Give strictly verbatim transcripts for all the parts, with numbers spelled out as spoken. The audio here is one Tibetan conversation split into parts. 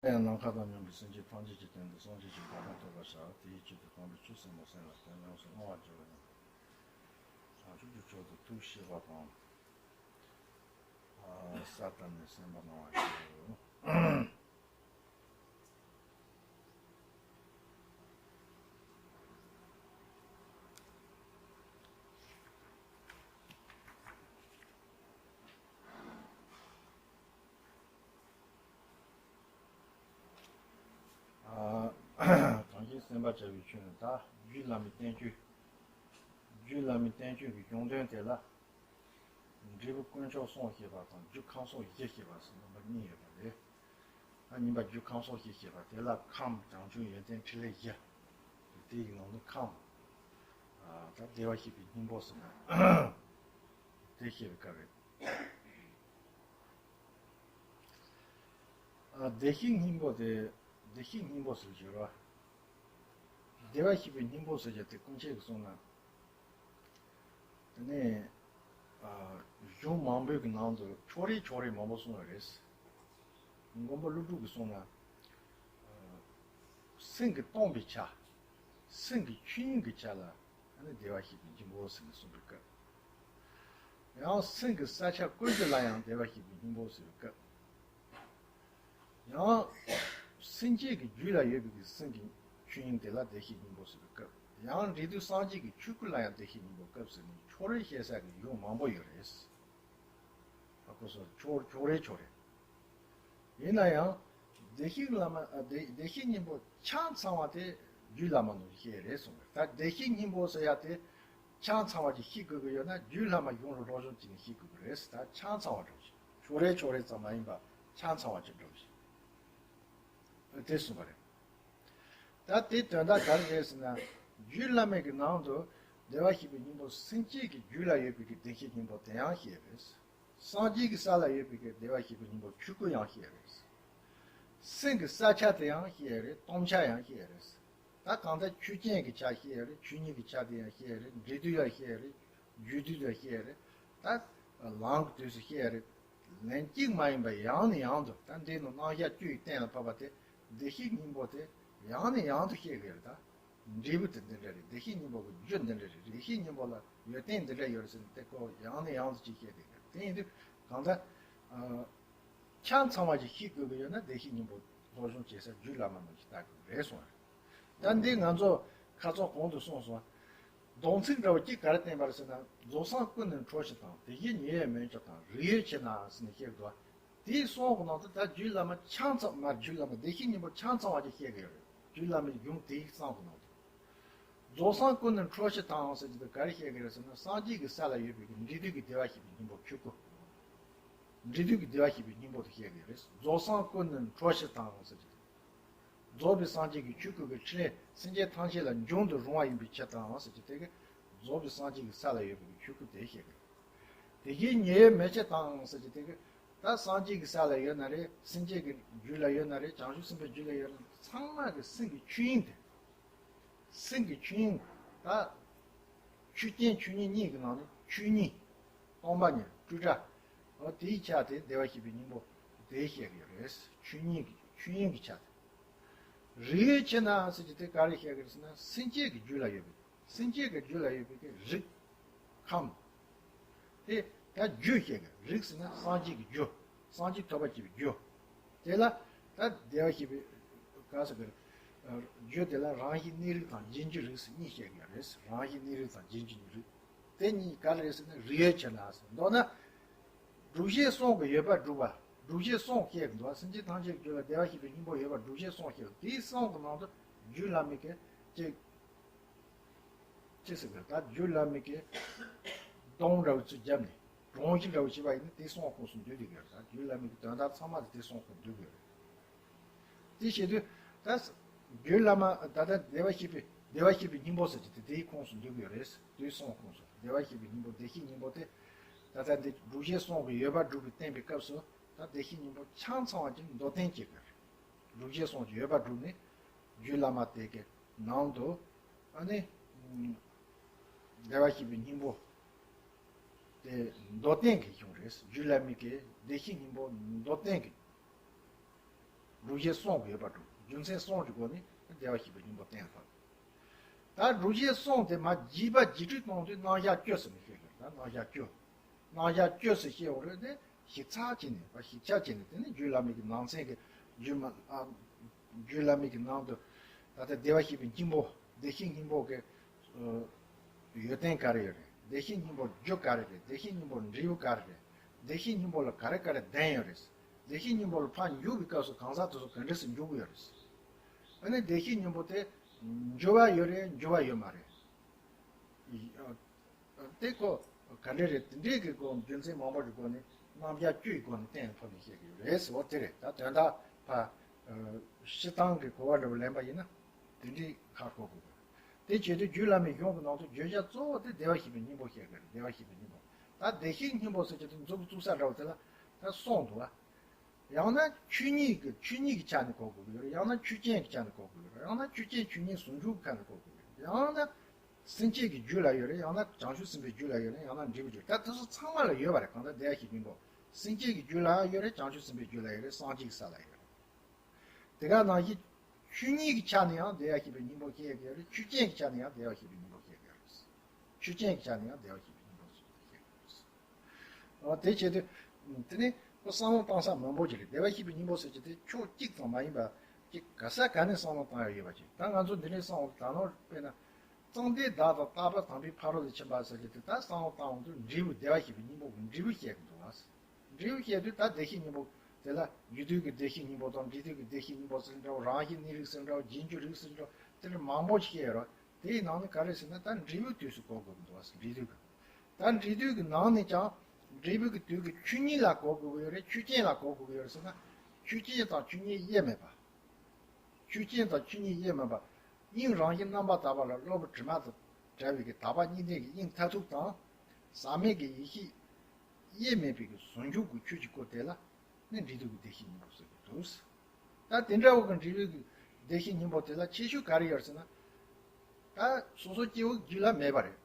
ཡང་ནམ་མཁའ་དང་མཉམ་པའི་སེམས་ཅན་ཐམས་ཅད་ཀྱི་དོན་དུ་སངས་རྒྱས་ཀྱི་གོ་འཕང་ཐོབ་པར་བྱའོ། དེའི་ཆེད་དུ་དམ་པའི་ཆོས་ཟབ་མོ་གསན་ལ་བརྟེན། ཡོངས་སུ་བསྔོ་བར་བགྱི་བ་ཡིན། བྱང་ཆུབ་ཀྱི་ཕྱོགས་སུ་ཐུགས་བསྐྱེད་པ་དང་། ས་དང་ནི་སེམས་པ་སྣང་བར་བགྱིའོ། གང་ཞིག་སེམས་པར་བྱ་བའི་ཆོས་ནི་ད་རྒྱུད་བླ་མའི་བསྟན་བཅོས། རྒྱུད་བླ་མའི་བསྟན་བཅོས་ཀྱི་གཞུང་དོན་དེ་ལ། འབྲས་བུ་དཀོན་མཆོག་གསུམ་བཤད་པ་དང་རྒྱུ་ཁམས་གསུམ་བཞི་བཤད་པ་ཟེར་རྣམ་པ་གཉིས་ཡོད་པ་རེད། ད་གཉིས་པ་རྒྱུ་ཁམས་གསུམ་བཞི་བཤད་པ་དེ་ལ་ཁམས་བྱང་ཆུབ་ཡོན་ཏན་ཕྲིན་ལས་བཞི། དེ་ཡི་ནང་ནས་ཁམས། ད་བདེ་བར་གཤེགས་པའི་སྙིང་པོ་ཟེར་ན། དེ་བཤད་པའི་སྐབས་རེད། བདེ་གཤེགས་སྙིང་པོ་དེ། བདེ་གཤེགས་སྙིང་པོ་ཟེར་གྱི་རེད་བ། བདེ་བར་གཤེགས་པའི་སྙིང་པོ་ཟེར་གྱི་དེ་སྐུ་མཁྱེན་གྱིས་གསུངས་ན། དེ་ནས། གཞུང་མང་པོའི་གི་ནང་དུ་ཕྱོགས་རེ་ཕྱོགས་རེ་མང་པོ་གསུངས་པ་རེད། མགོན་པོ་ཀླུ་སྒྲུབ་ཀྱིས་གསུངས་ན། སེམས་ཀྱིས་སྟོང་པའི་ཆ། སེམས་ཀྱི་ཆོས་ཉིད་ཀྱི་ཆ་ལ་ཨ་ནི་བདེ་བར་གཤེགས་པའི་སྙིང་པོ་ཟེར་ནས་གསུངས་པའི་སྐབས། ཡང་སེམས་ཀྱི་ས་ཆ་ཀུན་གྱི་ལ་ཡང་བདེ་བར་གཤེགས་པའི་སྙིང་པོ་ཟེར་བའི་སྐབས། ཡང་། སེམས་ཅན་གྱི་རྒྱུད་ལ་ཡོད་པའི་གི་སེམས་ཀྱི་ཆོས་ཉིད་དེ་ལ་བདེ་གཤེགས་སྙིང་པོ་ཟེར་བའི་སྐབས། ཡང་འབྲས་དུས་སངས་རྒྱས་ཀྱི་ཆོས་སྐུ་ལ་ཡང་བདེ་གཤེགས་སྙིང་པོ་སྐབས་ཟེར་ནས་ཕྱོགས་རེ་བཤད་ས་གི་གཞུང་མང་པོ་ཡོད་རེད། ཨ་ཁོ་སོ་ཕྱོགས་ཕྱོགས་རེ་ཕྱོགས་རེ། ཡིན་ན་ཡང་། བདེ་གཤེགས་བླ་མ་ཨ་བདེ་བདེ་གཤེགས་སྙིང་པོ་ཆ་ཚང་བ་དེ་རྒྱུད་བླ་མ་ནོར་བཤད་རེད་གསུངས་པས། ད་བདེ་གཤེགས་སྙིང་པོ་ཟེར་ཡ་དེ་ཆ་ཚང་བ་ཅིག་ཤེས་དགོས་ཀྱི་ཡོད་ན་རྒྱུད་བླ་མ་གཞུང་ལ་སློབ་སྦྱོང་བྱས་ནས་ཤེས་དགོས་ཀྱི་རེད། ད་ཆ་ཚང་བ་འགྲོ་བཞིན་ཕྱོགས་རེ་ཕྱོགས་རེ་ཙམ་མ་ཡིན་པ་ཆ་ཚང་བ་ཅིག་འགྲོ་བཞིན་དེ་གསུངས་པ་རེད། ད་དེའི་དོན་དག་ག་རེ་རེད་ཟེར་ན། རྒྱུད་བླ་མའི་གི་ནང་དུ་བདེ་བར་གཤེགས་པའི་སྙིང་པོ་སེམས་ཅན་གྱི་རྒྱུད་ལ་ཡོད་པའི་གི་བདེ་གཤེགས་སྙིང་པོ་དེ་ཡང་བཤད་རེད། སངས་རྒྱས་ཀྱི་ས་ལ་ཡོད་པའི་གི་བདེ་བར་གཤེགས་པའི་སྙིང་པོ་ཆོས་སྐུ་ཡང་བཤད་རེད། སེམས་ཀྱི་ས་ཆ་དེ་ཡང་བཤད་རེད། སྟོང་ཆ་ཡང་བཤད་རེད། ད་གང་ལྟར་ཆོས་ཅན་གྱི་ཆ་བཤད་རེད། ཆོས་ཉིད་ཀྱི་ཆ་དེ་ཡང་བཤད་རེད། འབྲས་དུས་ལ་བཤད་རེད། རྒྱུ་དུས་ལ་བཤད་རེད། ད་ལམ་གྱི་དུས་སུ་བཤད་རེད། ལན་གཅིག་མ་ཡིན་པར་ཡང་ནས་ཡང་དུ་ད་འདི་ནི་རྣམ་གཞག་བཅུ་ཡི་གཏན་ལ་ཕབ་པ་དེ་བདེ་གཤེགས་སྙིང་པོ་དེ་ཡང་ནས་ཡང་དུ་བཤད་དགོས་རེད་ད། འབྲས་བུ་དེ་འདི་འདྲ་རེད། བདེ་གཤེགས་སྙིང་པོ་གི་རྒྱུ་འདི་འདྲ་རེད། བདེ་གཤེགས་སྙིང་པོ་ལ་ཡོན་ཏན་འདི་འདྲ་ཡོད་རེད་ཟེར་ནས་དེ་ཁོ་ཡང་ནས་ཡང་དུ་ཅིག་བཤད་དགོས་རེད། དེ་ཡིན་དུས་གང་ལྟར། ཆ་ཚང་བ་ཞིག་ཤེས་དགོས་ཀྱི་ཡོད་ན་བདེ་གཤེགས་སྙིང་པོ་སློབ་སྦྱོང་བྱེད་ས་རྒྱུད་བླ་མ་ནང་ཞིག་ལྟ་དགོས་རེད་གསུངས་རེད། ད་འདི་ང་ཚོ་ཁ་ཚོགས་གོང་དུ་གསུངས་སོང་། སྡོམ་ཚིག་འདྲ་བོ་གཅིག་ག་རེ་བསྟན་པ་རེད་ཟེར་ན། རྫོགས་སངས་སྐུ་ནི་འཕྲོ་ཞིག་དང་། དེ་བཞིན་ཉེ་བའི་མོས་ཆོག་དང་། རིགས་ཡོད་ཕྱིར་ན་ཟེར་ནས་བཤད་འདུག་དེའི་གསུང་གི་ནང་དུ་ད་རྒྱུད་བླ་མ་ཆ་ཚང་མ་རྒྱུད་བླ་མ་བདེ་གཤེགས་སྙིང་པོ་ཆ་ཚང་བ་ཅིག་བཤད་ཀྱི་ཡོད་རེད། རྒྱུད་བླ་མའི་གཞུང་དེའི་གསུང་གི་ནང་དུ། རྫོགས་སངས་སྐུ་ནི་འཕྲོ་ཞིག་དང་ཟེར་གྱི་འདུག་ག་རེ་བཤད་ཀྱི་རེད་ཟེར་ན། སངས་རྒྱས་ཀྱི་ས་ལ་ཡོད་པའི་གི་འབྲས་དུས་ཀྱི་བདེ་བར་གཤེགས་པའི་སྙིང་པོ་ཆོས་སྐུ། འབྲས་དུས་ཀྱི་བདེ་བར་གཤེགས་པའི་སྙིང་པོ་དེ་བཤད་ཀྱི་རེད། རྫོགས་སངས་སྐུ་ནི་འཕྲོ་ཞིག་དང་ཟེར་གྱི་འདུག་རྫོགས་པའི་སངས་རྒྱས་ཀྱི་ཆོས་སྐུ་གི་ཕྲིན་ལས་སེམས་ཅན་ཐམས་ཅད་ལ་འབྱུང་དུ་རུང་བ་ཡིན་པའི་ཕྱིར་དང་ཟེར་གྱི་དེ་གི་རྫོགས་པའི་སངས་རྒྱས་ཀྱི་ས་ལ་ཡོད་པའི་ཆོས་སྐུ་དེ་བཤད་ཀྱི་རེད། དེ་བཞིན་ཉེ་བའི་མོས་ཆོག་དང་ཟེར་གྱི་དེ་གི་ད་སངས་རྒྱས་ཀྱི་ས་ལ་ཡོད་ན་རེད། སེམས་ཅན་གྱི་རྒྱུད་ལ་ཡོད་ན་རེད། བྱང་ཆུབ་སེམས་དཔའི་རྒྱུད་ལ་ཡོད་ན་ཚང་མ་གི་སེམས་ཀྱི་ཆོས་དབྱིངས་དེ། སེམས་ཀྱི་ཆོས་དབྱིངས་ད། ཆོས་ཅན་ཆོས་ཉིད་གཉིས་ཀྱི་ནང་ནས་ཆོས་ཉིད། སྟོང་པ་ཉིད་སྤྲོས་བྲལ། འོ་དེའི་ཆ་དེ་བདེ་བར་གཤེགས་པའི་སྙིང་པོ་དེ་བཤད་ཀྱི་ཡོད་རེད། ཆོས་ཉིད་ཀྱི་ཆོས་དབྱིངས་ཀྱི་ཆ་དེ། རིགས་ཡོད་ཕྱིར་ན་ཟེར་གྱི་དེ་ག་རེ་བཤད་ཀྱི་རེད་ཟེར་ན། སེམས་ཅན་གྱི་རྒྱུད་ལ་ཡོད་པའི་སེམས་ཅན་གྱི་རྒྱུད་ལ་ཡོད་པའི་གི་རིགས། ཁམས། དེ་ད་རྒྱུ་བཤད་ཀྱི་རིགས་ཟེར་ན་སངས་རྒྱས་ཀྱི་རྒྱུ། སངས་རྒྱས་ཐོབ་པར་བྱེད་པའི་རྒྱུ། དེ་ལ་ད་བདེ་བར་གཤེགས་པའི་ག་ཟེར་གི་རེད། རྒྱུ་དེ་ལ་རང་བཞིན་གནས་རིགས་དང་རྗེས་འཇུག་རིགས་ཟེར་གཉིས་བཤད་ཀྱི་ཡོད་རེད། རང་བཞིན་གནས་རིགས་དང་རྗེས་འཇུག་རིགས། དེ་གཉིས་ག་རེ་རེད་ཟེར་ན། རིགས་ཡོད་ཕྱིར་ན་ཟེར། མདོར་ན། སྒྲུབ་བྱེད་གསུམ་གྱི་ཡོད་པར་སྒྲུབ་པ། སྒྲུབ་བྱེད་གསུམ་བཤད་ཀྱི་འདུག་སེམས་ཅན་ཐམས་ཅད་རྒྱུད་ལ་བདེ་བར་གཤེགས་པའི་སྙིང་པོ་ཡོད་པར་སྒྲུབ་བྱེད་གསུམ་བཤད་ཀྱི་འདུག་དེའི་གསུམ་གྱི་ནང་དུ་རྒྱུད་བླ་མའི་གི་གཅིག་ཅི་ཟེར་གི་ད་རྒྱུད་བླ་མའི་གི་སྡོམ་འདྲ་བོ་ཚུར་བརྒྱབ་ནས་སྒྲོམ་གཞི་འདྲ་བོ་བྱས་པ་ཡིན་ན་དེ་གསུམ་ཁོངས་སུ་འདུས་བསྡད་ཀྱི་ཡོད་རེད། ད་རྒྱུད་བླ་མའི་གི་དོན་དག་ཚང་མ་དེ་དེ་གསུམ་ཁོངས་འདུས་ཀྱི་ཡོད་རེད། དེ་བྱེད་དུས་ད་རྒྱུད་བླ་མ་ད་ལྟ་བདེ་བར་གཤེགས་པའི་བདེ་བར་གཤེགས་པའི་སྙིང་པོ་ཟེར་གྱི་དེ་དེའི་ཁོངས་སུ་འདུས་ཀྱི་ཡོད་རེད། དེ་གསུམ་ཁོངས་སུ་བདེ་བར་གཤེགས་པའི་སྙིང་པོ་བདེ་གཤེགས་སྙིང་པོ་དེ་ད་ལྟ་འདི་སྒྲུབ་བྱེད་གསུམ་གྱི་ཡོད་པར་སྒྲུབ་པའི་བསྟན་པའི་སྐབས་སུ་ད་བདེ་གཤེགས་སྙིང་པོ་ཆ་ཚང་བ་ཅིག་མདོར་བསྟན་བྱེད་དགོས་རེད། སྒྲུབ་བྱེད་གསུམ་གྱི་ཡོད་པར་སྒྲུབ་ནས་རྒྱུད་བླ་མ་དེ་གའི་ནང་དུ་ཨ་ནི་བདེ་བར་གཤེགས་པའི་སྙིང་པོ་དེ་མདོར་བསྟན་གྱི་གཞུང་རེད། རྒྱུད་བླ་མའི་གི་བདེ་གཤེགས་སྙིང་པོ་མདོར་བསྟན་གྱི་ སྒྲུབ་བྱེད་གསུམ་གྱི་ཡོད་པ་འགྲོ། རྒྱུ་མཚན་གསུམ་གྱི་སྒོ་ནས་བདེ་བར་གཤེགས་པའི་སྙིང་པོ་གཏན་ལ་ཕབ། ད་སྒྲུབ་བྱེད་གསུམ་དེ་མ་རྒྱས་པ་རྒྱས་སྤྲོས་གཏོང་དུས་རྣམ་གཞག་བཅུ་ཟེར་ནས་བཤད་དགོས། ད་རྣམ་གཞག་བཅུ། རྣམ་གཞག་བཅུ་ཟེར་བཤད་ཡོང་རེད་དེ། ཞིབ་ཚགས་བྱས་ནས་ཞིབ་ཆ་བྱས་ནས་དེ་ནི་རྒྱུད་བླ་མེད་ཀྱི་ནང་ཚན་གྱི་རྒྱུད་མ་ཨ། རྒྱུད་བླ་མེད་ཀྱི་ནང་དུ་ད་ལྟ་བདེ་བར་གཤེགས་པའི་སྙིང་པོ། བདེ་གཤེགས་སྙིང་པོ་གི་ཡོན་ཏན་ག་རེ་ཡོད་རེད། བདེ་གཤེགས་སྙིང་པོ་རྒྱུ་ག་རེ་རེད། བདེ་གཤེགས་སྙིང་པོ་འབྲས་བུ་ག་རེ་རེད། བདེ་གཤེགས་སྙིང་པོ་ལ་ག་རེ་ག་རེ་ལྡན་ཡོད་རེད། བདེ་གཤེགས་སྙིང་པོ་ལ་ཕར་འཇུག་པའི་སྐབས་སུ་གང་ཟག་དེ་ཚོ་ག་འདྲ་སེ་འཇུག་གི་ཡོད་རེད། ཨ་ནི་བདེ་གཤེགས་སྙིང་པོ་དེ་འཇུག་པ་ཡོད་རེད། འཇུག་པ་ཡོད་མ་རེད། དེ་ཁོ་ག་འདྲ་རེད། དེ་འདྲའི་གི་སྒོ་རྒྱུ་མཚན་མང་པོ་གི་སྒོ་ནས་རྣམ་གཞག་བཅུའི་སྒོ་ནས་གཏན་ལ་ཕབ་ནས་བཤད་ཀྱི་ཡོད་རེད་ཟེར་བ་དེ་རེད། ད་དོན་དག་ཕ་སྤྱིར་བཏང་གི་གོ་བ་འདྲ་བོ་ལེན་པ་ཡིན་ན་དེ་འདྲའི་ཁག་གོ་དགོས་རེད། དེ་བྱེད་དུས་རྒྱུད་བླ་མའི་གཞུང་གི་ནང་དུ་བརྗོད་བྱ་གཙོ་བོ་དེ་བདེ་བར་གཤེགས་པའི་སྙིང་པོ་བཤད་ཀྱི་རེད། བདེ་བར་གཤེགས་པའི་སྙིང་པོ། ད་བདེ་གཤེགས་སྙིང་པོ་ཟེར་གྱི་དེ་མཛུབ་བཙུགས་ས་འདྲ་བོ་དེ་ལ་ད་གསུངས་འདུག་བ། ཡང་ན་ཆོས་ཉིད་ཀྱི་ཆོས་ཉིད་ཀྱི་ཆ་ནས་གོ་དགོས་ཀྱི་ཡོད་རེད། ཡང་ན་ཆོས་ཅན་གྱི་ཆ་ནས་གོ་དགོས་ཀྱི་ཡོད་རེད། ཡང་ན་ཆོས་ཅན་ཆོས་ཉིད་ཟུང་འཇུག་གི་ཁ་ནས་གོ་དགོས་ཀྱི་ཡོད་རེད། ཡང་ན་སེམས་བསྐྱེད་ཀྱི་རྒྱུད་ལ་ཡོད་རེད། ཡང་ན་བྱང་ཆུབ་སེམས་དཔའི་རྒྱུད་ལ་ཡོད་རེད། ཡང་ན་འབྲས་བུའི་རྒྱུད། ད་དེ་ཚོ་ཚང་མ་ལ་ཡོད་པ་རེད། གང་ལྟར་བདེ་བར་གཤེགས་པའི་སྙིང་པོ་སེམས་བསྐྱེད་ཀྱི་རྒྱུད་ལའང་ཡོད་རེད། བྱང་ཆུབ་སེམས་དཔའི་རྒྱུད་ལ་ཡོད་རེད། སངས་རྒྱས་ཀྱི་ས་ལ་ཡོད་རེད། དེ་ག་ནང་བཞིན་ཆོས་ཉིད་ཀྱི་ཆ་ནས་ཡང་བདེ་བར་གཤེགས་པའི་སྙིང་པོ་བཤད་ཀྱི་ཡོད་རེད། ཆོས་ཅན་གྱི་ཆ་ནས་ཡང་བདེ་བར་གཤེགས་པའི་སྙིང་པོ་བཤད་ཀྱི་ཡོད་རེད། ཆོས་ཅན་གྱི་ཆ་ནས་ཡང་བདེ་བར་གཤེགས་པའི་སྙིང་པོ་བཤད་ཀྱི་ཡོད་རེད། འོ་དེ་བྱེད་དུས། དེ་ནི་ཁོ་བསམ་བློ་བཏང་ས་མང་པོ་ཅིག་རེད། བདེ་བར་གཤེགས་པའི་སྙིང་པོ་ཟེར་གྱི་དེ་ཕྱོགས་གཅིག་ཙམ་མ་ཡིན་པ་ཅིག་ག་ས་ག་ནས་བསམ་བློ་བཏང་ཡ་ཡོད་པ་ཅིག་ད་ང་ཚོ་འདི་ནས་བསམ་བློ་ད་ནོར་དཔེར་ན། གཙང་སྡེ་བདག་དང་རྟག་པ་དམ་པའི་ཕ་རོལ་ཏུ་ཕྱིན་པ་ཟེར་གྱི་དེ་ད་བསམ་བློ་བཏང་འོང་དུས་འབྲས་བུ་བདེ་བར་གཤེགས་པའི་སྙིང་པོ་གི་འབྲས་བུ་བཤད་ཀྱི་འདུག་བ། འབྲས་བུ་བཤད་དུས་ད་བདེ་གཤེགས་སྙིང་པོ་དེ་ལ་རྒྱུ་དུས་ཀྱི་བདེ་གཤེགས་སྙིང་པོ་དང་འབྲས་དུས་ཀྱི་བདེ་གཤེགས་སྙིང་པོ་ཟེར་འདྲ་བོ། རང་བཞིན་གནས་རིགས་ཟེར་འདྲ་བོ། རྗེས་འཇུག་རིགས་ཟེར་འདྲ་བོ། དེ་འདྲ་མང་པོ་ཞིག་བཤད་ཡོད་རེད། དེའི་ནང་ནས་ག་རེ་ཟེར་ན་ད་འབྲས་བུའི་དུས་སུ་གོ་དགོས་ཀྱི་འདུག་བ། འབྲས་དུས་ཀྱི། ད་འབྲས་དུས་ཀྱི་ནང་ནས་ཀྱང་འབྲས་བུ་གི་དུས་ཀྱི་ཆོས་ཉིད་ལ་གོ་དགོས་ཀྱི་ཡོད་རེད། ཆོས་ཅན་ལ་གོ་དགོས་ཀྱི་ཡོད་རེད་ཟེར་ན། ཆོས་ཅན་དང་ཆོས་ཉིད་དབྱེར་མེད་པ། ཆོས་ཅན་དང་ཆོས་ཉིད་དབྱེར་མེད་པ། དབྱིངས་རང་བཞིན་རྣམ་པར་དག་པ་ལ་གློ་བུར་དྲི་མ་དང་བྲལ་བའི་གི་དག་པ་གཉིས་ལྡན་གྱི་དབྱིངས་མཐར་ཐུག་དང་། ཟག་མེད་ཀྱི་ཡེ་ཤེས་དབྱེར་མེད་པའི་གི་ཟུང་འཇུག་གི་ཆོས་ཀྱི་སྐུ་དེ་ལ་ནི་འབྲས་དུས་ཀྱི་བདེ་གཤེགས་སྙིང་པོ་ཟེར་གྱི་འདུག་ད་དེ་འདྲ་བོ་གི་འབྲས་བུ་གི་བདེ་གཤེགས་སྙིང་པོ་དེ་ལ་ཁྱད་ཆོས་ག་རེ་ཡོད་ཟེར་ན། ད་སོ་སོ་སྐྱེ་བོ་རྒྱུད་ལ་མེད་པ་རེད།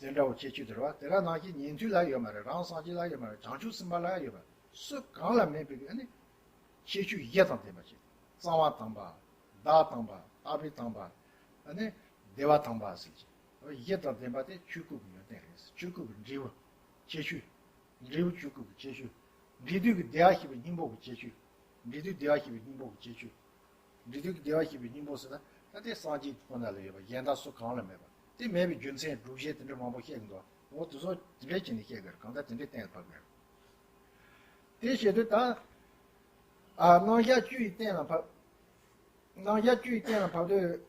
དེ་འདྲ་བོ་ཁྱད་ཆོས་དེ་རེད་བ། དེ་ག་ནང་བཞིན་ཉན་ཐོས་ལ་ཡོད་མ་རེད། རང་སངས་རྒྱས་ལ་ཡོད་མ་རེད། བྱང་ཆུབ་སེམས་དཔའ་ལ་ཡོད་མ་རེད། སུ་གང་ལ་མེད་པའི་གི་ཨ་ནི་ཁྱད་ཆོས་བཞི་དང་ལྡན་པ་ཞིག་གཙང་བ་དམ་པ། བདག་དམ་པ། རྟག་པའི་དམ་པ། ཨ་ནི་བདེ་བ་དམ་པ་ཟེར་གྱི། བཞི་དང་ལྡན་པ་དེ་ཆོས་སྐུ་གི་ཡོན་ཏན་རེད། ཆོས་སྐུ་གི་འབྲས་བུ། ཁྱད་ཆོས། འབྲས་བུ་ཆོས་སྐུ་གི་ཁྱད་ཆོས། འབྲས་དུས་ཀྱི་བདེ་བར་གཤེགས་པའི་སྙིང་པོ་གི་ཁྱད་ཆོས། འབྲས་དུས་བདེ་བར་གཤེགས་པའི་སྙིང་པོ་གི་ཁྱད་ཆོས། འབྲས་དུས་ཀྱི་བདེ་བར་གཤེགས་པའི་སྙིང་པོ་ཟེར་ན་ད་དེ་སངས་རྒྱས་ཁོ་ན་ལ་ཡོད་པ། གཞན་དག་སུ་གང་ལ་མེད་པ། དེ་མེད་པའི་རྒྱུ་མཚན་སྒྲུབ་བྱེད་དེ་འདྲ་མང་པོ་བཤད་ཀྱི་འདུག་འོ་དེ་ཚོ་དེ་འདྲ་བྱས་ནས་བཤད་དགོས་རེད། གང་ལྟར་དེ་འདྲའི་གཏན་ལ་ཕབ་དགོས་རེད། དེ་བྱེད་དུས་ད། ཨ། རྣམ་གཞག་བཅུ་ཡི་གཏན་ལ་ཕབ། རྣམ་གཞག་བཅུ་ཡི་གཏན་ལ་ཕབ་དུས།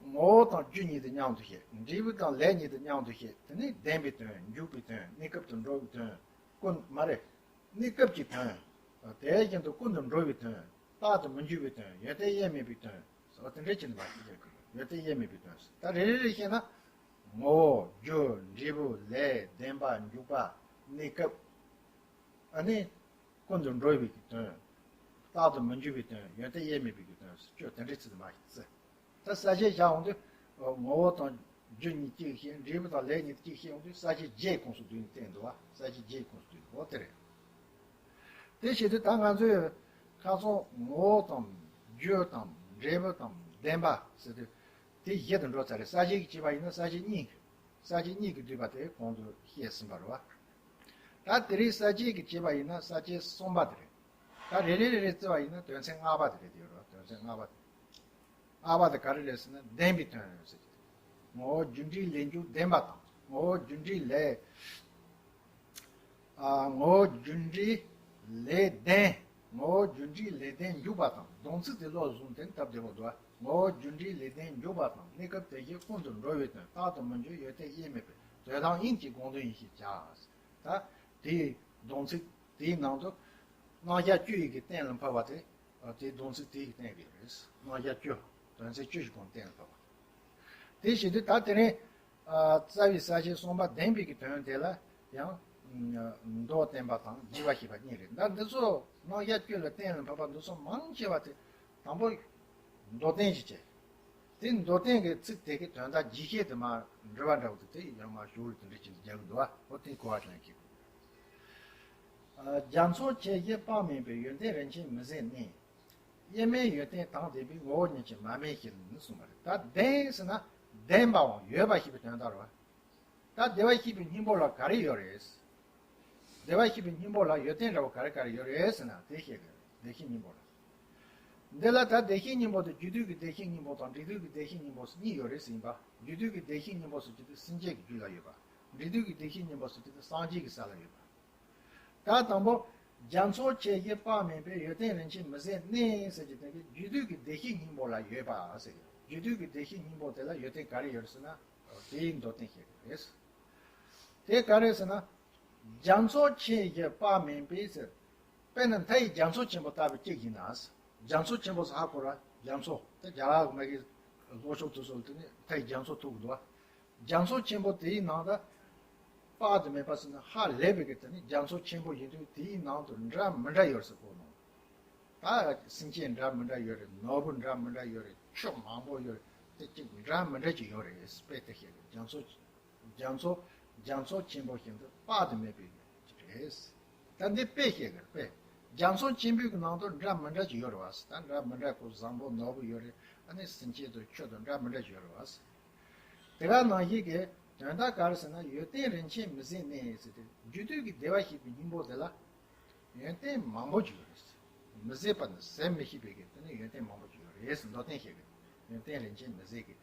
ངོ་བོ་དང་རྒྱུ་ཉིད་དུ་མཉམ་དུ་བཤད། འབྲས་བུ་དང་ལས་ཉིད་དུ་མཉམ་དུ་བཤད། དེ་ནས་ལྡན་པའི་དོན། འཇུག་པའི་དོན། གནས་སྐབས་དུ་འགྲོ་བའི་དོན། ཀུན། མ་རེད། གནས་སྐབས་ཀྱི་དོན། དེ་བཞིན་དུ་ཀུན་ཏུ་འགྲོ་བའི་དོན། རྟག་ཏུ་མི་འགྱུར་བའི་དོན། ཡོན་ཏན་དབྱེར་མེད་པའི་དོན། ཟེར་བ་དེ་འདྲ་བྱས་ནས་མར་བཤད་དགོས། ཡོན་ཏན་དབྱེར་མེད་པའི་དོན་ཟེར། ད་རེ་རེ་རེ་བཤད་ན། ངོ་བོ། རྒྱུ། འབྲས་བུ། ལས། བདེན་པ། འཇུག་པ། གནས་སྐབས། ཨ་ནི། ཀུན་ཏུ་འགྲོ་བའི་གི་དོན། རྟག་ཏུ་མི་འགྱུར་བའི་དོན། ཡོན་ཏན་དབྱེར་མེད་པའི་གི་དོན། བཅུ་དེ་འདྲའི་ཚིག་དུ་མ་ཞིག་བརྩི། ད་ས་བཅད་བཞག་འོང་དུས། ངོ་བོ་དང་རྒྱུ་གཉིས་གཅིག་བཤད། འབྲས་བུ་དང་ལས་གཉིས་གཅིག་བཤད་འོང་དུས་ས་བཅད་བརྒྱད་ཀོང་སུ་བསྡུས་ནས་བསྟན་འདུག་བ། ས་བཅད་བརྒྱད་ཀོང་སུ་བསྡུས་འདུག་འོ་དེ་རེད། དེ་བྱེད་དུས་ད་ང་ཚོས་ཁ་སང་ངོ་བོ་དང་རྒྱུ་དང་འབྲས་བུ་དང་བདེན་པ་ཟེར་དུས། དེ་བཞི་དུ་འགྲོ་ཚར་རེད། ས་བཅད་ཀྱི་བྱས་པ་ཡིན་ན་ས་བཅད་གཉིས། ས་བཅད་གཉིས་ཀྱིས་བསྡུས་པ་དེ་གོང་དུ་བཤད་ཟིན་པ་རེད་བ། ད་དེ་རིང་ས་བཅད་ཀྱིས་བྱས་པ་ཡིན་ན་ས་བཅད་གསུམ་པ་དེ་རེད། ད་རེ་རེ་རེ་རེ་བརྩི་བ་ཡིན་ན་དོན་ཚན་ལྔ་པ་དེ་རེད། དེ་རེད་བ། དོན་ཚན་ལྔ་པ་དེ། ལྔ་པ་དེ་ག་རེ་རེད་ཟེར་ན་ལྡན་པའི་དོན་ཟེར་གྱི། ངོ་བོ་རྒྱུ་འབྲས་ལས་འཇུག་ལྡན་པ་དང་། ངོ་བོ་རྒྱུ་འབྲས་ལས། ཨ། ངོ་བོ་རྒྱུ་འབྲས་ལས་ལྡན། ངོ་བོ་རྒྱུ་འབྲས་ལས་ལྡན་འཇུག་པ་དང་། སྡོམ་ཚིག་དེ་བློར་བཟུང་སྟེ་སྟབས་བདེ་པོ་འདུག་ངོ་བོ་རྒྱུ་འབྲས་ལས་ལྡན་འཇུག་པ་དང་། གནས་སྐབས་དེ་བཞིན་ཀུན་ཏུ་འགྲོ་བའི་དོན། རྟག་ཏུ་མི་འགྱུར་ཡོན་ཏན་དབྱེར་མེད་པའི། དོན་དམ་དབྱིངས་ཀྱི་དགོངས་དོན་ཡིན་ཞེས་བྱ། ད་དེའི་སྡོམ་ཚིག་དེའི་ནང་དུ་རྣམ་གཞག་བཅུ་ཡི་གི་གཏན་ལ་ཕབ་པ་དེ། དེའི་སྡོམ་ཚིག་དེ་ཡི་གཏན་གྱི་རེད། རྣམ་གཞག་བཅུ། དོན་ཚན་བཅུ་ཞིག་གོང་གཏན་ལ་ཕབ་པ། དེ་བྱེད་དུས་ད་དེ་རིང་། ཨ། རྩ་བའི་ས་བཅད་གསུམ་པ་ལྡན་པའི་གི་དོན་དེ་ལ་ཡང་། ཨ། མདོར་བསྟན་པ་དང་རྒྱས་པ་ཞེས་པ་གཉིས་རེད། ད་འདི་ཚོ་རྣམ་གཞག་བཅུ་ལ་གཏན་ལ་ཕབ་པ་འདི་ཚོ་མང་ཆེ་བ་དེ་དང་པོ་མདོར་བསྟན་ཞིག་བྱས། དེ་མདོར་བསྟན་གྱི་ཚིག་དེ་གི་དོན་དག་རྒྱས་བཤད་དུ་མ་འབྲི་བ་འདྲ་བོ་དེ་དེ་ཡང་མ་ཞུ་རུ་དེ་འདྲ་ཅིག་རྒྱག་གི་འདུག་བ། འོ་དེ་གོ་བ་ཅན་གྱི། རྒྱ་མཚོ་ཆེ་ཞེས་དཔག་མེད་པའི། ཡོན་ཏན་རིན་ཆེན་མི་ཟད་གནས། དབྱེར་མེད་ཡོན་ཏན་དང་ལྡན་པའི་ངོ་བོ་ཉིད་ཀྱི་མར་མེ་ཞེས་ནི་གསུངས་པ་རེད། ད་ལྡན་ཟེར་ན་ལྡན་པའམ་ཡོད་པ་ཞེས་པའི་དོན་དག་རེད་བ། ད་བདེ་བར་གཤེགས་པའི་སྙིང་པོ་ལ་ག་རེ་ཡོད་རེད། བདེ་བར་གཤེགས་པའི་སྙིང་པོ་ལ་ཡོན་ཏན་འདྲ་བོ་ག་རེ་ག་རེ་ཡོད་རེད་ཟེར་ན་དེ་བཤད་དགོས་རེད། བདེ་གཤེགས་སྙིང་པོ་ལ། འདི་ལ་ད་བདེ་གཤེགས་སྙིང་པོ་དེ་རྒྱུ་དུས་ཀྱི་བདེ་གཤེགས་སྙིང་པོ་དང་འབྲས་དུས་ཀྱི་བདེ་གཤེགས་སྙིང་པོ་གཉིས་ཡོད་རེད་ཟེར་ཡིན་པ། རྒྱུ་དུས་ཀྱི་བདེ་གཤེགས་སྙིང་པོ་ཟེར་རྒྱུ་དེ་སེམས་ཅན་གྱི་རྒྱུད་ལ་ཡོད་པ། འབྲས་དུས་ཀྱི་བདེ་གཤེགས་སྙིང་པོ་ཟེར་རྒྱུ་དེ་སངས་རྒྱས་ཀྱི་ས་ལ་ཡོད་པ། ད་དང་པོ། རྒྱ་མཚོ་ཆེ་བཞི་དཔག་མེད་པའི། ཡོན་ཏན་རིན་ཆེན་མི་ཟད་གནས་ཟེར་གྱི་དེ་གི་རྒྱུ་དུས་ཀྱི་བདེ་གཤེགས་སྙིང་པོ་ལ་ཡོད་པ་ཟེར་གི། རྒྱུ་དུས་ཀྱི་བདེ་གཤེགས་སྙིང་པོ་དེ་ལ་ཡོན་ཏན་ག་རེ་ཡོད་ཟེར་ན། དེའི་མདོར་བསྟན་བཤད་གི་རེད། དེ་ག་རེ་ཟེར་ན། རྒྱ་མཚོ་ཆེ་བཞི་དཔག་མེད་པའི་ཟེར། དཔེར་ན་མཐའ་ཡི་རྒྱ་མཚོ་ཆེན་པོ་ལྟ་བུ་གཅིག་ཡིན་ན། རྒྱ་མཚོ་ཆེན་པོ་ཟེར་ཧ་གོ་ར། རྒྱ་མཚོ་དེ་རྒྱ་ལ་མ་གི་ལྷོ་ཕྱོགས་དུ་སོལ་དེ་ནི་མཐའ་ཡི་རྒྱ་མཚོ་ཐུག་འདུག་བ། རྒྱ་མཚོ་ཆེན་པོ་དེའི་ནང་དུ་དཔག་ཏུ་མེད་པ་ཟེར་ན་ཧ་ལས་པའི་གི་དེ་ནི་རྒྱ་མཚོ་ཆེན་པོ་ཡིན་དུས་དེའི་ནང་དུ་འདྲ་མི་འདྲ་ཡོད་ཟེར་གོ་ནོ། ད་སེམས་ཅན་འདྲ་མི་འདྲ་ཡོད་རེད། ནོར་བུ་འདྲ་མི་འདྲ་ཡོད་རེད། ཆུ་མང་པོ་ཡོད་རེད། དེ་གཅིག་འདྲ་མི་འདྲ་ཅིག་ཡོད་རེད། དཔེ་དེ་བཤད་རེད། རྒྱ་མཚོ་རྒྱ་མཚོ་རྒྱ་མཚོ་ཆེན་པོ་བཞིན་དུ་དཔག་ཏུ་མེད་པའི་ཡོད་ཅིག་རེད། ད་འདི་དཔེ་བཤད་གི་རེད། དཔེ། རྒྱ་མཚོ་ཆེན་པོའི་གི་ནང་དུ་འདྲ་མི་འདྲ་ཅིག་ཡོད་རེད་བ། ད་འདྲ་མི་འདྲ་ཁོ་བཟང་པོ་ནོར་བུ་ཡོད་རེད། ཨ་ནི་སེམས་ཅན་དང་ཆུ་དང་འདྲ་མི་འདྲ་ཅིག་ཡོད་རེད་བ། དེ་ག་ནང་བཞིན་གྱི་དོན་དག་ག་རེ་ཟེར་ན། ཡོན་ཏན་རིན་ཆེན་མི་ཟད་གནས་ཟེར་ཏེ་རྒྱུ་དུས་ཀྱི་བདེ་བར་གཤེགས་པའི་སྙིང་པོ་དེ་ལ་ཡོན་ཏན་མང་པོ་ཅིག་ཡོད་རེད། མི་ཟད་པ་ནི་ཟད་མི་ཤེས་པའི་གི་དེ་ནི་ཡོན་ཏན་མང་པོ་ཅིག་ཡོད་རེད་ཟེར་མདོར་བསྟན་བཤད་གི། ཡོན་ཏན་རིན་ཆེན་མི་ཟད་གི།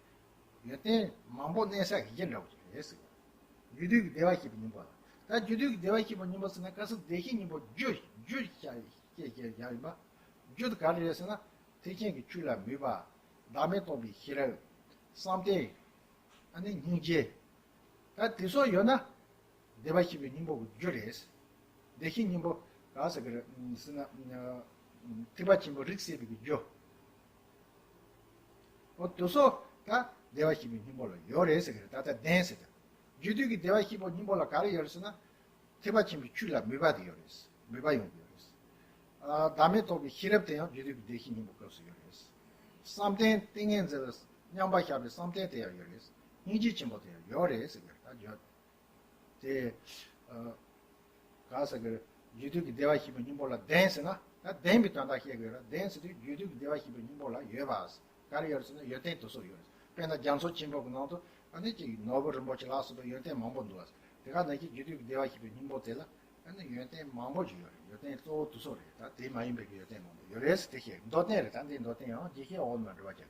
ཡོན་ཏན་མང་པོ་གནས་ས་གི་གཞི་འདྲ་བོ་ཅིག་རེད་ཟེར། རྒྱུ་དུས་ཀྱི་བདེ་བར་གཤེགས་པའི་སྙིང་པོ་ལ། ད་རྒྱུ་དུས་ཀྱི་བདེ་བར་གཤེགས་པའི་སྙིང་པོ་ཟེར་ན་སྐབས་སུ་བདེ་གཤེགས་སྙིང་པོ་རྒྱུ་རྒྱུ་བཤད་བཤད་བཤད་བཞག་ཡིན་པ། རྒྱུ་དེ་ག་རེ་རེད་ཟེར་ན། ཐེག་ཆེན་གྱི་ཆོས་ལ་མོས་པ། བདག་མེད་རྟོགས་པའི་ཤེས་རབ། བསམ་གཏན། ཨ་ནི་སྙིང་རྗེ། ད་དེ་ཚོ་ཡོད་ན། བདེ་བར་གཤེགས་པའི་སྙིང་པོ་གི་རྒྱུ་རེད། བདེ་གཤེགས་སྙིང་པོ་ག་ཟེར་གི་རེད་ཟེར་ན། ཐེག་པ་ཆེན་པོའི་རིགས་སད་པའི་གི་རྒྱུ། འོ་དེ་ཚོ་ད་བདེ་བར་གཤེགས་པའི་སྙིང་པོ་ལ་ཡོད་རེད་ཟེར་གི་རེད། ད་ལྟ་ལྡན་ཟེར་ད། རྒྱུ་དུས་ཀྱི་བདེ་བར་གཤེགས་པའི་སྙིང་པོ་ལ་ག་རེ་ཡོད་རེད་ཟེར་ན། ཐེག་པ་ཆེན་པོའི་ཆོས་ལ་མོས་པ་དེ་ཡོད་རེད། མོས་པ་ཡོང་གི་ཡོད་རེད། ཨ། བདག་མེད་རྟོགས་པའི་ཤེས་རབ་དེ་ཡང་རྒྱུ་དུས་ཀྱི་བདེ་གཤེགས་སྙིང་པོའི་སྐབས་སུ་ཡོད་རེད། བསམ་གཏན་ཏིང་ངེ་འཛིན་ལ་མཉམ་པར་བཞག་པའི་བསམ་གཏན་དེ་ཡང་ཡོད་རེད། སྙིང་རྗེ་ཆེན་པོ་དེ་ཡང་ཡོད་རེད་ཟེར་གི་རེད། ད་བརྗོད། དེ། ཨ། ག་ཟེར་གི་རེད། རྒྱུ་དུས་ཀྱི་བདེ་བར་གཤེགས་པའི་སྙིང་པོ་ལ་ལྡན་ཟེར་ན། ད་ལྡན་པའི་དོན་དག་བཤད་དགོས་རེད། ལྡན་ཟེར་དུས་རྒྱུ་དུས་ཀྱི་བདེ་བར་གཤེགས་པའི་སྙིང་པོ་ལ་ཡོད་པ། ག་རེ་ཡོད་ཟེར་ན་ཡོན་ཏན་དེ་ཚོ་ཡོད་རེད། དཔེར་ན་རྒྱ་མཚོ་ཆེན་པོ་གི་ནང་དུ་ཨ་ནི་ཅིག་ནོར་བུ་རིན་པོ་ཆེ་ལ་སོགས་པའི་ཡོན་ཏན་མང་པོ་འདུག་བ། དེ་ག་ནང་བཞིན་རྒྱུ་དུས་ཀྱི་བདེ་བར་གཤེགས་པའི་སྙིང་པོ་དེ་ལ་ཨ་ནི་ཡོན་ཏན་མང་པོ་ཅིག་ཡོད་རེད། ཡོན་ཏན་གཙོ་བོ་དེ་ཚོ་རེད། ད་དེ་མ་ཡིན་པའི་གི་ཡོན་ཏན་མང་པོ་ཡོད་རེད་ཟེར་དེ་བཤད། མདོར་བསྟན་རེད། ད་འདི་མདོར་བསྟན་ཡང་རྒྱས་བཤད་འོག་མ་འགྲོ་བ་བྱ།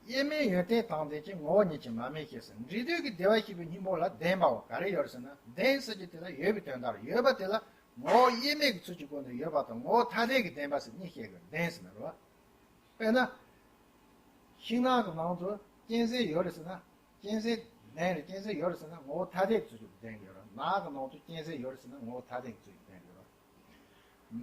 དབྱེར་མེད་ཡོན་ཏན་དང་ལྡན་ཅིང་ངོ་བོ་ཉིད་ཀྱི་མར་མེ་ཞེས་ཟེར། འབྲས་དུས་ཀྱི་བདེ་བར་གཤེགས་པའི་སྙིང་པོ་ལ་ལྡན་པའོ། ག་རེ་ཡོད་ཟེར་ན། ལྡན་ཟེར་གྱི་དེ་ལ་ཡོད་པའི་དོན་དག་རེད། ཡོད་པ་དེ་ལ་ངོ་བོ་དབྱེར་མེད་ཀྱི་ཚུལ་གྱི་སྒོ་ནས་ཡོད་པ་དང་ངོ་བོ་ཐ་དད་ཀྱིས་ལྡན་པ་ཟེར་གཉིས་བཤད་དགོས། ལྡན་ཟེར་ན་རེད་བ། དཔེར་ན། ཤིང་ནགས་ཀྱི་ནང་དུ་གཅན་གཟན་ཡོད་རེད་ཟེར་ན། གཅན་གཟན་ལྡན་རེད། གཅན་གཟན་ཡོད་རེད་ཟེར་ན་ངོ་བོ་ཐ་དད་ཀྱི་ཚུལ་གྱིས་ལྡན་གྱི་ཡོད་རེད། ནགས་ཀྱི་ནང་དུ་གཅན་གཟན་ཡོད་རེད་ཟེར་ན་ངོ་བོ་ཐ་དད་ཀྱི་ཚུལ་གྱིས་ལྡན་གྱི་ཡོད་རེད།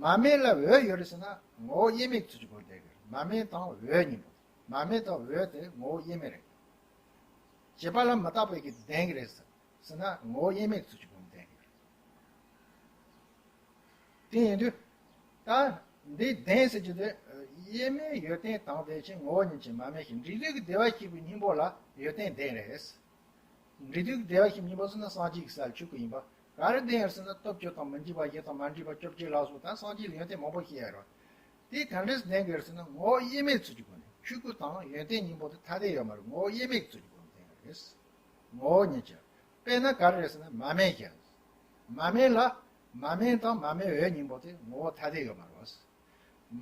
མར་མེ་ལ་འོད་ཡོད་རེད་ཟེར་ན་ངོ་བོ་དབྱེར་མེད་ཀྱི་ཚུལ་གྱི་སྒོ་ནས་ལྡན་གྱི་རེད། མར་མེ་དང་འོད་གཉིས་པོ། མར་མེ་དང་འོད་དེ་ངོ་བོ་དབྱེར་མེད་རེད། བྱེད་པ་ལ་མི་རྟག་པའི་གི་ལྡན་གྱི་རེད་ཟེར་ན་ངོ་བོ་དབྱེར་མེད་ཀྱི་ཚུལ་གྱི་སྒོ་ནས་ལྡན་གྱི་རེད། དེ་ཡིན་དུས། ད། འདི་ལྡན་ཟེར་གྱི་དེ། དབྱེར་མེད་ཡོན་ཏན་དང་ལྡན་ཅིང་ངོ་བོ་ཉིད་ཀྱི་མར་མེ་ཞེས། འབྲས་དུས་ཀྱི་བདེ་བར་གཤེགས་པའི་སྙིང་པོ་ལ་ཡོན་ཏན་ལྡན་རེད། འབྲས་དུས་ཀྱི་བདེ་བར་གཤེགས་པའི་སྙིང་པོ་ཟེར་ན་སངས་རྒྱས་ཀྱི་ས་ལ་ཆོས་སྐུ་ཡིན་པ། ག་རེ་ལྡན་ཡོད་ཟེར་ན་སྟོབས་བཅུ་དང་མི་འཇིགས་པ་བཞི་དང་མ་འདྲེས་པ་བཅོ་བརྒྱད་ལ་སོགས། ད་སངས་རྒྱས་ལ་ཡོན་ཏན་མང་པོ་བཤད་ཡོད་རེད། དེ་ག་འདྲས་ལྡན་གྱི་རེད་ཟེར་ན་ངོ་བོ་དབྱེར་མེད་ཚུལ་གྱི་སྒོ་ནས། ཆོས་སྐུ་དང་ཡོན་ཏན་གཉིས་པོ་དེ་ཐ་དད་ཡོད་མ་རེད། ངོ་བོ་དབྱེར་མེད་ཀྱི་ཚུལ་གྱི་སྒོ་ནས་ལྡན་ཡོད་རེད། ངོ་བོ་ཉིད་ཀྱི། དཔེར་ན་ག་རེ་རེད་ཟེར་ན་མར་མེ་བཞིན། མར་མེ་ལ། མར་མེ་དང་མར་མེའི་འོད་གཉིས་པོ་དེ་ངོ་བོ་ཐ་དད་ཡོད་མ་རེད་བ།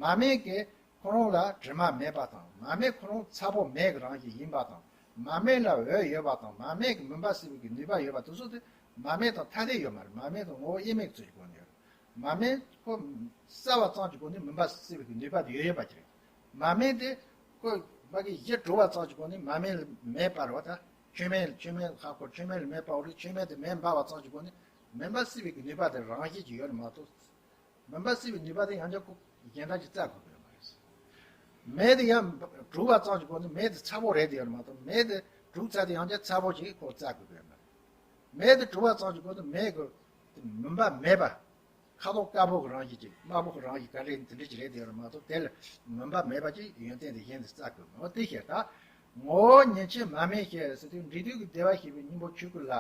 མར་མེ་གི་ཁོ་རང་ལ་དྲི་མ་མེད་པ་དང་། མར་མེ་ཁོ་རང་ཚ་པོ་མེ་གི་རང་བཞིན་ཡིན་པ་དང་། མར་མེ་ལ་འོད་ཡོད་པ་དང་། མར་མེ་གི་མུན་པ་སེལ་བའི་གི་ནུས་པ་ཡོད་པ་དེ་ཚོ་དེ་མར་མེ་དང་ཐ་དད་ཡོད་མ་རེད། མར་མེ་དང་ངོ་བོ་དབྱེར་མེད་ཀྱི་ཚུལ་གྱི་སྒོ་ནས་ཡོད་རེད། མར་མེ་ཁོ་བསལ་བ་ཙམ་གྱི་སྒོ་ནས་མུན་པ་སེལ་བའི་གི་ནུས་པ་དེ་ཡོད་ཡོད་པ་ཅིག་རེད། མར་མེ་དེ་ཁོ་མ་གི་གཞི་གྲུབ་པ་ཙམ་གྱི་སྒོ་ནས་མར་མེ་ལ་མེ་འབར་བ་དང་། མཆོད་མེ་མཆོད་མེ་ཧ་གོ། མཆོད་མེ་ལ་མེ་འབར་བ་རེད། མཆོད་མེ་དེ་མེ་འབར་བ་ཙམ་གྱི་སྒོ་ནས་མུན་པ་སེལ་བའི་གི་ནུས་པ་དེ་རང་བཞིན་གྱིས་ཡོད་རེད་མ་གཏོགས། མུན་པ་སེལ་བའི་ནུས་པ་དེ་ཡང་བསྐྱར་ཁོ་གཞན་དག་གིས་བཙལ་དགོས་ཀྱི་ཡོད་མ་རེད། མེ་དེ་ཡང་གྲུབ་པ་ཙམ་གྱི་སྒོ་ནས་མེ་དེ་ཚ་པོ་རེད་དེ་ཡོད་མ་གཏོགས། མེ་དེ་གྲུབ་ཚར་དུས་ཡང་བསྐྱར་ཚ་པོ་ཞིག་ཁོ་བཙལ་དགོས་ཀྱི་ཡོད་མ་རེད། མེ་དེ་གྲུབ་པ་ཙམ་གྱི་སྒོ་ནས་མེ་གི་མུན་པ་མེད་པ། ཁ་དོག་དཀར་པོ་གི་རང་བཞིན་གྱི་དམར་པོ་གི་རང་བཞིན་ག་རེ་དེ་འདྲ་ཅིག་རེད་དེ་ཡོད་མ་གཏོགས། དེ་ལ་མུན་པ་མེད་པ་ཅིག་ཡོན་ཏན་དེ་གཞན་དེ་བཙལ་དགོས་མ་རེད། དེ་བྱས་ད་ངོ་བོ་ཉིད་ཀྱི་མར་མེ་ཞེས་ཟེར་དུས་འབྲས་དུས་ཀྱི་བདེ་བར་གཤེགས་པའི་སྙིང་པོ་ཆོས་སྐུ་ལ།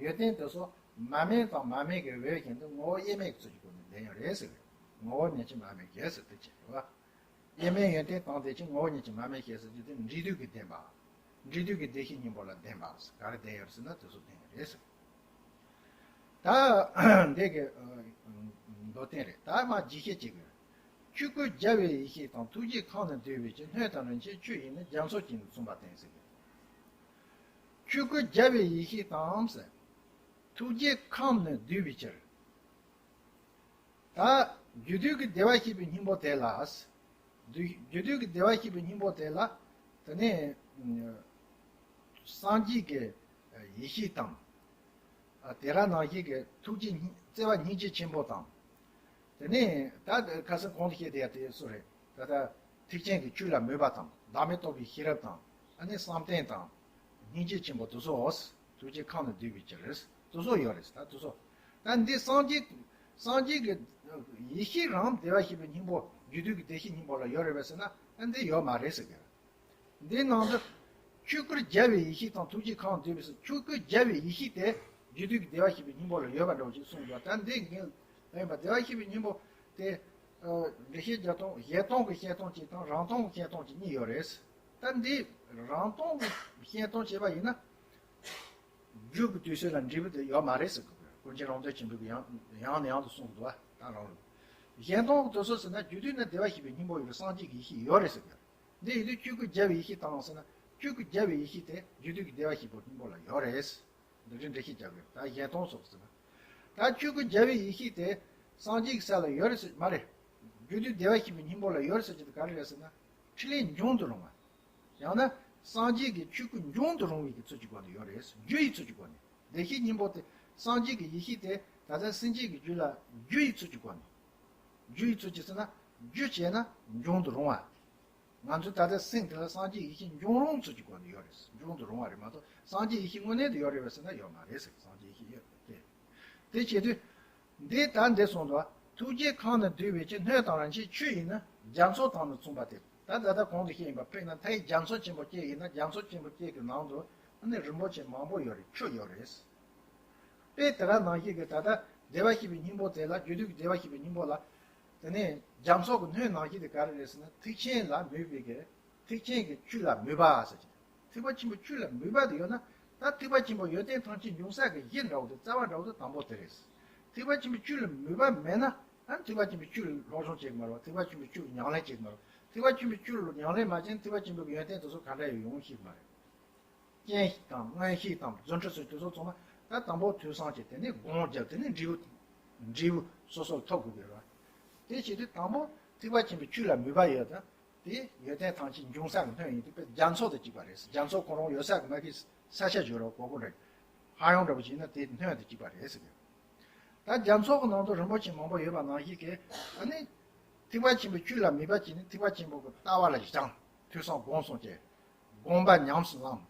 ཡོན་ཏན་དེ་ཚོ་མར་མེ་དང་མར་མེ་གི་འོད་བཞིན་དུ་ངོ་བོ་དབྱེར་མེད་ཀྱི་ཚུལ་གྱི་སྒོ་ནས་ལྡན་ཡོད་རེད་ཟེར། ངོ་བོ་ཉིད་ཀྱི་མར་མེ་ཞེས་ཟེར་དེ་བྱས་རེད་བ། སྐྱེ་མེད་ཡོན་ཏན་དང་ལྡན་ཅིང་ངོ་བོ་ཉིད་ཀྱིས་མ་དམིགས་ཞེས་ཟེར་རྒྱུ་དེ་འབྲས་དུས་ཀྱི་བདེན་པ། འབྲས་དུས་ཀྱི་བདེ་གཤེགས་སྙིང་པོ་ལ་བདེན་པ་ག་རེ་བདེན་ཡོད་ཟེར་ན་དེ་ཚོ་བདེན་རེད་ཟེར། ད་འདི་གི་མདོ་བསྟན་རེད། ད་མ་རྒྱས་བཤད་ཅིག་གི། ཆོས་སྐུ་རྒྱལ་བའི་ཡེ་ཤེས་དང་། ཐུགས་རྗེ་ཁམས་ནི་བསྡུས་པའི་ཕྱིར། སྣོད་དང་རིན་ཆེན་ཆུ་ཡིས་ནི། རྒྱ་མཚོ་ཆེན་དུ་མཚུངས་པ་བསྟན་ཟེར་གི། ཆོས་སྐུ་རྒྱལ་བའི་ཡེ་ཤེས་དང་ཟེར། ཐུགས་རྗེ་ཁམས་ནི་བསྡུས་པའི་ཕྱིར། ད་རྒྱུ་དུས་ཀྱི་བདེ་བར་གཤེགས་པའི་སྙིང་པོ་དེ་ལ། རྒྱུ་དུས་ཀྱི་བདེ་བར་གཤེགས་པའི་སྙིང་པོ་དེ་ལ། དེ་ནས་སངས་རྒྱས་ཀྱི་ཡེ་ཤེས་དང་། དེ་ག་ནང་བཞིན་གྱི་ཐུགས་རྗེ་སྙིང་བརྩེ་བ་སྙིང་རྗེ་ཆེན་པོ་དང་། དེ་ནས་ད་ཁ་སང་གོང་དུ་བཤད་དེ་ཡ་དེ་སུ་རེད། ད་ལྟ་ཐེག་ཆེན་གྱི་ཆོས་ལ་མོས་པ་དང་། བདག་མེད་རྟོགས་པའི་ཤེས་རབ་དང་། ཨ་ནི་བསམ་གཏན་དང་། སྙིང་རྗེ་ཆེན་པོ་དེ་ཚོ། ཐུགས་རྗེ་ཁམས་ནི་བསྡུས་པའི་ཕྱིར། དེ་ཚོ་ཡོད་རེད། ད་དེ་ཚོ། ད་འདི་སངས་རྒྱས། སངས་རྒྱས་ཀྱི་ཡེ་ཤེས་རང་བདེ་བར་གཤེགས་པའི་སྙིང་པོ། རྒྱུ་དུས་ཀྱི་བདེ་གཤེགས་སྙིང་པོ་ལ་ཡོད་རེད་པས་ཟེར་ན། ཨ་འདི་ཡོད་མ་རེད་ཟེར་གི། འདིའི་ནང་དུ་ཆོས་སྐུར་རྒྱལ་བའི་ཡེ་ཤེས་དང་། ཐུགས་རྗེ་ཁམས་བསྡུས་པའི་ཕྱིར། ཆོས་སྐུར་རྒྱལ་བའི་ཡེ་ཤེས་དེ་རྒྱུ་དུས་ཀྱི་བདེ་བར་གཤེགས་པའི་སྙིང་པོ་ལ་ཡོད་པ་འདྲ་བོ་ཞིག་གསུངས་འདུག། ད་འདི་ངས་ལེན་པ་བདེ་བར་གཤེགས་པའི་སྙིང་པོ་དེ། འགྲེལ་བཤད་རྒྱག་སྟངས་གཞན་སྟོང་གི་བཤད་སྟངས་གཅིག་དང་རང་སྟོང་གི་བཤད་སྟངས་གཅིག་གཉིས་ཡོད་རེད། ད་འདི་རང་སྟོང་གི་བཤད་སྟངས་བྱས་པ་ཡིན་ན། རྒྱུ་གི་དུས་ཚོད་ལ་འབྲས་བུ་དེ་ཡོད་མ་རེད་ཟེར་གི། ཀུན་མཁྱེན་རོང་སྟོན་ཆེན་པོས་ཡང་ཡང་ནས་ཡང་དུ་གསུངས་འདུག་པ། ད་རང་ལུགས། གཞན་སྟོང་གི་དུས་ཚོད་ཟེར་ན། རྒྱུ་དུས་ན་བདེ་བར་གཤེགས་པའི་སྙིང་པོ་ཡོད་རེད། སངས་རྒྱས་ཀྱི་ཡེ་ཤེས་ཡོད་རེད་ཟེར་གི། འདི་ཡིན་དུས་ཆོས་སྐུ་རྒྱལ་བའི་ཡེ་ཤེས་དང་ཟེར་ན། ཆོས་སྐུ་རྒྱལ་བའི་ཡེ་ཤེས་དེ་རྒྱུ་དུས་ཀྱི་བདེ་བར་གཤེགས་པའི་སྙིང་པོ་ལ་ཡོད་རེད། འདི་འདྲའི་འགྲེལ་བཤད་རྒྱག་གི་ཡོད། ད་གཞན་སྟོང་སོགས་ཟེར་ན། ད་ཆོས་སྐུ་རྒྱལ་བའི་ཡེ་ཤེས་དེ་སངས་རྒྱས་ཀྱི་ས་ལ་ཡོད་རེད་ཟེར་མ་རེད། རྒྱུ་དུས་བདེ་བར་གཤེགས་པའི་སྙིང་པོ་ལ་ཡོད་རེད་ཟེར་གྱི་དེ་ག་རེ་རེད་ཟེར་ན། ཕྲིན་ལས་འབྱུང་དུ་རུང་བ། ཡང་ན་སངས་རྒྱས་ཀྱི་ཆོས་སྐུ་འབྱུང་དུ་རུང་བའི་གི་ཚུལ་གྱི་སྒོ་ནས་ཡོད་རེད། རྒྱུ་ཡི་ཚུལ་གྱི་སྒོ་ནས། བདེ་གཤེགས་སྙིང་པོ་དེ། སངས་རྒྱས་ཀྱི་ཡེ་ཤེས་དེ་ད་ལྟ་སེམས་ཅན་གྱི་རྒྱུད་ལ་རྒྱུ་ཡི་ཚུལ་གྱི་སྒོ་ནས། རྒྱུ་ཡི་ཚུལ་གྱི་ཟེར་ན། རྒྱུ་བྱས་ན་འབྱུང་དུ་རུང་བ། ང་ཚོའི་ད་ལྟ་སེམས་དེ་ལ་སངས་རྒྱས་ཡེ་ཤེས་འབྱུང་རུང་ཚུལ་གྱི་སྒོ་ནས་ཡོད་རེད། འབྱུང་དུ་རུང་བ་རེད་མ་གཏོགས། སངས་རྒྱས་ཡེ་ཤེས་དངོས་གནས་དུ་ཡོད་རེད་པས་ཟེར་ན་ཡོད་མ་རེད་ཟེར། སངས་རྒྱས་ཡེ་ཤེས་ཡོད་དེ། དེ་བྱེད་དུས། འདི་ལྟར་འདི་གསུངས་འདུག། ཐུགས་རྗེ་ཁམས་ནི་བསྡུས་པའི་ཕྱིར། སྣོད་དང་རིན་ཆེན་ཆུ་ཡིས་ནི། རྒྱ་མཚོ་དང་ནི་མཚུངས་པ་སྟེ། ད་ད་ལྟ་གོང་དུ་བཤད་ཡིན་པ། དཔེར་ན་མཐའི་རྒྱ་མཚོ་ཆེན་པོ་གཅིག་ཡིན་ན། རྒྱ་མཚོ་ཆེན་པོ་གཅིག་གི་ནང་དུ་ནི་རིན་པོ་ཆེ་མང་པོ་ཡོད་རེད། ཆུ་ཡོད་རེད། དཔེ་དེ་ག་ནང་བཞིན་གྱི་ད་ལྟ་བདེ་བར་གཤེགས་པའི་སྙིང་པོ་དེ་ལ། རྒྱུ་དུས་ཀྱི་བདེ་བར་གཤེགས་པའི་སྙིང་པོ་ལ། དེ་ནས་རྒྱ་མཚོ་གི་སྣོད་ནང་བཞིན་དེ་ག་རེ་རེད་ཟེར་ན། ཐེག་ཆེན་ལ་མོས་པའི་གི། ཐེག་ཆེན་གྱི་ཆོས་ལ་མོས་པ་ཟེར་གྱི། ཐེག་པ་ཆེན་པོའི་ཆོས་ལ་མོས་པ་དེ་ཡོད་ན། ད་ཐེག་པ་ཆེན་པོ་ཡོན་ཏན་ཐམས་ཅད་འབྱུང་ས་གི་གཞི་འདྲ་བོ་དེ། རྩ་བ་འདྲ་བོ་དེ་དང་པོ་དེ་རེད། ཐེག་པ་ཆེན་པོའི་ཆོས་ལ་མོས་པ་མེད་ན། ཨ་ཐེག་པ་ཆེན་པོའི་ཆོས་ལ་སློབ་སྦྱོང་བྱེད་ཀྱི་མ་རེད། ཐེག་པ་ཆེན་པོའི་ཆོས་ལ་ཉམས་ལེན་བྱེད་ཀྱི་མ་རེད། ཐེག་པ་ཆེན་པོའི་ཆོས་ལ་ཉམས་ལེན་མ་བྱས་ན་ཐེག་པ་ཆེན་པོའི་ཡོན་ཏན་དེ་ཚོ་ག་འདྲ་ཡང་ཡོང་ཤེས་ཀྱི་མ་རེད། རྐྱེན་དང་མངོན་ཤེས་དང་རྫུ་འཕྲུལ་སོགས་དེ་ཚོ་ཚང་མ་ད་དང་པོ་ཐོས་བསམ་བྱས། དེ་ནས་སྒོམ་བརྒྱབ། དེ་ནས་འབྲས་བུ། འབྲས་བུ་སོ་སོར་ཐོབ་དགོས་ཀྱི་རེད། དེ་བྱེད་དུས་དང་པོ་ཐེག་པ་ཆེན་པོའི་ཆོས་ལ་མོས་པ་ཡོད་ད། དེ་ཡོན་ཏན་ཐམས་ཅད་འབྱུང་ས་གི་སྣོད་ཡིན་དུས། དཔེ་རྒྱ་མཚོ་དང་གཅིག་པ་རེད། རྒྱ་མཚོ་ཁོ་རང་ཡོད་ས་གི་མ་གི་ས་ཆ་བརྗོད་རོགས་གོ་གོ་རེད། ཧ་ཡང་འདྲ་བོ་བྱས་ན་དེ་སྣོད་དང་གཅིག་པ་རེད་ཟེར་གི། ད་རྒྱ་མཚོ་གི་ནང་དུ་རིན་པོ་ཆེ་མང་པོ་ཡོད་པ་ནང་བཞིན་གྱི། ཨ་ནི་ཐེག་པ་ཆེན་པོའི་ཆོས་ལ་མོས་པ་བྱས་ནས་ཐེག་པ་ཆེན་པོ་གི་ལྟ་བ་ལ་སྦྱངས། ཐོས་བསམ་སྒོམ་གསུམ་བྱས། སྒོམ་པ་ཉམས་སུ་བླངས།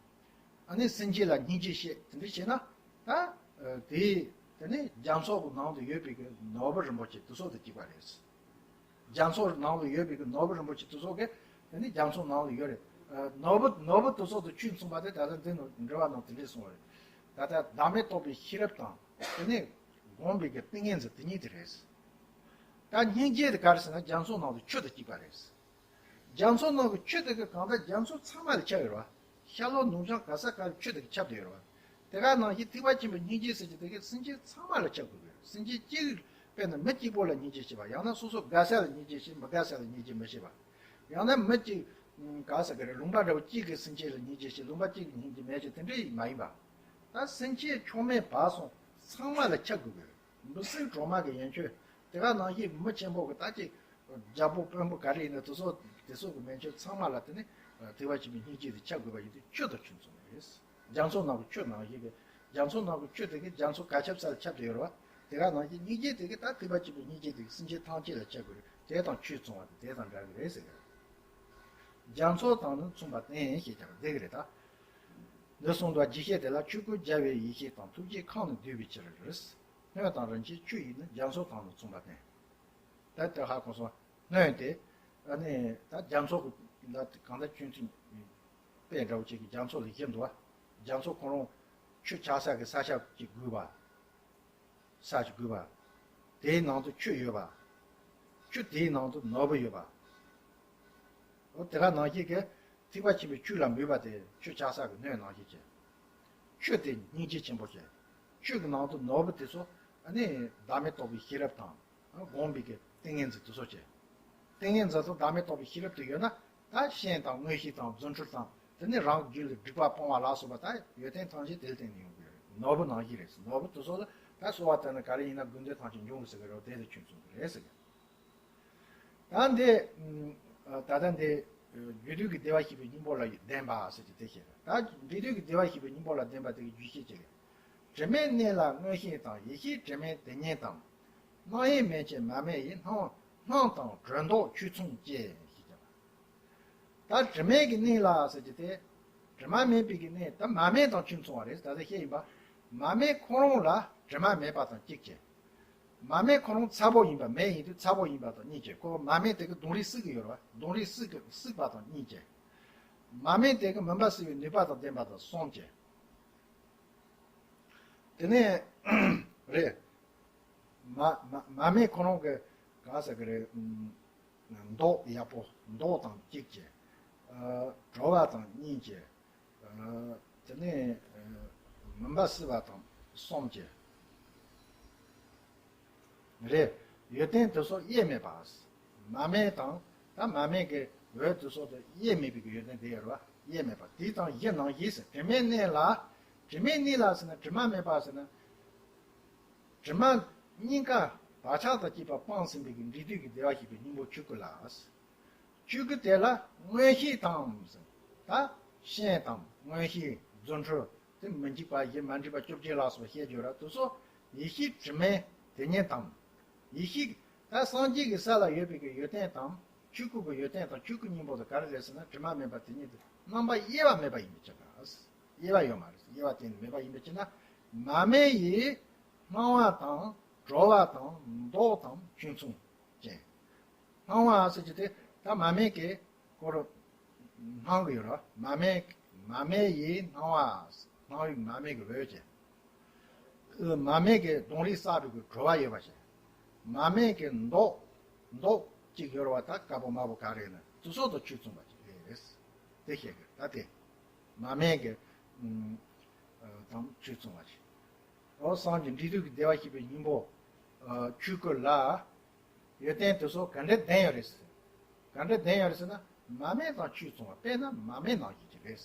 ཨ་ནི་སེམས་ཅན་ལ་སྙིང་རྗེ་བཤད། དེ་འདྲ་བྱས་ན། ད་དེ་དེ་ནི་རྒྱ་མཚོ་གི་ནང་དུ་ཡོད་པའི་གི་ནོར་བུ་རིན་པོ་ཆེ་དེ་ཚོ་དང་གཅིག་པ་རེད། རྒྱ་མཚོ་ནང་དུ་ཡོད་པའི་གི་ནོར་བུ་རིན་པོ་ཆེ་དེ་ཚོ་གི་དེ་ནི་རྒྱ་མཚོ་ནང་དུ་ཡོད་རེད། ནོར་བུ་ནོར་བུ་དེ་ཚོ་དང་ཆོས་མཚུངས་པ་དེ་ད་ལྟ་འདི་ནང་འགྲེལ་བ་ནང་དེ་འདྲས་གསུངས་པ་རེད། ད་ལྟ་བདག་མེད་རྟོགས་པའི་ཤེས་རབ་དང་། དེ་ནི་སྒོམ་པའི་གི་ཏིང་ངེ་འཛིན་དེ་ཉིད་དེ་རེད། ད་སྙིང་རྗེ་དེ་ག་རེ་ཟེར་ན། རྒྱ་མཚོ་ནང་དུ་ཆུ་དང་གཅིག་པ་རེད། རྒྱ་མཚོ་ནང་གི་ཆུ་དེ་གི་གང་ལྟར་རྒྱ་མཚོ་ཚང་མ་ལ་ཁྱབ་ཡོད་རེད་བ། ཤར་ལྷོ་ནུབ་བྱང་ག་ས་ག་ལ་ཆུ་དེ་གི་ཁྱབ་བསྡད་ཡོད་རེད་བ། དེ་ག་ནང་བཞིན་ཐེག་པ་ཆེན་པོའི་སྙིང་རྗེ་ཟེར་གྱི་དེ་གི་སེམས་ཅན་ཚང་མ་ལ་ཁྱབ་དགོས་ཀྱི་རེད། སེམས་ཅན་གཅིག་དཔེར་ན་མི་གཅིག་པོ་ལ་སྙིང་རྗེ་བྱེད་པ། ཡང་ན་སོ་སོ་དགའ་ས་ལ་སྙིང་རྗེ་བྱེད། མི་དགའ་ས་ལ་སྙིང་རྗེ་མི་བྱེད་པ། ཡང་ན་མི་གཅིག་ག་ས་ག་རེ་ལུང་པ་འདྲ་བོ་གཅིག་གི་སེམས་ཅན་ལ་སྙིང་རྗེ་བྱེད། ལུང་པ་གཅིག་གི་སྙིང་རྗེ་མེད་བྱེད། དེ་འདྲ་མ་ཡིན་པ། ད་སེམས་ཅན་ཕྱོགས་མེད་བར་གསུམ་ཚང་མ་ལ་ཁྱབ་དགོས་ཀྱི་རེད། འབུ་སྲིན་གྲོག་མ་གི་ཡན་ཆོད། དེ་ག་ནང་བཞིན་མི་ཆེན་པོ་གི་ད་ཅིག་རྒྱལ་པོ་དཔོན་པོ་ག་རེ་ཡིན་ན་དེ་ཚོ་དེ་ཚོ་གི་མན་ཆད་ཚང་མ་ལ་དེ་ནི་ཐེག་པ་ཆེན་པོའི་སྙིང་རྗེ་དེ་ཁྱབ་དགོས་པ་ཡིན་དུས་ཆུ་དང་ཆུ་མཚུངས་རེད། རྒྱ་མཚོ་ནང་གི་ཆུ་ནང་བཞིན་གི། རྒྱ་མཚོ་ནང་གི་ཆུ་དེ་གི་རྒྱ་མཚོ་ག་ཁྱབ་ས་ལ་ཁྱབ་བསྡད་ཡོད་རེད་བ། དེ་ག་ནང་བཞིན་སྙིང་རྗེ་དེ་གི་ད་ཐེག་པ་ཆེན་པོའི་སྙིང་རྗེ་དེ་གི་སེམས་ཅན་ཐམས་ཅད་ལ་ཁྱབ་དགོས་རེད། དེ་དང་ཆོས་མཚུངས་པ་དེ་དེ་དང་འདྲ་གི་རེད་ཟེར་གི། རྒྱ་མཚོ་དང་ནི་མཚུངས་པ་བསྟན་ཞེས་ཀྱང་བསྟན་གི་རེད་ད། འདི་གསུངས་པ་རྒྱས་བཤད་དེ་ལ། ཆོས་སྐུ་རྒྱལ་བའི་ཡེ་ཤེས་དང་། ཐུགས་རྗེ་ཁམས་ནི་བསྡུས་པའི་ཕྱིར། སྣོད་དང་རིན་ཆེན་ཆུ་ཡིས་ནི། རྒྱ་མཚོ་དང་ནི་མཚུངས་པ་བསྟན། ད་ལྟ་ཧ་གོ་སོང་། སྣོད་དེ་ཨ་ནི་ད་རྒྱ་མཚོ་གི་ད་གང་ལྟར་ཆུ་ཚན་དཔེ་འདྲ་བོ་ཅིག་གི་རྒྱ་མཚོ་ལ་བཞག་འདུག་བ། རྒྱ་མཚོ་ཁོ་རང་ཆུ་ཆགས་ས་གི་ས་ཆ་ཅིག་དགོས་པ། ས་ཅིག་དགོས་པ། དེའི་ནང་དུ་ཆུ་ཡོད་པ། ཆུ་དེའི་ནང་དུ་ནོར་བུ་ཡོད་པ། འོ་དེ་ག་ནང་བཞིན་གྱི་ཐེག་པ་ཆེན་པོའི་ཆོས་ལ་མོས་པ་དེ་ཆོས་ཆགས་ས་གི་སྣོད་ནང་བཞིན་བྱས། ཆོས་དེ་སྙིང་རྗེ་ཆེན་པོ་བྱས། ཆོས་ཀྱི་ནང་དུ་ནོར་བུ་དེ་ཚོ་ཨ་ནི་བདག་མེད་རྟོགས་པའི་ཤེས་རབ་དང་། སྒོམ་པའི་གི་ཏིང་ངེ་འཛིན་དེ་ཚོ་བྱས། ཏིང་ངེ་འཛིན་དང་བདག་མེད་རྟོགས་པའི་ཤེས་རབ་དེ་ཡོད་ན། ད་སྤྱན་དང་མངོན་ཤེས་དང་རྫུ་འཕྲུལ་དང་དེ་ནི་རང་གི་རྒྱུད་ལ་སྒྲིབ་པ་སྤོང་བ་ལ་སོགས་པ་ད་ཡོན་ཏན་ཐམས་ཅད་དེ་ལ་བརྟེན་ནས་ཡོང་གི་རེད། ནོར་བུ་ནང་བཞིན་རེད། ནོར་བུ་དེ་ཚོ་ལ་ད་གསོལ་བ་བཏབ་ན་ག་རེ་ཡིན་ན་དགོས་འདོད་ཐམས་ཅད་འབྱུང་གི་ཟེར་གི་རེད། དེ་ལ་ཁྱོད་མཚུངས་གི་རེད་ཟེར་གི། ད་འདི་ད་ལྟ་འདི་རྒྱུ་དུས་ཀྱི་བདེ་བར་གཤེགས་པའི་སྙིང་པོ་ལ་ལྡན་པ་ཟེར་གྱི་དེ་བཤད་རེད། ད་འབྲས་དུས་ཀྱི་བདེ་བར་གཤེགས་པའི་སྙིང་པོ་ལ་ལྡན་པ་དེ་གི་རྒྱུད་བཤད་ཀྱི་རེད། དྲི་མེད་གནས་ལ་མངོན་ཤེས་དང་། ཡེ་ཤེས་དྲི་མེད་དེ་ཉིད་དང་། སྣང་ཡེ་མན་ཆད་མ་སྨད་ཡི། སྣང་སྣང་དང་སྒྲོ་འདོགས་ཆོས་མཚུངས་སྐྱེ། ཞེས་བྱ་བ། ད་དྲི་མེད་ཀྱི་གནས་ལ་ཟེར་གྱི་དེ། དྲི་མ་མེད་པའི་གི་གནས་ད་མ་སྨད་དང་ཆོས་མཚུངས་པ་རེད། ད་ལྟ་བཤད་ཡིན་པ། མ་སྨད་ཁོ་རང་ལ་དྲི་མ་མེད་པ་དང་གཅིག་བྱས། མ་སྨད་ཁོ་རང་ཚ་པོ་ཡིན་པ། མེ་ཡིན་དུས་ཚ་པོ་ཡིན་པ་དང་གཉིས་བྱས། ཁོ་མ་སྨད་དེ་གི་གདོང་རིས་བསྲེག་གི་ཡོད་རེད་བ། གདོང་རིས་བསྲེག་གི་བསྲེག་པ་དང་གཉིས་བྱས། མ་སྨད་དེ་གི་མུན་པ་སེལ་བའི་ནུས་པ་དང་ལྡན་པ་དང་གསུམ་བྱས། དེ་ནས་རེད། མ་མ་མ་སྨད་ཁོ་རང་གི་ག་ཟེར་གི་རེད། མདོག་ཡག་པོ། མདོག་དང་གཅིག་བྱས། ཨ་བྲོ་བ་དང་གཉིས་བྱས། ཨ་དེ་ནས་ཨ་མུན་པ་སེལ་བ་དང་གསུམ་བྱས། རེད། ཡོན་ཏན་དེ་ཚོ་དབྱེར་མེད་པ། མ་སྨད་དང་ད་མ་སྨད་ཀྱི་འོད་དེ་ཚོ་དེ་དབྱེར་མེད་པའི་གི་ཡོན་ཏན་དེ་ཡོད་རེད་བ། དབྱེར་མེད་པ་དེ་དང་བཞི་ནང་བཞིན་ཟེར། དྲི་མེད་གནས་ལ། དྲི་མེད་གནས་ལ་ཟེར་ན་དྲི་མ་མེད་པ་ཟེར་ན། དྲི་མ་གཉིས་ཀ་བག་ཆགས་དང་བཅས་པ་སྤངས་ཟིན་པའི་གི་འབྲས་དུས་ཀྱི་བདེ་བར་གཤེགས་པའི་སྙིང་པོ་ཆོས་སྐུ་ལ། ཆོས་སྐུ་དེ་ལ་མངོན་ཤེས་དང་། ད་སྤྱན་དང་མངོན་ཤེས། རྫུ་འཕྲུལ་དེ་མི་འཇིགས་པ་བཞི། མ་འདྲེས་པ་བཅོ་བརྒྱད་ལ་སོགས་པ་བཤད་རྒྱུ་ར། དེ་ཚོ་ཡེ་ཤེས་དྲི་མེད་དེ་ཉིད་དང་། ཡེ་ཤེས་ད་སངས་རྒྱས་ཀྱི་ས་ལ་ཡོད་པའི་གི་ཡོན་ཏན་དང་། ཆོས་སྐུ་གི་ཡོན་ཏན་དང་ཆོས་སྐུ་སྙིང་པོ་དེ་ག་རེ་རེད་ཟེར་ན་དྲི་མ་མེད་པ་དེ་ཉིད་དེ་རྣམ་པ་དབྱེ་བ་མེད་པ་ཡིན་པའི་ཕྱིར་ན། དབྱེ་བ་ཡོད་མ་རེད། དབྱེ་བ་གཏན་ནས་མེད་པ་ཡིན་པའི་ཕྱིར་ན། མ་སྨད་ཡི་སྣང་བ་དང་བྲོ་བ་དང་མདོག་དང་ཆོས་མཚུངས་ཅན། སྣང་བ་ཟེར་གྱི་དེ་ད་མ་སྨད་ཀྱི་སྐོར་སྣང་གི་ཡོད་རེད། མ་སྨད་མ་སྨད་ཡི་སྣང་བ། སྣང་བའི་མ་སྨད་ཀྱི་འོད་ཅན། མ་སྨད་ཀྱི་གདོང་རིས་བསྲེགས་པའི་གི་བྲོ་བ་ཡོད་པ་ཅན། མ་སྨད་ཀྱི་མདོག་མདོག་ཅིག་ཡོད་རེད་བ། ད་དཀར་པོ་དམར་པོ་ག་རེ་ཡིན་ན་དེ་ཚོ་དང་ཆོས་མཚུངས་པ་ཅིག་རེད། དེ་བཤད་གི། ད་དེ་མ་སྨད་ཀྱི་ཨ་དང་ཆོས་མཚུངས་པ་ཅིག། འོ་སངས་རྒྱས་འབྲས་དུས་ཀྱི་བདེ་བར་གཤེགས་པའི་སྙིང་པོ་ཨ་ཆོས་སྐུ་ལ་ཡོན་ཏན་དེ་ཚོ་ག་འདྲ་ལྡན་ཡོད་རེད་ཟེར། ག་འདྲ་ལྡན་ཡོད་རེད་ཟེར་ན་མ་སྨད་དང་ཆོས་མཚུངས་པ། དཔེར་ན་མ་སྨད་ནང་བཞིན་གྱི་རེད།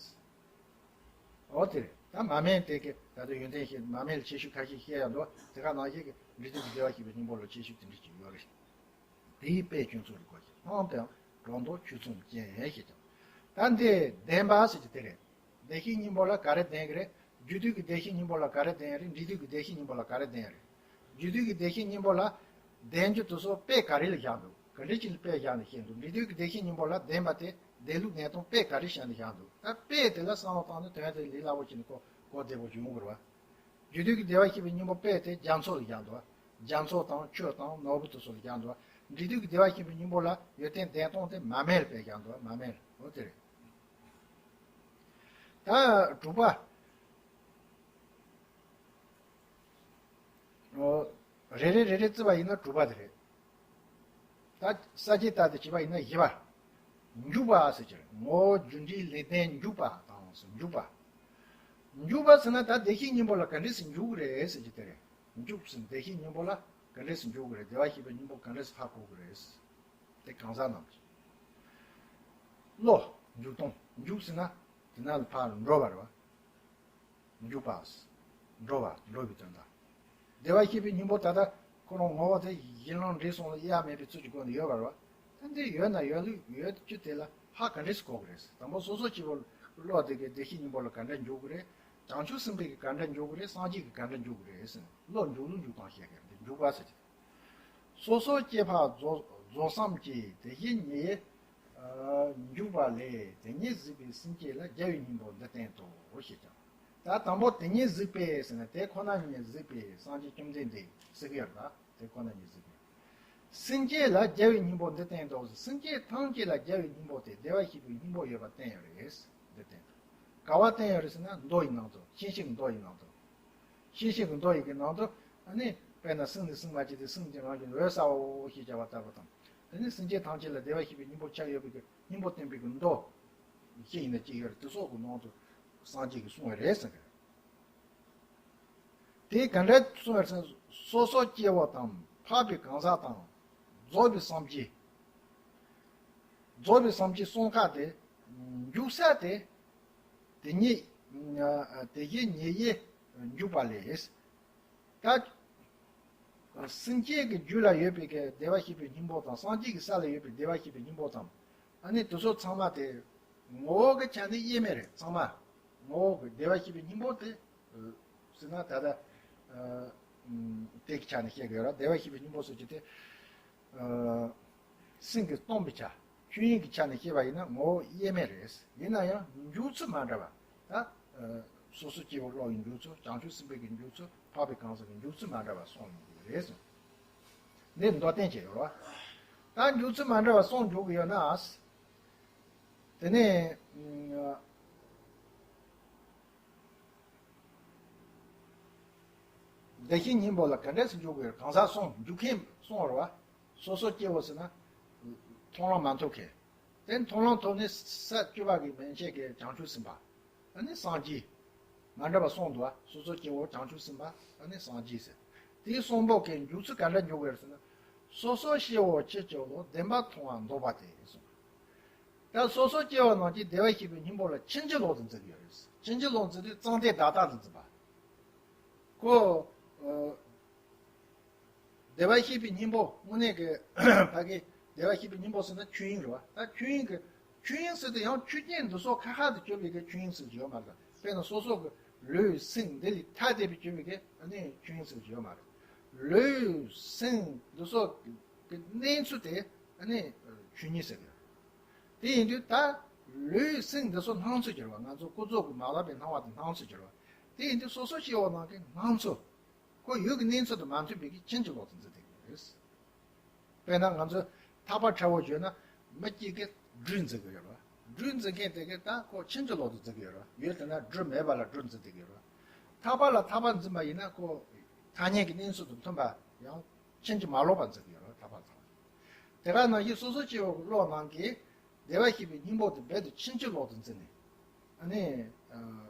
འོ་དེ་རེད། ད་མ་སྨད་དེ་གི་ད་ལྟ་ཡོན་ཏན་བཤད། མ་སྨད་ལ་ཁྱད་ཆོས་ཁ་ཤས་བཤད་ཡ་འདུག། དེ་ག་ནང་བཞིན་གྱི་འབྲས་དུས་ཀྱི་བདེ་བར་གཤེགས་པའི་སྙིང་པོ་ལ་ཁྱད་ཆོས་དེ་འདྲ་ཅིག་ཡོད་རེད། དེའི་དཔེ་ཁྱོད་ཚོ་ལ་གོ་ཞིག། སྣང་དང་སྒྲོ་འདོགས་ཆོས་མཚུངས་ཅན་ཞེས་ཀྱང་། ད་འདི་ལྡན་པ་ཟེར་གྱི་དེ་རེད། བདེ་གཤེགས་སྙིང་པོ་ལ་ག་རེ་ལྡན་གྱི་རེད། རྒྱུ་དུས་ཀྱི་བདེ་གཤེགས་སྙིང་པོ་ལ་ག་རེ་ལྡན་རེད། འབྲས་དུས་ཀྱི་བདེ་གཤེགས་སྙིང་པོ་ལ་ག་རེ་ལྡན་རེད། རྒྱུ་དུས་ཀྱི་བདེ་གཤེགས་སྙིང་པོ་ལ་ལྡན་རྒྱུ་དེ་ཚོ་དཔེ་ག་རེ་ལ་བཞག་འདུག། ག་འདྲ་ཅིག་ལ་དཔེ་བཞག་ནས་བཤད་འདུག། འབྲས་དུས་ཀྱི་བདེ་གཤེགས་སྙིང་པོ་ལ་ལྡན་པ་དེ་བདེ་ལུགས་གནས་སྟངས་དཔེ་ག་རེ་བཞག་ནས་བཞག་འདུག། ད་དཔེ་དེ་ལ་བསམ་བློ་བཏང་ནས་དོན་དེ་ལས་སླ་པོ་བྱས་ནས་གོ་གོ་བདེ་པོ་ཡོང་གི་རེད་བ། རྒྱུ་དུས་ཀྱི་བདེ་བར་གཤེགས་པའི་སྙིང་པོ་དཔེ་དེ་རྒྱ་མཚོ་ལ་བཞག་འདུག། རྒྱ་མཚོ་དང་ཆུ་དང་ནོར་བུ་དེ་ཚོ་ལ་བཞག་འདུག། འབྲས་དུས་ཀྱི་བདེ་བར་གཤེགས་པའི་སྙིང་པོ་ལ་ཡོན་ཏན་ལྡན་སྟངས་དེ་མ་སྨད་ལ་དཔེ་བཞག་འདུག། མ་སྨད་ལ། འོ་དེ་རེད། ད་དྲུག་པ། འོ། རེ་རེ་རེ་རེ་བརྩི་བ་ཡིན་ན་དྲུག་པ་དེ་རེད། ད་ས་བཅད་ལྟར་དུ་བྱས་པ་ཡིན་ན་བཞི་པ། འཇུག་པ་ཟེར་གྱི་རེད། ངོ་བོ་རྒྱུ་འབྲས་ལས་ལྡན་འཇུག་པ་དང་ཟེར། འཇུག་པ། འཇུག་པ་ཟེར་ན་ད་བདེ་གཤེགས་སྙིང་པོ་ལ་ག་འདྲས་སེ་འཇུག་གི་རེད་ཟེར་གྱི་དེ་རེད། འཇུག་ཟེར་བདེ་གཤེགས་སྙིང་པོ་ལ་ག་འདྲས་སེ་འཇུག་གི་རེད། བདེ་བར་གཤེགས་པའི་སྙིང་པོ་ག་འདྲས་སེ་ཧ་གོ་གི་རེད། དེ་གང་ཟག་རྣམས་ཀྱིས་བློ་འཇུག་སྟངས། འཇུག་ཟེར་ན་དེ་ན་ལ་ཕར་འགྲོ་བ་རེད་བ། འཇུག་པ། འགྲོ་བ། འགྲོ་བའི་དོན་དག། བདེ་བར་གཤེགས་པའི་སྙིང་པོ་ད་ལྟ་ཁོ་རང་ངོ་བོ་དེ་གཞན་ལུགས་འབྲས་གསུམ་ལ་དབྱེ་བ་མེད་པའི་ཚུལ་གྱི་སྒོ་ནས་ཡོད་པ་རེད་བ། ད་འདི་ཡོད་ན་ཡོད་ལུགས་ཡོད་རྒྱུ་དེ་ལ་ཧ་ག་འདྲས་སེ་གོ་གི་རེད། དང་པོ་སོ་སོ་སྐྱེ་བོ་བློ་དེ་གའི་བདེ་གཤེགས་སྙིང་པོ་ལ་ག་འདྲས་འཇུག་གི་རེད། བྱང་ཆུབ་སེམས་དཔའི་གི་ག་འདྲས་འཇུག་གི་རེད། སངས་རྒྱས་ཀྱི་ག་འདྲས་འཇུག་གི་རེད་ཟེར་ནས་བློ་འཇུག་ལུགས་འཇུག་སྟངས་བཤད་གི་རེད། འདི་འཇུག་པ་ཟེར་གི། སོ་སོ་སྐྱེ་འཕགས་རྫོགས་རྫོགས་སངས་རྒྱས་དེ་བཞིན་ཉིད། ཨ་འཇུག་པ་ལས། དེ་ཉིད་གཟིགས་པའི་སེམས་བསྐྱེད་ལ་རྒྱལ་བའི་སྙིང་པོ་འདི་བསྟན་ཏོ། ཞེས་ཀྱང་། ད་དང་པོ་དེ་ཉིད་གཟིགས་པས་ཟེར་ན་དེ་ཁོ་ན་ཉིད་གཟིགས་པའི་སངས་རྒྱས་བཅོམ་ལྡན་འདས་ཟེར་གི་ཡོད་ལ། དེ་ཁོ་ན་ཉིད་གཟིགས་པའི་སེམས་བསྐྱེད་ལ་རྒྱལ་བའི་སྙིང་པོ་འདི་བསྟན་ཏོ། སེམས་བསྐྱེད་ཐམས་ཅད་ལ་རྒྱལ་བའི་སྙིང་པོ་དེ་བདེ་བར་གཤེགས་པའི་སྙིང་པོ་ཡོད་པ་བསྟན་ཡོད་རེད། འདི་བསྟན་ཏོ། ག་བ་བསྟན་ཡོད་རེད་ཟེར་ན་མདོ་ཡི་ནང་དུ། ཤེས་བྱའི་མདོ་ཡི་ནང་དུ། ཤེས་བྱའི་མདོ་ཡི་གི་ནང་དུ་ཨ་ནི་དཔེར་ན་སེམས་ནི་སེམས་མ་བྱས་ཏེ་སེམས་ཀྱི་རང་བཞིན་འོད་གསལ་བའོ་ཞེས་བྱ་བ་ལྟ་བུ་དང་། དེ་ནས་སེམས་ཅན་ཐམས་ཅད་ལ་བདེ་བར་གཤེགས་པའི་སྙིང་པོ་ཆགས་ཡོད་པའི་གི་སྙིང་པོ་བསྟན་པའི་གི་མདོ་ཅི་ཡིན་ན་ཅི་ཡོད་རེད། དེ་སོགས་ཀྱི་ནང་དུ་སངས་རྒྱས་ཀྱིས་གསུངས་པ་རེད་ཟེར་གི། དེ་ག་འདྲ་གསུངས་པ་རེད་ཟེར་ན། སོ་སོ་སྐྱེ་བོ་དང་འཕགས་པའི་གང་ཟག་དང་རྫོགས་པའི་སངས་རྒྱས། རྫོགས་པའི་སངས་རྒྱས་གསུམ་ཀ་དེ་འཇུག་ས་དེ། དེ་ཉིད་དེ་བཞིན་ཉིད་ཡེ་འཇུག་པ་ལས། ད་སེམས་ཅན་གྱི་རྒྱུད་ལ་ཡོད་པའི་གི་བདེ་བར་གཤེགས་པའི་སྙིང་པོ་དང་། སངས་རྒྱས་ཀྱི་ས་ལ་ཡོད་པའི་བདེ་བར་གཤེགས་པའི་སྙིང་པོ་དང་། ཨ་ནི་དེ་ཚོ་ཚང་མ་དེ་ངོ་བོ་གི་ཆ་ནས་དབྱེར་མེད་རེད། ཚང་མ་ངོ་བོ་གི་བདེ་བར་གཤེགས་པའི་སྙིང་པོ་དེ་ཟེར་ན། ད་ལྟ་དེ་གི་ཆ་ནས་བཤད་དགོས་ར། བདེ་བར་གཤེགས་པའི་སྙིང་པོ་ཟེར་རྒྱུ་དེ། སེམས་ཀྱིས་སྟོང་པའི་ཆ། ཆོས་དབྱིངས་ཀྱི་ཆ་ནས་བཤད་པ་ཡིན་ན་ངོ་བོ་དབྱེར་མེད་རེད། ཡིན་ན་ཡང་འཇུག་ཚུལ་མ་འདྲ་བ། ད་སོ་སོ་སྐྱེ་བོ་བློ་ཡི་འཇུག་ཚུལ། བྱང་ཆུབ་སེམས་དཔའི་གི་འཇུག་ཚུལ། འཕགས་པའི་གང་ཟག་གི་འཇུག་ཚུལ་མ་འདྲ་བ་གསུངས་ཡོང་གི་རེད་གསུངས། འདི་མདོར་བསྟན་བྱས་ཡོད་རེད་བ། ད་འཇུག་ཚུལ་མ་འདྲ་བ་གསུངས་འཇུག་གི་ཡོད་ན། དེ་ནས་བདེ་གཤེགས་སྙིང་པོ་ལ་ག་འདྲས་སུ་འཇུག་དགོས། གང་ཟག་གསུམ། འཇུག་མཁན་གསུམ་རེད་བ། སོ་སོ་སྐྱེ་བོ་ཟེར་ན་མཐོང་ལམ་མ་ཐོབ་མཁན། དེ་མཐོང་ལམ་ཐོབ་ནས་ས་བཅུ་པ་གི་མན་ཆད་ཀྱི་བྱང་ཆུབ་སེམས་དཔའ། ཨ་ནི་སངས་རྒྱས། མ་འདྲ་བ་གསུམ་འདུག་བ། སོ་སོ་སྐྱེ་བོ། བྱང་ཆུབ་སེམས་དཔའ། ཨ་ནི་སངས་རྒྱས་ཟེར། དེའི་གསུམ་པོ་གི་འཇུག་ཚུལ་ག་འདྲ་འཇུག་དགོས་ཟེར་ན། སོ་སོ་སྐྱེ་བོ་ཕྱིན་ཅི་ལོག་བདེན་པར་མཐོང་བ་འདོད་པ་དེ་གསུངས། ད་སོ་སོ་སྐྱེ་བོ་རྣམས་ཀྱིས་བདེ་བར་གཤེགས་པའི་སྙིང་པོ་ལ་ཕྱིན་ཅི་ལོག་ཏུ་འཛིན་གྱི་ཡོད་རེད། ཕྱིན་ཅི་ལོག་འཛིན་དུས་ཙང་ཏེ་བརྡ་རྟགས་དུ་འཛིན་པ། ཁོ། ཨ། བདེ་བར་གཤེགས་པའི་སྙིང་པོ་དངོས་གནས་ཀྱི་ཕ་གི་བདེ་བར་གཤེགས་པའི་སྙིང་པོ་ཟེར་ན་ཆོས་དབྱིངས་རེད་བ། ད་ཆོས་དབྱིངས་ཀྱི་ཆོས་དབྱིངས་ཟེར་དུས་ཡང་ཆོས་ཅན་འདི་ཚོ་ཁ་ཁ་དུ་གྱུར་པའི་གི་ཆོས་དབྱིངས་ཟེར་གྱི་ཡོད་མ་རེད། དཔེར་ན་སོ་སོ་གི་ལུས་སེམས་འདི་ལས་ཐ་དད་པའི་གྱུར་པའི་གི་ཨ་ནི་ཆོས་དབྱིངས་ཟེར་གྱི་ཡོད་མ་རེད། ལུས་སེམས་འདི་ཚོ་གི་གནས་ཚུལ་དེ་ཨ་ནི་ཆོས་ཉིད་ཟེར་གྱི་ཡོད། དེ་ཡིན་དུས་ད་ལུས་སེམས་འདི་ཚོ་སྣང་ཚུལ་གྱུར་བ། ང་ཚོ་ཀུན་རྫོབ་ཀྱི་མ་རིག་པའི་སྣང་བ་དེ་སྣང་ཚུལ་གྱུར་བ། དེ་ཡིན་དུས་སོ་སོ་སྐྱེ་བོ་རྣམས་ཀྱི་སྣང་ཚུལ། ཁོ་ཡུལ་གྱི་གནས་ཚུལ་དང་མ་མཐུན་པའི་གི་ཕྱིན་ཅི་ལོག་ཏུ་འཛིན་བསྡད་ཀྱི་ཡོད་རེད། དཔེར་ན་ང་ཚོས་ཐག་པ་ཁྲ་བོ་བརྗོད་ན་མི་གཅིག་གིས་སྦྲུལ་འཛིན་གྱི་ཡོད་རེད། སྦྲུལ་འཛིན་མཁན་དེ་གིས་ད་ཁོ་ཕྱིན་ཅི་ལོག་ཏུ་འཛིན་གྱི་ཡོད་རེད། ཡོད་དེ་ན་སྦྲུལ་མེད་པ་ལ་སྦྲུལ་འཛིན་བསྡད་ཀྱི་ཡོད་རེད། ཐག་པ་ལ་ཐག་པ་འཛིན་པ་ཡིན་ན་ཁོ་ཐ་སྙད་ཀྱི་གནས་ཚུལ་དང་མཐུན་པ་ཡང་ཕྱིན་ཅི་མ་ལོག་པ་འཛིན་གྱི་ཡོད་རེད། ཐག་པ་ལ་ཐག་པ། དེ་ག་ནང་བཞིན་སོ་སོ་སྐྱེ་བོ་གི་བློ་རྣམས་ཀྱིས་བདེ་བར་གཤེགས་པའི་སྙིང་པོ་དེ་རྦད་དེ་ཕྱིན་ཅི་ལོག་ཏུ་འཛིན་ནས། ཨ་ནི། ཨ།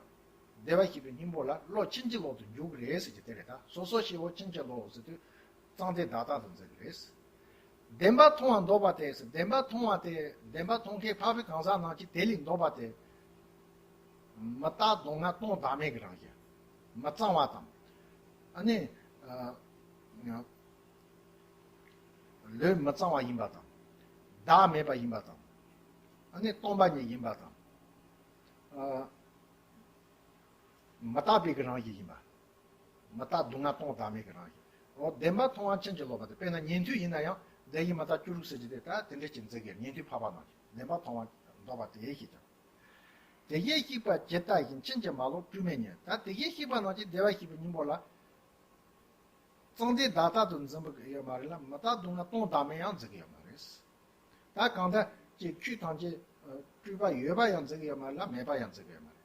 བདེ་བར་གཤེགས་པའི་སྙིང་པོ་ལ་བློ་ཕྱིན་ཅི་ལོག་ཏུ་འཇུག་གི་རེད་ཟེར་གྱི་དེ་རེད། ད་སོ་སོ་སྐྱེ་བོ་ཕྱིན་ཅི་ལོག་ཟེར་དུས་ཙང་ཏེ་བརྡ་རྟགས་དུ་འཛིན་གྱི་རེད། བདེན་པར་མཐོང་བ་འདོད་པ་དེ་ཟེར། བདེན་པར་མཐོང་བ་དེ། བདེན་པར་མཐོང་མཁན་འཕགས་པའི་གང་ཟག་རྣམས་ཀྱིས་དེ་ལས་འདོད་པ་དེ། མི་རྟག་སྡུག་བསྔལ་སྟོང་བདག་མེད་ཀྱི་རང་བཞིན། མི་གཙང་བ་དང་། ཨ་ནི། ཨ། ལུས་མི་གཙང་བ་ཡིན་པ་དང་། བདག་མེད་པ་ཡིན་པ་དང་། ཨ་ནི་སྟོང་པ་ཉིད་ཡིན་པ་དང་། ཨ། མི་རྟག་པའི་གི་རང་བཞིན་ཡིན་པ། མི་རྟག་སྡུག་བསྔལ་སྟོང་བདག་མེད་ཀྱི་རང་བཞིན། འོ་བདེན་པར་མཐོང་བ་ཕྱིན་ཅི་ལོག་པ་དེ། དཔེར་ན་ཉན་ཐོས་ཡིན་ན་ཡང་བདེན་བཞི་མི་རྟག་བཅུ་དྲུག་ཟེར་གྱི་དེ་ད་དེ་འདྲ་ཅིག་འཛིན་གྱི་ཉན་ཐོས་འཕགས་པ་རྣམས་ཀྱིས་བདེན་པར་མཐོང་བ་འདོད་པ་དེ་ཞེས་ཀྱང་། དེ་བཞིན་གཤེགས་པ་ཇི་ལྟ་བཞིན་ཕྱིན་ཅི་མ་ལོག་སྤྲོས་མེད་ཉིད། ད་དེ་བཞིན་གཤེགས་པ་རྣམས་ཀྱིས་བདེ་བར་གཤེགས་པའི་སྙིང་པོ་ལ་ཙང་ཏེ་བརྡ་རྟགས་དུ་འཛིན་པ་ཡོད་མ་རེད་ལ། མི་རྟག་སྡུག་བསྔལ་སྟོང་བདག་མེད་ཡང་འཛིན་གྱི་ཡོད་མ་རེད། ད་གང་ལྟར་ཅིག་ཆོས་ཐམས་ཅད་སྤྲོས་པ་ཡོད་པ་ཡང་འཛིན་གྱི་ཡོད་མ་རེད་ལ། མེད་པ་ཡང་འཛིན་གྱི་ཡོད་མ་རེད།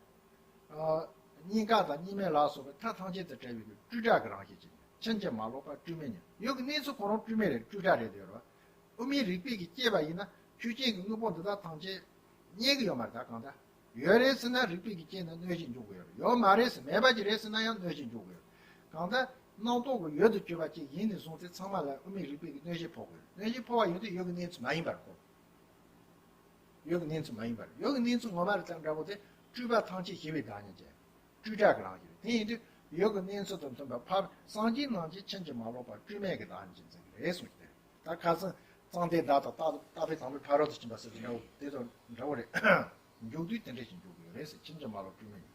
ཨ། སྙིང་ག་དང་སྙིང་མེད་ལ་སོགས་པའི་མཐའ་ཐམས་ཅད་དུ་བྲལ་བའི་སྤྲོས་བྲལ་གྱི་རང་བཞིན་ཅན། ཕྱིན་ཅི་མ་ལོག་པ་སྤྲོས་མེད་ཉིད། ཡུལ་གྱི་གནས་ཚུལ་ཁོ་རང་སྤྲོས་མེད་རེད། སྤྲོས་བྲལ་རེད་དེ་རོ། དབུ་མའི་རིགས་པས་ཀྱིས་དཔྱད་པ་ཡིན་ན་ཆོས་ཅན་གྱི་དངོས་པོ་འདི་དག་ཐམས་ཅད་རྙེད་ཀྱི་ཡོད་མ་རེད། ད་གང་ལྟར་ཡོད་རེད་ཟེར་ན་རིགས་པས་ཀྱིས་དཔྱད་ནས་གནོད་བྱེད་འཇོག་གི་ཡོད་རེད། ཡོད་མ་རེད་ཟེར། མེད་པ་ཅིག་རེད་ཟེར་ན་ཡང་གནོད་བྱེད་འཇོག་གི་ཡོད་རེད། གང་ལྟར་རྣམ་རྟོག་གི་ཡུལ་དུ་གྱུར་པ་ཅིག་ཡིན་ནས་བཟུང་སྟེ་ཚང་མ་ལ་དབུ་མའི་རིགས་པས་ཀྱིས་གནོད་བྱེད་ཕོག་གི་ཡོད་རེད། གནོད་བྱེད་ཕོག་པ་ཡོད་དུས་ཡུལ་གྱི་གནས་ཚུལ་མ་ཡིན་པར་གོ། ཡུལ་གྱི་གནས་ཚུལ་མ་ཡིན་པར། ཡུལ་གྱི་གནས་ཚུལ་ངོ་མ་རེད་དང་འདྲ་བོ་དེ་སྤྲོས་པ་ཐམས་ཅད་ཞི་བའི་བདག་ཉིད་ཅན། སྤྲོས་བྲལ་གྱི་རང་བཞིན་རེད། དེ་ཡིན་དུས་ཡུལ་གྱི་གནས་ཚུལ་དང་མཐུན་པར་འཕགས་པའི་སངས་རྒྱས་རྣམས་ཀྱིས་ཕྱིན་ཅི་མ་ལོག་པར་སྤྲོས་མེད་ཀྱི་བདག་ཉིད་ཅན་འཛིན་གྱི་རེད་གསུངས་ཏེ། ད་ཁ་སང་ཙང་ཏེ་བརྡ་དང་རྟགས་རྟགས་པའི་དང་པོའི་ཕ་རོལ་ཏུ་ཕྱིན་པ་ཟེར་གྱི་འདྲ་བོ་དེ་དང་འདྲ་བོ་རེད། མཇུག་བསྡུས་དེ་འདྲ་ཞིག་འཇུག་གི་ཡོད་རེད་ཟེར། ཕྱིན་ཅི་མ་ལོག་སྤྲོས་མེད་ཉིད།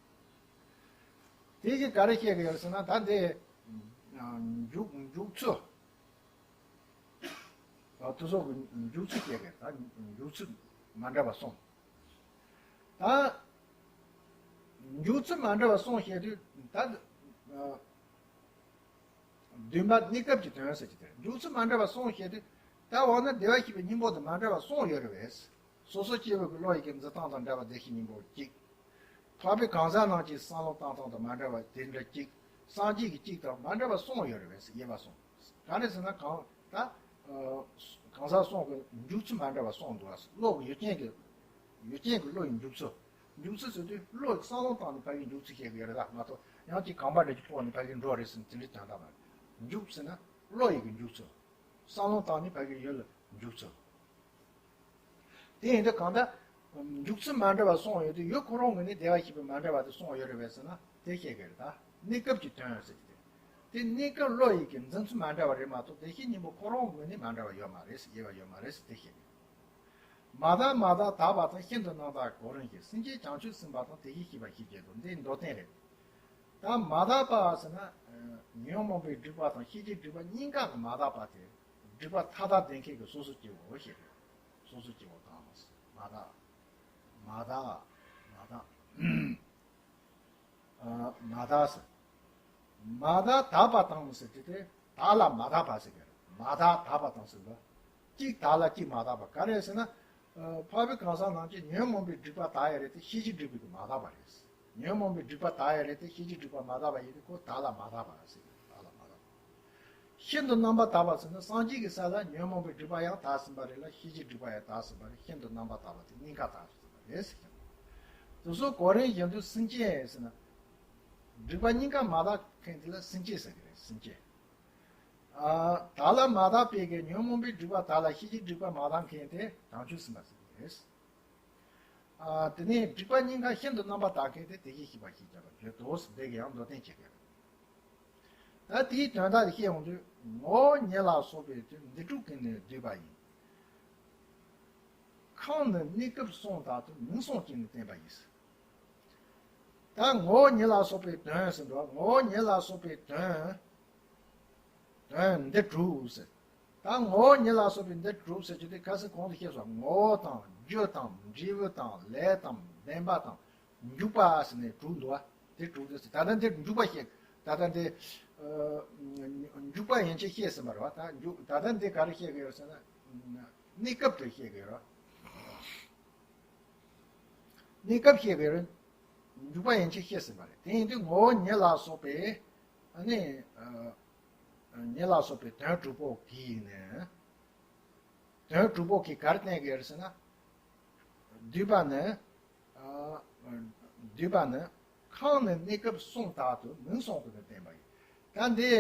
དེ་བཞིན་ག་རེ་བཤད་ཀྱི་ཡོད་ཟེར་ན། ད་འདི་འཇུག་འཇུག་ཚུལ། ཨ། དེ་ཚོ་གི་འཇུག་ཚུལ་བཤད་ཀྱི། ད་འཇུག་ཚུལ་མ་འདྲ་བ་གསུམ། ད་འཇུག་ཚུལ་མ་འདྲ་བ་གསུམ་བཤད་དུས་ད། ཨ། བདུན་པ་གནས་སྐབས་ཀྱི་དོན་ཟེར་གྱི་དེ་རེད། འཇུག་ཚུལ་མ་འདྲ་བ་གསུམ་བཤད་དུས་ད་འོ་ན་བདེ་བར་གཤེགས་པའི་སྙིང་པོ་དང་མ་འདྲ་བ་གསུམ་ཡོད་རེད་པས། སོ་སོ་སྐྱེ་བོ་གི་བློ་ཡི་གི་འཛིན་སྟངས་དང་འདྲ་བ་བདེ་གཤེགས་སྙིང་པོ་གཅིག། འཕགས་པའི་གང་ཟག་རྣམས་ཀྱི་བསམ་བློ་བཏང་སྟངས་དང་མ་འདྲ་བ་དེ་འདྲ་གཅིག། སངས་རྒྱས་ཀྱི་གཅིག་དང་མ་འདྲ་བ་གསུམ་ཡོད་རེད་པས། དབྱེ་བ་གསུམ། ག་རེ་ཟེར་ན་གང་ད། ཨ། གང་ཟག་གསུམ་གྱི་འཇུག་ཚུལ་མ་འདྲ་བ་གསུམ་འདུག་བ། བློ་གི་ཡུལ་ཅན་གྱི་ཡུལ་ཅན་གྱི་བློ་ཡི་འཇུག་ཚུལ། འཇུག་ཚུལ་ཟེར་དུས་བློ་ཡི་བསམ་བློ་བཏང་ནས་ཕ་གིའི་འཇུག་ཚུལ་བཤད་ཀྱི་ཡོད་རེད་ད་མ་གཏོགས། ཡང་ཅིག་གང་པ་འདྲ་ཅིག་ཕོག་ནས་ཕ་གིར་འགྲོ་རེད་ཟེར་ནས་དེ་འདྲའི་དོན་དག་མ་རེད། འཇུག་ཟེར་ན་བློ་ཡི་གི་འཇུག་ཚུལ། བསམ་བློ་བཏང་ནས་ཕ་གིའི་ཡུལ་ལ་འཇུག་ཚུལ། དེ་ཡིན་དུས་གང་ལྟར། འཇུག་ཚུལ་མ་འདྲ་བ་གསུམ་ཡོད་དུས་ཡུལ་ཁོ་རང་ངོས་ནས་བདེ་བར་གཤེགས་པའི་མ་འདྲ་བ་དེ་གསུམ་ཡོད་རེད་པས་ཟེར་ན་དེ་བཤད་ཀྱི་རེད་ད། གནས་སྐབས་ཀྱི་དོན་ཟེར་གྱི་དེ། དེ་གནས་སྐབས་བློ་ཡི་གི་འཛིན་ཚུལ་མ་འདྲ་བ་རེད་མ་གཏོགས་བདེ་གཤེགས་སྙིང་པོ་ཁོ་རང་ངོས་ནས་མ་འདྲ་བ་ཡོད་མ་རེད་ཟེར། དབྱེ་བ་ཡོད་མ་རེད་ཟེར་དེ་བཤད་ཀྱི། མ་དག་མ་དག་དག་པ་དང་ཤིན་ཏུ་རྣམ་དག་གོ་རིམ་བཞིན། སེམས་ཅན་བྱང་ཆུབ་སེམས་དཔའ་དང་དེ་བཞིན་གཤེགས་པ་ཞེས་བརྗོད་དོ། འདི་མདོར་བསྟན་རེད། ད་མ་དག་པ་ཟེར་ན། ཉོན་མོངས་པའི་སྒྲིབ་པ་དང་ཤེས་བྱའི་སྒྲིབ་པ་གཉིས་ཀ་གི་མ་དག་པ་དེ། སྒྲིབ་པ་མཐའ་དག་ལྡན་མཁན་གྱི་སོ་སོ་སྐྱེ་བོ་ཞེས་རེད། སོ་སོ་སྐྱེ་བོ་དང་མ་དག་མ་དག་མ་དག་ཨ། མ་དག་ཟེར། མ་དག་དག་པ་དང་ཟེར་དེ་དེ་དག་ལ་མ་དག་པ་ཟེར་གི་རེད། མ་དག་དག་པ་དང་ཟེར་བ། གཅིག་དག་ལ་གཅིག་མ་དག་པ་ག་རེ་ཟེར་ན། ཨ། འཕགས་པའི་གང་ཟག་རྣམས་ཀྱིས་ཉོན་མོངས་པའི་སྒྲིབ་པ་དག་ཡ་རེད་དེ་ཤེས་བྱའི་སྒྲིབ་པ་གིས་མ་དག་པ་རེད། ཉོན་མོངས་པའི་སྒྲིབ་པ་དག་ཡ་རེད་དེ་ཤེས་བྱའི་སྒྲིབ་པ་མ་དག་པ་ཡིན་དུས་ཁོ་དག་ལ་མ་དག་པ་ཟེར་གི་རེད། དག་ལ་མ་དག་པ། ཤིན་ཏུ་རྣམ་པར་དག་པ་ཟེར་ན་སངས་རྒྱས་ཀྱི་ས་ལ་ཉོན་མོངས་པའི་སྒྲིབ་པ་ཡང་དག་ཟིན་པ་རེད་ལ་ཤེས་བྱའི་སྒྲིབ་པ་ཡང་དག་ཟིན་པ་རེད། ཤིན་ཏུ་རྣམ་པར་དག་པ་དེ་གཉིས་ཀ་དག་ཟིན་པ་རེད་ཟེར། དེ་ཚོ་གོ་རིམ་བཞིན་དུ་སེམས་ཅན་ཟེར་ན། སྒྲིབ་པ་གཉིས་ཀ་མ་དག་མཁན་དེ་ལ་སེམས་ཅན་ཟེར་གི་རེད། སེམས་ཅན། ཨ། དག་ལ་མ་དག་པའི་གི་ཉོན་མོངས་པའི་སྒྲིབ་པ་དག་ལ་ཤེས་བྱའི་སྒྲིབ་པ་མ་དག་མཁན་དེ་བྱང་ཆུབ་སེམས་དཔའ་ཟེར་གི་རེད། ཨ། དེ་ནས་སྒྲིབ་པ་གཉིས་ཀ་ཤིན་ཏུ་རྣམ་པར་དག་མཁན་དེ་དེ་བཞིན་གཤེགས་པ་ཞེས་བྱ་བར་བརྗོད་དོ། འདི་གི་ཡང་མདོར་བསྟན་བྱེད་དགོས། ད་དེའི་དོན་དག་དེ་བཤད་ཡོང་དུས་ངོ་བོ་ཉིད་ལ་སོགས་པའི་དོན་འདི་དྲུག་གིས་ནི་བསྡུས་པ་ཡིན། ཁམས་ནི་གནས་སྐབས་གསུམ་དག་ཏུ་མིང་གསུམ་གྱིས་ནི་བསྟན་པ་ཡིན། ད་ངོ་བོ་ཉིད་ལ་སོགས་པའི་དོན་ཟེར་འགྲོ། ངོ་བོ་ཉིད་ལ་སོགས་པའི་དོན། དོན་འདི་དྲུག་ཟེར། ད་ངོ་བོ་ཉིད་ལ་སོགས་པའི་འདི་དྲུག་ཟེར་རྒྱུ་དེ་ཁ་སང་གོང་དུ་བཤད་སོང་། ངོ་བོ་དང་རྒྱུ་དང་འབྲས་བུ་དང་ལས་དང་བདེན་པ་དང་འཇུག་པ་ཟེར་ནས་དྲུག་འདུག་བ། དེ་དྲུག་དེ་ཟེར། ད་ལྟ་འདི་འཇུག་པ་བཤད། ད་ལྟ་འདི་ཨ་འཇུག་པ་ཡན་ཆད་བཤད་ཟིན་པ་རེད་བ། ད་འཇུག་ད་ལྟ་འདི་ག་རེ་བཤད་གི་ཡོད་ཟེར་ན། གནས་སྐབས་དེ་བཤད་གི་ཡོད་རེད། གནས་སྐབས་བཤད་གི་ཡོད་རེད། འཇུག་པ་ཡན་ཆད་བཤད་ཟིན་པ་རེད། དེ་ཡིན་དུས་ངོ་བོ་ཉིད་ལ་སོགས་པའི་ཨ་ནི་ཨ་ཉིད་ལ་སོགས་པའི་དོན་དྲུག་པོ་གིས་ནི། དོན་དྲུག་པོ་གིས་ག་རེ་བསྟན་གི་ཡོད་རེད་ཟེར་ན། བསྡུས་པ་ནི། ཨ། བསྡུས་པ་ནི། ཁམས་ནི་གནས་སྐབས་གསུམ་དག་ཏུ་མིང་གསུམ་གྱིས་ནི་བསྟན་པ་ཡིན། ད་འདི།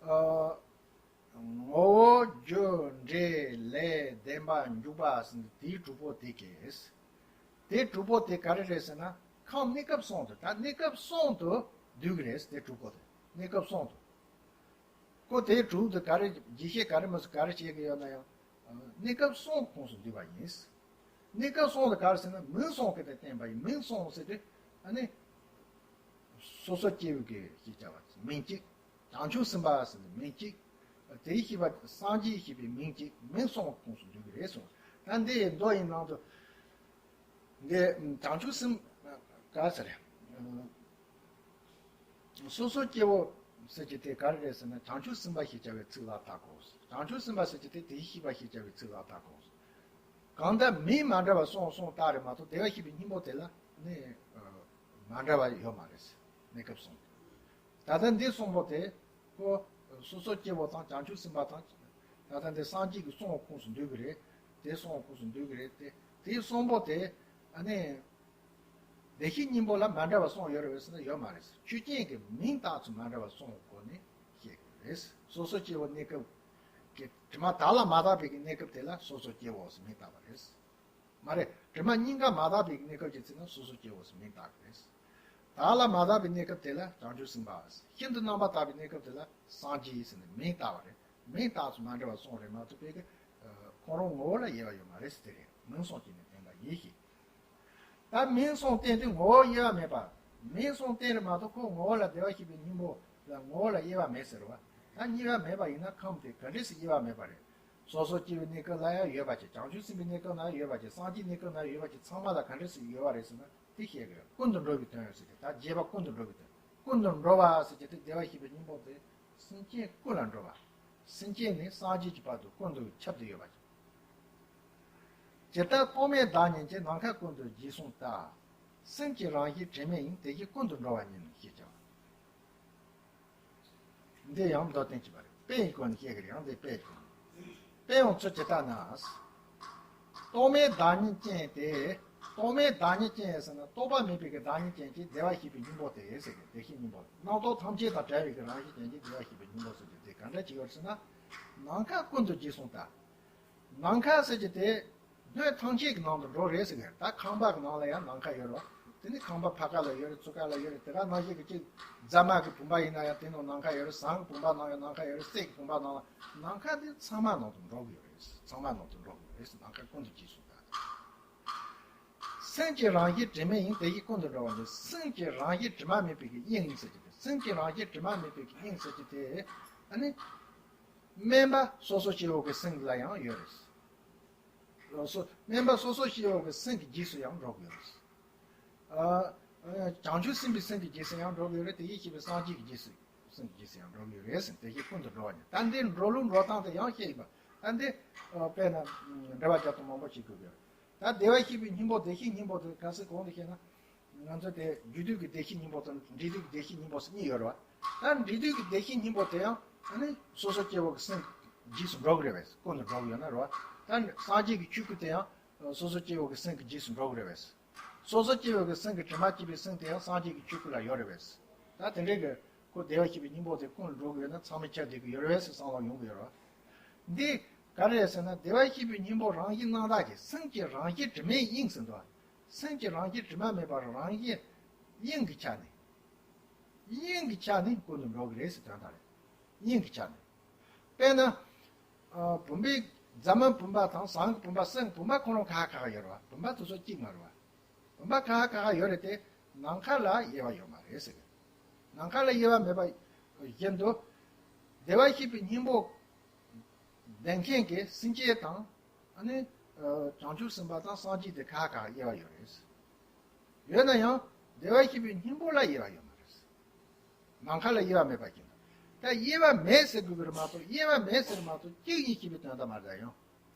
ཨ། ངོ་བོ་རྒྱུ་འབྲས་ལས་བདེན་པ་འཇུག་པ་ཟེར་ནས་དེའི་དྲུག་པོ་དེ་གིས། དེ་དྲུག་པོ་དེ་ག་རེ་རེད་ཟེར་ན། ཁམས་གནས་སྐབས་གསུམ་དུ། ད་གནས་སྐབས་གསུམ་དུ་བསྡུས་ཀྱི་རེད། དེ་དྲུག་པོ་དེ་གནས་སྐབས་གསུམ་དུ། ཁོ་དེའི་དྲུག་དེ་ག་རེ་རྒྱས་བཤད་ག་རེ་མ་ག་རེ་བྱེད་ཀྱི་ཡོད་ན་ཡང་། གནས་སྐབས་གསུམ་ཁོངས་སུ་འདུས་པ་ཡིན། གནས་སྐབས་གསུམ་དེ་ག་རེ་ཟེར་ན་མིང་གསུམ་གྱིས་དེ་བསྟན་པ་ཡིན། མིང་གསུམ་ཟེར་དུས་ཨ་ནི། སོ་སོ་སྐྱེ་བོའི་གི་ཞེས་བྱ་བ་མིང་གཅིག་བྱང་ཆུབ་སེམས་དཔའ་ཟེར་ནས་མིང་གཅིག་དེའི་ཤེས་པ་སངས་རྒྱས་ཞེས་པའི་མིང་གཅིག་མིང་གསུམ་ཁོངས་སུ་འདུས་ཀྱི་རེད་གསུངས། ད་འདི་མདོ་ཡི་ནང་དུ། འདི་བྱང་ཆུབ་སེམས། ག་ཟེར། སོ་སོ་སྐྱེ་བོ་ཟེར་གྱི་དེ་ག་རེ་རེད་ཟེར་ན་བྱང་ཆུབ་སེམས་དཔའ་ཞེས་བྱ་བའི་ཚིག་ལ་བཏགས་གོ། བྱང་ཆུབ་སེམས་དཔའ་ཟེར་གྱི་དེ་དེའི་ཤེས་པ་ཞེས་བྱ་བའི་ཚིག་ལ་བཏགས་གོ། གང་ལྟར་མིང་མ་འདྲ་བ་གསུམ་གསུམ་བཏགས་རེད་མ་གཏོགས་བདེ་བར་གཤེགས་པའི་སྙིང་པོ་དེ་ལ་ནི་མ་འདྲ་བ་ཡོད་མ་རེད། གནས་སྐབས་གསུམ། ད་ལྟ་འདི་གསུམ་པོ་དེ་ཁོ་སོ་སོ་སྐྱེ་བོ་དང་བྱང་ཆུབ་སེམས་དཔའ་དང་། ད་ལྟ་འདི་སངས་རྒྱས་ཀྱི་གསུང་ཁོངས་སུ་འདུས་ཀྱི་རེད། དེ་གསུང་ཁོངས་སུ་འདུས་ཀྱི་རེད་དེ། དེ་གསུམ་པོ་དེ་ཨ་ནི་བདེ་གཤེགས་སྙིང་པོ་ལ་མ་འདྲ་བ་གསུམ་ཡོད་རེད་ཟེར་ན་ཡོད་མ་རེད། ཆོས་ཅན་གྱི་མིང་བཏགས་ཚུལ་མ་འདྲ་བ་གསུམ་སྒོ་ནས་བཤད་ཀྱི་རེད། སོ་སོ་སྐྱེ་བོ་གནས་སྐབས་ཀྱི་དྲི་མ་དག་ལ་མ་དག་པའི་གི་གནས་སྐབས་དེ་ལ་སོ་སོ་སྐྱེ་བོ་ཟེར་མིང་བཏགས་པ་རེད། མ་རེད། དྲི་མ་གཉིས་ཀ་མ་དག་པའི་གནས་སྐབས་ཀྱི་ཚེ་ན་སོ་སོ་སྐྱེ་བོ་ཟེར་མིང་བཏགས་པ་རེད། དག་ལ་མ་དག་པའི་གནས་སྐབས་དེ་ལ་བྱང་ཆུབ་སེམས་དཔའ། ཤིན་ཏུ་རྣམ་པར་དག་པའི་གནས་སྐབས་དེ་ལ་སངས་རྒྱས་ཟེར་ནས་མིང་བཏགས་པ་རེད། མིང་བཏགས་ཚུལ་མ་འདྲ་བ་གསུམ་རེད་མ་གཏོགས་པའི་གི་ཁོ་རང་ངོ་བོ་ལ་དབྱེ་བ་ཡོད་མ་རེད་ཟེར་དེ་རེད། མིང་གསུམ་གྱིས་ནི་བསྟན་པ་ཡིན་ཞེས། ད་མིང་གསུམ་བསྟན་དུས་ངོ་བོ་དབྱེ་བ་མེད་པ། མིང་གསུམ་བསྟན་རེད་མ་གཏོགས་ཁོ་ངོ་བོ་ལ་བདེ་བར་གཤེགས་པའི་སྙིང་པོ་ལ་ངོ་བོ་ལ་དབྱེ་བ་མེད་ཟེར་བ། ད་དབྱེ་བ་མེད་པ་ཡིན་ན་ཁམས་དེ་ག་འདྲས་སུ་དབྱེ་བ་མེད་པ་རེད། སོ་སོ་སྐྱེ་བོའི་གནས་སྐབས་ལ་ཡང་ཡོད་པ་ཅིག་བྱང་ཆུབ་སེམས་དཔའི་གནས་སྐབས་ན་ཡང་ཡོད་པ་ཅིག་སངས་རྒྱས་གནས་སྐབས་ན་ཡང་ཡོད་པ་ཅིག་ཚང་མ་ལ་ག་འདྲས་སུ་ཡོད་པ་རེད་ཟེར་ན་དེ་བཤད་དགོས། ཀུན་ཏུ་འགྲོ་བའི་དོན་ཟེར་ཏེ་ད་རྒྱས་པ་ཀུན་ཏུ་འགྲོ་བའི་དོན། ཀུན་ཏུ་འགྲོ་བ་ཟེར་གྱི་དེ་བདེ་བར་གཤེགས་པའི་སྙིང་པོ་དེ་སེམས་ཅན་ཀུན་ལ་འགྲོ་བ། སེམས་ཅན་ནས་སངས་རྒྱས་ཀྱི་བར་དུ་ཀུན་ཏུ་ཁྱབ་སྟེ་ཡོད་པ་ཅིག་ཇི་ལྟར་རྟོག་མེད་བདག་ཉིད་ཀྱི། ནམ་མཁའ་ཀུན་ཏུ་རྒྱས་གསུངས་ལྟར། སེམས་ཀྱི་རང་བཞིན་དྲི་མེད་ཡིན། དེ་བཞིན་ཀུན་ཏུ་འགྲོ་བ་ཉིད་ནི་ཞེས་བྱ་བ། འདི་ཡང་མདོར་བསྟན་གྱི་བར་དཔེ་ཡི་སྒོ་ནས་བཤད་ཀྱི་རེད། ཡང་འདི་དཔེ་ཡི་སྒོ་ནས། དཔེ་ཡང་ཚུལ་ཇི་ལྟར་ན། རྟོག་མེད་བདག་ཉིད་ཅན་ཏེ། རྟོག་མེད་བདག་ཉིད་ཅན་ཟེར་ན་རྟོག་པ་མེད་པའི་གི་བདག་ཉིད་ཅན་གྱི་བདེ་བར་གཤེགས་པའི་སྙིང་པོ་དེ་ཟེར་གི། བདེ་གཤེགས་སྙིང་པོ། རྣམ་རྟོག་ཐམས་ཅད་དང་བྲལ་བའི་གི་རང་བཞིན་ཅན་གྱི་བདེ་བར་གཤེགས་པའི་སྙིང་པོ་ཟེར་གི། དེ་ག་འདྲ་ཅིག་ཡོད་ཟེར་ན། ནམ་མཁའ་ཀུན་ཏུ་རྒྱས་གསུངས་ལྟར། ནམ་མཁའ་ཟེར་གི་དེ་སྣོད་ཐམས་ཅད་ཀྱི་ནང་དུ་འགྲོ་རེད་ཟེར་གི། ད་ཁང་པ་གི་ནང་ལ་ཡང་ནམ་མཁའ་ཡོད་རེད་བ། དེ་ནི་ཁང་པ་ཕ་ག་ལ་ཡོད་རེད། ཚུ་ག་ལ་ཡོད་རེད། དེ་ག་ནང་བཞིན་གི་གཅིག་རྫ་མ་གི་བུམ་པ་ཡིན་ན་ཡང་དེ་ནང་ནམ་མཁའ་ཡོད་རེད། ཟངས་གི་བུམ་པ་ནང་ཡང་ནམ་མཁའ་ཡོད་རེད། གསེར་གི་བུམ་པ་ནང་ལ། ནམ་མཁའ་དེ་ཚང་མ་ནང་དུ་འགྲོ་གི་ཡོད་རེད། ཚང་མ་ནང་དུ་འགྲོ་གི་ཡོད་རེད། ནམ་མཁའ་ཀུན་ཏུ་རྒྱས་གསུངས་ལྟར། སེམས་ཀྱི་རང་བཞིན་དྲི་མེད་ཡིན། དེ་བཞིན་ཀུན་ཏུ་འགྲོ་བ་ནི། སེམས་ཀྱི་རང་བཞིན་དྲི་མ་མེད་པའི་གི་དབྱིངས་ཡིན་ཟེར་གྱི་རེད། སེམས་ཀྱི་རང་བཞིན་དྲི་མ་མེད་པའི་གི་དབྱིངས་ཟེར་གྱི་དེ། ཨ་ནི། དམན་པ་སོ་སོ་སྐྱེ་བོ་གི་སེམས་ལ་ཡང་ཡོད་རེད། སོ་སོ་དམན་པ་སོ་སོ་སྐྱེ་བོ་གི་སེམས་ཀྱི་རྗེས་སུ་ཡང་འགྲོ་གི་ཡོད་རེད། ཨ། ཨ། བྱང་ཆུབ་སེམས་དཔའི་སེམས་ཀྱི་རྗེས་སུ་ཡང་འགྲོ་གི་ཡོད་རེད། དེ་བཞིན་གཤེགས་པའི་སངས་རྒྱས་ཀྱི་རྗེས་སུ། སེམས་ཀྱི་རྗེས་སུ་ཡང་འགྲོ་གི་ཡོད་རེད་ཟེར། དེ་བཞིན་ཀུན་ཏུ་འགྲོ་བ་ཉིད། ད་འདི་འགྲོ་ལུགས་འགྲོ་སྟངས་དེ་ཡང་བཤད་ཡིན་པ། ད་འདི། ཨ། དཔེར་ན། འགྲེལ་པ་རྒྱག་སྟངས་མང་པོ་ཞིག་དགོས་ཀྱི་ཡོད་རེད། ད་བདེ་བར་གཤེགས་པའི་སྙིང་པོ། བདེ་གཤེགས་སྙིང་པོ་དེ་ག་ཟེར་གོང་དུ་བཤད་ན། ང་ཚོ་དེ་རྒྱུ་དུས་ཀྱི་བདེ་གཤེགས་སྙིང་པོ་དང་འབྲས་དུས་ཀྱི་བདེ་གཤེགས་སྙིང་པོ་ཟེར་གཉིས་ཡོད་རེད་བ། ད་འབྲས་དུས་ཀྱི་བདེ་གཤེགས་སྙིང་པོ་དེ་ཡང་ཨ་ནི་སོ་སོ་སྐྱེ་བོ་གི་སེམས་ཀྱི་རྗེས་སུ་འགྲོ་གི་རེད་པས། ཀུན་ཏུ་འགྲོ་གི་ཡོད་ན་རེད་བ། ད་སངས་རྒྱས་ཀྱི་ཆོས་སྐུ་དེ་ཡང་སོ་སོ་སྐྱེ་བོ་གི་སེམས་ཀྱི་རྗེས་སུ་འགྲོ་གི་རེད་པས། སོ་སོ་སྐྱེ་བོ་གི་སེམས་ཀྱི་དྲི་མ་བཅས་པའི་སེམས་དེ་ཡང་སངས་རྒྱས་ཀྱི་ཆོས་སྐུ་ལ་ཡོད་རེད་པས། ད་དེ་འདྲའི་གི་ཁོ་བདེ་བར་གཤེགས་པའི་སྙིང་པོ་དེ་ཀུན་ལ་འགྲོ་གི་ཡོད་ན་ཚང་མས་ཁྱབ་བསྡད་ཀྱི་ཡོད་རེད་པས་ཟེར་བསམ་བློ་ཡོང་གི་ཡོད་རེད་བ། འདི་ག་རེ་རེད་ཟེར་ན། བདེ་བར་གཤེགས་པའི་སྙིང་པོ་རང་བཞིན་རྣམ་དག་གི། སེམས་ཀྱི་རང་བཞིན་དྲི་མེད་དབྱིངས་ཟེར་འདུག། སེམས་ཀྱི་རང་བཞིན་དྲི་མ་མེད་པ་རང་བཞིན་དབྱིངས་ཀྱི་ཆ་ནས། དབྱིངས་ཀྱི་ཆ་ནས་ཀུན་ཏུ་འགྲོ་གི་རེད་ཟེར་དོན་དག་རེད། དབྱིངས་ཀྱི་ཆ་ནས། དཔེར་ན། ཨ། བུམ་པའི་རྫ་མ་བུམ་པ་དང་ཟངས་ཀྱི་བུམ་པ། གསེར་གྱི་བུམ་པ་ཁོ་རང་ཁ་ཁ་ཁ་ཡོད་རེད་བ། བུམ་པ་དེ་ཚོ་གཅིག་མ་རེད་བ། བུམ་པ་ཁ་ཁ་ཁ་ཁ་ཡོད་རེད་དེ། ནམ་མཁའ་ལ་དབྱེ་བ་ཡོད་མ་རེད་ཟེར། ནམ་མཁའ་ལ་དབྱེ་བ་མེད་པ་བཞིན་དུ། བདེ་བར་གཤེགས་པའི་སྙིང་པོ་ལྡན་མཁན་གྱི་སེམས་ཅན་དང་། ཨ་ནི། ཨ། བྱང་ཆུབ་སེམས་དཔའ་དང་སངས་རྒྱས་དེ་ཁ་ཁ་དབྱེ་བ་ཡོད་རེད། ཡོད་ན་ཡང་བདེ་བར་གཤེགས་པའི་སྙིང་པོ་ལ་དབྱེ་བ་ཡོད་མ་རེད། ནམ་མཁའ་ལ་དབྱེ་བ་མེད་པ་བཞིན་དུ། ད་དབྱེ་བ་མེད་ཟེར་དགོས་ཀྱི་རེད་མ་གཏོགས། དབྱེ་བ་མེད་ཟེར་མ་གཏོགས་གཅིག་ཡིན་ཞེས་པའི་དོན་དག་མ་རེད་ཡང་།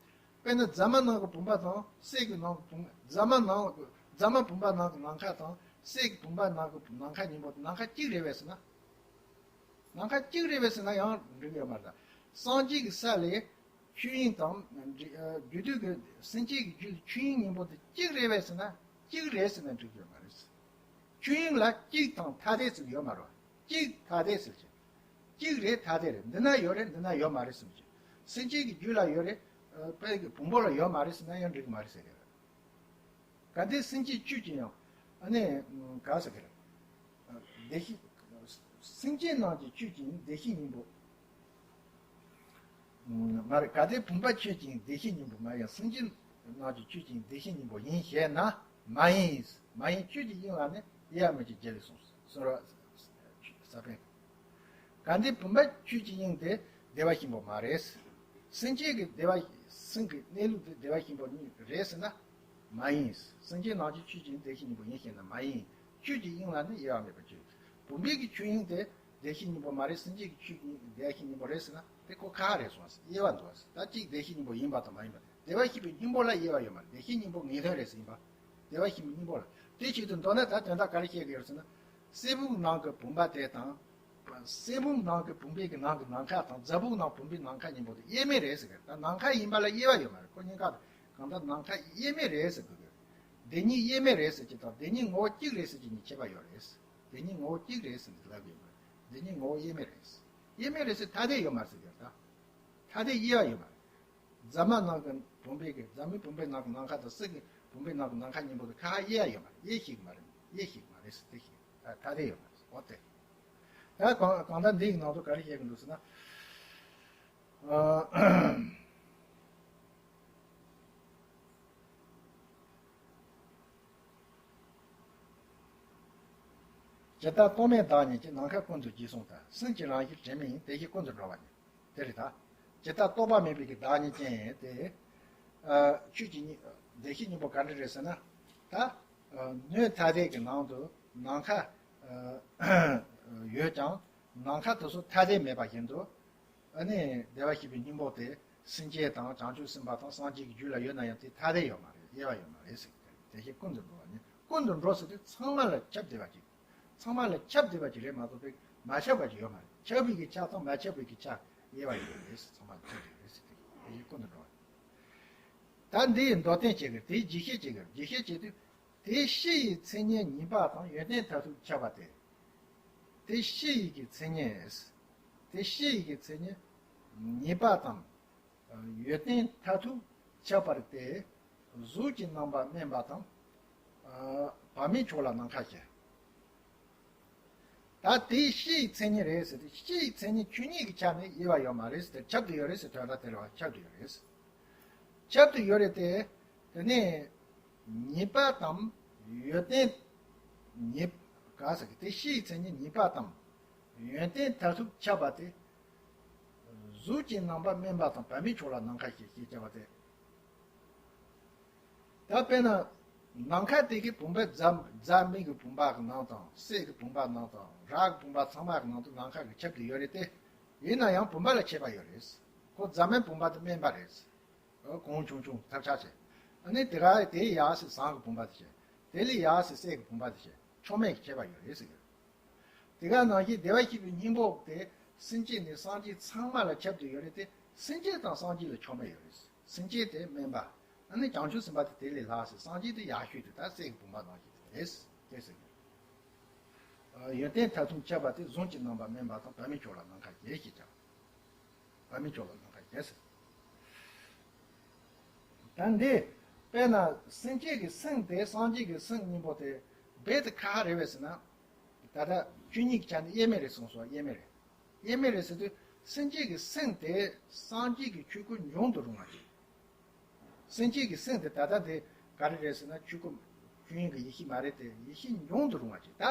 དཔེར་ན་རྫ་མ་ནང་གི་བུམ་པ་དང་གསེར་གྱི་ནང་གི་བུམ། རྫ་མ་ནང་། རྫ་མ་བུམ་པ་ནང་གི་ནམ་མཁའ་དང་གསེར་གྱི་བུམ་པ་ནང་གི་ནམ་མཁའ་གཉིས་པོ་དེ་ནམ་མཁའ་གཅིག་རེད་པས་ཟེར་ན། ནམ་མཁའ་གཅིག་རེད་པས་ཟེར་ན་ཡང་འགྲིག་ཡོད་མ་རེད། སངས་རྒྱས་ཀྱི་ས་ལས། ཆོས་དབྱིངས་དང་། རྒྱུ་དུས་ཀྱི་སེམས་ཅན་གྱི་རྒྱུད་ལ་ཆོས་དབྱིངས་སྙིང་པོ་དེ་གཅིག་རེད་པས་ཟེར་ན། གཅིག་རེད་ཟེར་ན་འགྲིག་ཡོད་མ་རེད། ཆོས་དབྱིངས་ལ་གཅིག་དང་ཐ་དད་ཟེར་ཡོད་མ་རེད། གཅིག་ཐ་དད་ཟེར་གྱི། གཅིག་རེད། ཐ་དད་རེད། འདི་ན་ཡོད་རེད། འདི་ན་ཡོད་མ་རེད་ཟེར་གྱི། སེམས་ཅན་གྱི་རྒྱུད་ལ་ཡོད་རེད། ཨ། དཔེ་གི་བོང་བུ་ལ་ཡོད་མ་རེད་ཟེར་ན་ཡང་འགྲིག་གི་མ་རེད་ཟེར་གི་རེད། གལ་ཏེ་སེམས་ཅན་ཆོས་ཅན་ཡང་། ཨ་ནི། ག་ཟེར་གི་རེད། བདེ་གཤེགས། སེམས་ཅན་རྣམས་ཀྱི་ཆོས་ཅན་བདེ་གཤེགས་སྙིང་པོ། མ་རེད། གལ་ཏེ་བུམ་པ་ཆོས་ཅན་བདེ་གཤེགས་སྙིང་པོ་མ་ཡིན་ན། སེམས་ཅན་རྣམས་ཀྱི་ཆོས་ཅན་བདེ་གཤེགས་སྙིང་པོ་ཡིན་ཞེ་ན། མ་ཡིན། མ་ཡིན། ཆོས་ཀྱི་དབྱིངས་ལ་ནི་དབྱེ་བ་མེད་ཅེས་རྒྱལ་བས་གསུངས། ཟེར་བ། ས་པཎ། གལ་ཏེ་བུམ་པ་ཆོས་ཀྱི་དབྱིངས་དེ་བདེ་བར་གཤེགས་པ་མ་རེད། སེམས་ཅན་གྱི་བདེ་བ། སེམས་ཀྱི་གནས་ལུགས་དེ་བདེ་བར་གཤེགས་པ་ཉིད་རེད་ཟེར་ན། མ་ཡིན། སེམས་ཅན་རྣམས་ཀྱི་ཆོས་ཅན་བདེ་གཤེགས་སྙིང་པོ་ཡིན་ཞེ་ན། མ་ཡིན། ཆོས་ཀྱི་དབྱིངས་ལ་ནི་དབྱེ་བ་མེད་པར་གྱུར། བུམ་པའི་གི་ཆོས་དབྱིངས་དེ་བདེ་གཤེགས་སྙིང་པོ་མ་རེད། སེམས་ཅན་གྱི་ཆོས་ཀྱི་བདེ་གཤེགས་སྙིང་པོ་རེད་ཟེར་ན་དེ་ཁོ་ཁ་ཁ་རེད་སོང་ཟེར། དབྱེ་བ་འདུག་ཟེར། ད་གཅིག་བདེ་གཤེགས་སྙིང་པོ་ཡིན་པ་དང་མ་ཡིན་པ། བདེ་བར་གཤེགས་པའི་སྙིང་པོ་ལ་དབྱེ་བ་ཡོད་མ་རེད། བདེ་གཤེགས་སྙིང་པོ་ངེས་དོན་རེད་ཟེར་ཡིན་པ། བདེ་བར་གཤེགས་པའི་སྙིང་པོ་ལ། དེ་བྱེད་དུ་འདོད་ན་ད་དོན་དག་ག་རེ་བཤད་ཀྱི་ཡོད་ཟེར་ན། གསེར་བུམ་ནང་གི་བུམ་པ་དེ་དང་། གསེར་བུམ་ནང་གི་བུམ་པའི་གི་ནང་གི་ནམ་མཁའ་དང་། རྫ་བུམ་ནང་བུམ་པའི་ནམ་མཁའ་གཉིས་པོ་དེ་དབྱེར་མེད་རེད་ཟེར་གི། ད་ནམ་མཁའ་ཡིན་པ་ལ་དབྱེ་བ་ཡོད་མ་རེད། ཁོ་གཉིས་ཀ་གང་ལྟར་ནམ་མཁའ་དབྱེར་མེད་རེད་ཟེར་དགོས་གི། བདེན་གཉིས་དབྱེར་མེད་རེད་ཟེར་གྱི་དང་བདེན་གཉིས་ངོ་བོ་གཅིག་རེད་ཟེར་གྱི་གཉིས་ཁྱད་པར་ཡོད་རེད། བདེན་གཉིས་ངོ་བོ་གཅིག་རེད་ཟེར་ནས་ལབ་ཡོད་མ་རེད། བདེན་གཉིས་ངོ་བོ་དབྱེར་མེད་རེད། དབྱེར་མེད་རེད་ཟེར་ཐ་དད་ཡོད་མ་རེད་ཟེར་གི། ད་ཐ་དད་དབྱེ་བ་ཡོད་མ་རེད། རྫ་མ་ནང་གི་བུམ་པའི་གི། རྫ་མའི་བུམ་པའི་ནང་གི་ནམ་མཁའ་དང་གསེར་གྱི་བུམ་པའི་ནང་གི་ནམ་མཁའ་གཉིས་པོ་དེ་ཁ་ཁ་དབྱེ་ཡ་ཡོད་མ་རེད། དབྱེ་ཤེས་ཀྱི་མ་རེད། དབྱེ་ཤེས་ཀྱི་མ་རེད་ཟེར། དེ་ཤེས། ད་ཐ་དད་ཡོད་མ་རེད། འོ་དེ། ད་གང་གང་ལྟར་འདི་ཡི་ནང་དུ་ག་རེ་བཤད་ཀྱི་འདུག་ཟེར་ན། ཨ། ཇི་ལྟར་རྟོག་མེད་བདག་ཉིད་ཅན། ནམ་མཁའ་ཀུན་ཏུ་རྒྱས་གསུངས་ལྟར། སེམས་ཀྱི་རང་བཞིན་དྲི་མེད་ཡིན། དེ་བཞིན་ཀུན་ཏུ་འགྲོ་བ་ཉིད། དེ་རེད་ད། ཇི་ལྟར་རྟོག་པ་མེད་པའི་གི་བདག་ཉིད་ཅན་དེ། ཨ། ཆོས་ཀྱི་སྙིང་། བདེ་གཤེགས་སྙིང་པོ་ག་འདྲ་རེད་ཟེར་ན། ད། ཨ། སྣོད་ཐ་དད་ཀྱི་ནང་དུ་ནམ་མཁའ། ཨ། ཡོད་ཀྱང་ནམ་མཁའ་དེ་ཚོ་ཐ་དད་མེད་པ་བཞིན་དུ། ཨ་ནི་བདེ་བར་གཤེགས་པའི་སྙིང་པོ་དེ་སེམས་ཅན་དང་བྱང་ཆུབ་སེམས་དཔའ་དང་སངས་རྒྱས་ཀྱི་རྒྱུད་ལ་ཡོད་ན་ཡང་དེ་ཐ་དད་ཡོད་མ་རེད། དབྱེ་བ་ཡོད་མ་རེད་ཟེར་གི། དེ་བཞིན་ཀུན་ཏུ་འགྲོ་བ་ཉིད། ཀུན་ཏུ་འགྲོ་ཟེར་དུས་ཚང་མ་ལ་ཁྱབ་བསྡད་པ་ཅིག། ཚང་མ་ལ་ཁྱབ་བསྡད་པ་ཅིག་རེད་མ་གཏོགས་པའི་མ་ཁྱབ་པ་ཅིག་ཡོད་མ་རེད། ཁྱབ་པའི་གི་ཆ་དང་མ་ཁྱབ་པའི་གི་ཆ་དབྱེ་བ་ཡོད་རེད་ཟེར། ཚང་མ་ལ་ཁྱབ་བསྡད་རེད་ཟེར་གི། ཡིན། ཀུན་ཏུ་འགྲོ་བ། ད་འདིའི་མདོར་བསྟན་བྱེད་དགོས། དེའི་རྒྱས་བཤད་བྱེད་དགོས། རྒྱས་བཤད་བྱེད་དུས་དེ་སྤྱི་ཡི་མཚན་ཉིད་ཉེས་པ་དང་ཡོན་ཏན་མཐར་ཐུག་ཁྱབ་པ་སྟེ། དེ་སྤྱི་ཡི་གི་མཚན་ཉིད། དེ་སྤྱི་ཡི་གི་མཚན་ཉིད་ཉེས་པ་དང་ཡོན་ཏན་མཐར་ཐུག་ཁྱབ་པ་སྟེ། གཟུགས་ཀྱི་རྣམ་པ་དམན་པ་དང་བར་མའི་ཕྱོགས་ལ་ནམ་མཁའ་བཞིན། ད་དེ་སྤྱི་ཡི་མཚན་ཉིད་རེད་ཟེར་ཏེ། སྤྱི་ཡི་མཚན་ཉིད་ཆོས་ཉིད་ཀྱི་ཆ་ནས་དབྱེ་བ་ཡོད་མ་རེད་ཟེར་ཏེ། ཁྱབ་ཏུ་ཡོད་རེད་ཟེར། དོན་དག་དེ་རེད་བ། ཁྱབ་ཏུ་ཡོད་རེད། ཁྱབ་ཏུ་ཡོད་རེད་དེ། དེ་ནས་ཉེས་པ་དང་ཡོན་ཏན་ཉེས། ག་ཟེར་གི། དེ་སྤྱི་ཡི་མཚན་ཉིད་ཉེས་པ་དང་ཡོན་ཏན་མཐར་ཐུག་ཁྱབ་པ་སྟེ། གཟུགས་ཀྱི་རྣམ་པ་དམན་པ་དང་བར་མའི་ཕྱོགས་ལ་ནམ་མཁའ་བཞིན་ཞེས་བྱ་བ་སྟེ། ད་དཔེར་ན། ནམ་མཁའ་དེ་གི་བུམ་པ་རྫ་རྫ་མའི་གི་བུམ་པ་གི་ནང་དང་། གསེར་གི་བུམ་པ་ནང་དང་། རག་གི་བུམ་པ་ཚང་མ་གི་ནང་དུ་ནམ་མཁའ་གི་ཁྱབ་ཏུ་ཡོད་རེད་དེ། ཡིན་ན་ཡང་བུམ་པ་ལ་ཁྱད་པར་ཡོད་རེད། ཁོ་རྫ་མའི་བུམ་པ་དེ་དམན་པ་རེད། གང་བྱུང་བྱུང་ཐབས་ཆག་བྱས། ཨ་ནི་དེ་ག་དེ་ཡག་སི་ཟངས་ཀྱི་བུམ་པ་དེ་བྱས། དེ་ལས་ཡག་སི་གསེར་གྱི་བུམ་པ་དེ་བྱས། ཕྱོགས་མེད་ཀྱི་ཁྱད་པར་ཡོད་རེད་ཟེར་གི། དེ་ག་ནང་བཞིན་བདེ་བར་གཤེགས་པའི་སྙིང་པོ་དེ་སེམས་ཅན་ནས་སངས་རྒྱས་ཚང་མ་ལ་ཁྱབ་ཏུ་ཡོད་རེད་དེ། སེམས་ཅན་དང་སངས་རྒྱས་ལ་ཕྱོགས་མེད་ཡོད་རེད། སེམས་ཅན་དེ་དམན་པ། ཨ་ནི་བྱང་ཆུབ་སེམས་དཔའ་དེ་དེ་ལས་ལྷག་སི། སངས་རྒྱས་དེ་ཡག་ཤོས་དེ་ད་གསེར་གྱི་བུམ་པ་ནང་བཞིན་དེ་རེད་ཟེར་གི། ཡོན་ཏན་མཐར་ཐུག་ཁྱབ་པ་སྟེ། གཟུགས་ཀྱི་རྣམ་པ་དམན་པ་དང་བར་མའི་ཕྱོགས་ལ་ནམ་མཁའ་བཞིན་ཞེས་བྱ། བར་མའི་ཕྱོགས་ལ་ནམ་མཁའ་བཞིན་ཟེར། ད་འདི་དཔེར་ན་སེམས་ཅན་གྱི་སེམས་དེ་སངས་རྒྱས་ཀྱི་སེམས་གཉིས་པོ་དེ་རྦད་དེ་ཁ་ཁ་རེད་པས་ཟེར་ན། ད་ལྟ་ཆོས་ཉིད་ཀྱི་ཆ་ནས་དབྱེར་མེད་རེད་གསུངས་སོ། དབྱེར་མེད་རེད། དབྱེར་མེད་རེད་ཟེར་དུས་སེམས་ཅན་གྱི་སེམས་དེ་སངས་རྒྱས་ཀྱི་ཆོས་སྐུ་འབྱུང་དུ་རུང་བ་ཞིག་སེམས་ཅན་གྱི་སེམས་དེ་ད་ལྟ་དེ་ག་རེ་རེད་ཟེར་ན། ཆོས་སྐུ་ཆོས་དབྱིངས་ཀྱི་ཡེ་ཤེས་མ་རེད་དེ། ཡེ་ཤེས་འབྱུང་དུ་རུང་བ་ཅིག་ད་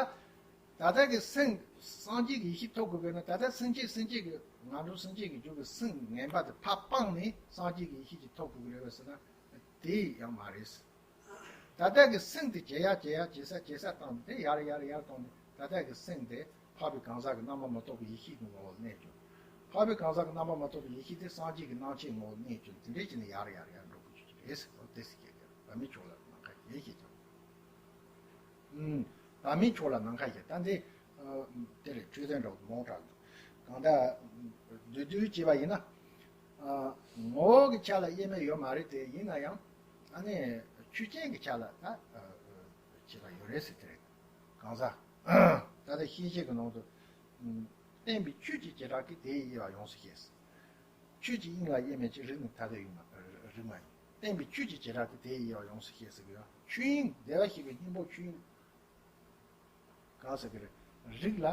ད་ལྟ་གི་སེམས་སངས་རྒྱས་ཀྱི་ཡེ་ཤེས་ཐོབ་དགོས་པས་ན། ད་ལྟ་སེམས་ཅན་སེམས་ཅན་གྱི་ངན་འགྲོ་སེམས་ཅན་གྱི་རྒྱུད་ཀྱི་སེམས་ངན་པ་དེ་ཕར་སྤངས་ནས་སངས་རྒྱས་ཀྱི་ཡེ་ཤེས་ཅིག་ཐོབ་དགོས་ཀྱི་རེད་པས་ཟེར་ན། དེ་ཡང་མ་རེད། ད་ལྟ་གི་སེམས་དེ་ཇེ་ཡག་ཇེ་ཡག་ཇེ་སད་ཇེ་སད་བཏང་སྟེ། ཡར་ཡར་ཡར་བཏང་ནས་ད་ལྟ་གི་སེམས་དེ་འཕགས་པའི་གང་ཟག་གི་རྣམ་པ་མ་གཏོགས་པའི་ཡེ་ཤེས་ཀྱི་ངོ་བོར་གནས་ཀྱང་། འཕགས་པའི་གང་ཟག་གི་རྣམ་པ་མ་གཏོགས་པའི་ཡེ་ཤེས་དེ་སངས་རྒྱས་ཀྱི་རྣམ་ཤེས་ངོ་བོར་གནས་ཀྱང་། དེ་འདྲའི་བྱས་ནས་ཡར་ཡར་ཡར་འགྲོ་དགོས་ཀྱི་རེད་ཟེར། འོ་དེ་ཟེར་གྱི་རེད། བར་མའི་ཕྱོགས་ལ་ནམ་མཁའ་བཞིན་ཞེས་ཀྱང་། ཨུམ། བར་མའི་ཕྱོགས་ལ་ནམ་མཁའ་བཞིན། ད་འདི་ཨ་དེ་རེད། ཆོས་ཚན་འདྲ་བོ་མང་དྲགས་འདུག་གང་ལྟར་བསྡུས་བསྡུས་བྱས་པ་ཡིན་ན། ཨ་ངོ་བོ་གི་ཆ་ལ་དབྱེར་མེད་ཡོད་མ་རེད་དེ། ཡིན་ན་ཡང་ཨ་ནི་ཆོས་ཅན་གྱི་ཆ་ལ་ད་ཨ་ཕྱེ་བ་ཡོད་རེད་ཟེར། དེ་རེད། གང་ཟག་ད་ལྟ་ཤེས་བྱེད་ཀྱི་ནང་དུ་ཨུམ། བརྟེན་པའི་ཆོས་ཀྱི་བྱེ་བྲག་གིས་དེའི་དབྱེ་བ་ཡོངས་སུ་ཤེས། ཆོས་ཀྱི་དབྱིངས་ལ་དབྱེར་མེད་ཅིང་། རིགས་ནི་ཐ་དད་ཡོད་མ་རིགས་མ་ཡིན། བརྟེན་པའི་ཆོས་ཀྱི་བྱེ་བྲག་གིས་དེའི་དབྱེ་བ་ཡོངས་སུ་ཤེས་ཟེར་གི་ཡོད། ཆོས་དབྱིངས་བདེ་བར་གཤེགས་པའི་སྙིང་པོ་ཆོས་དབྱིངས་གང་ཟེར་གི་རེད། རིགས་ལ་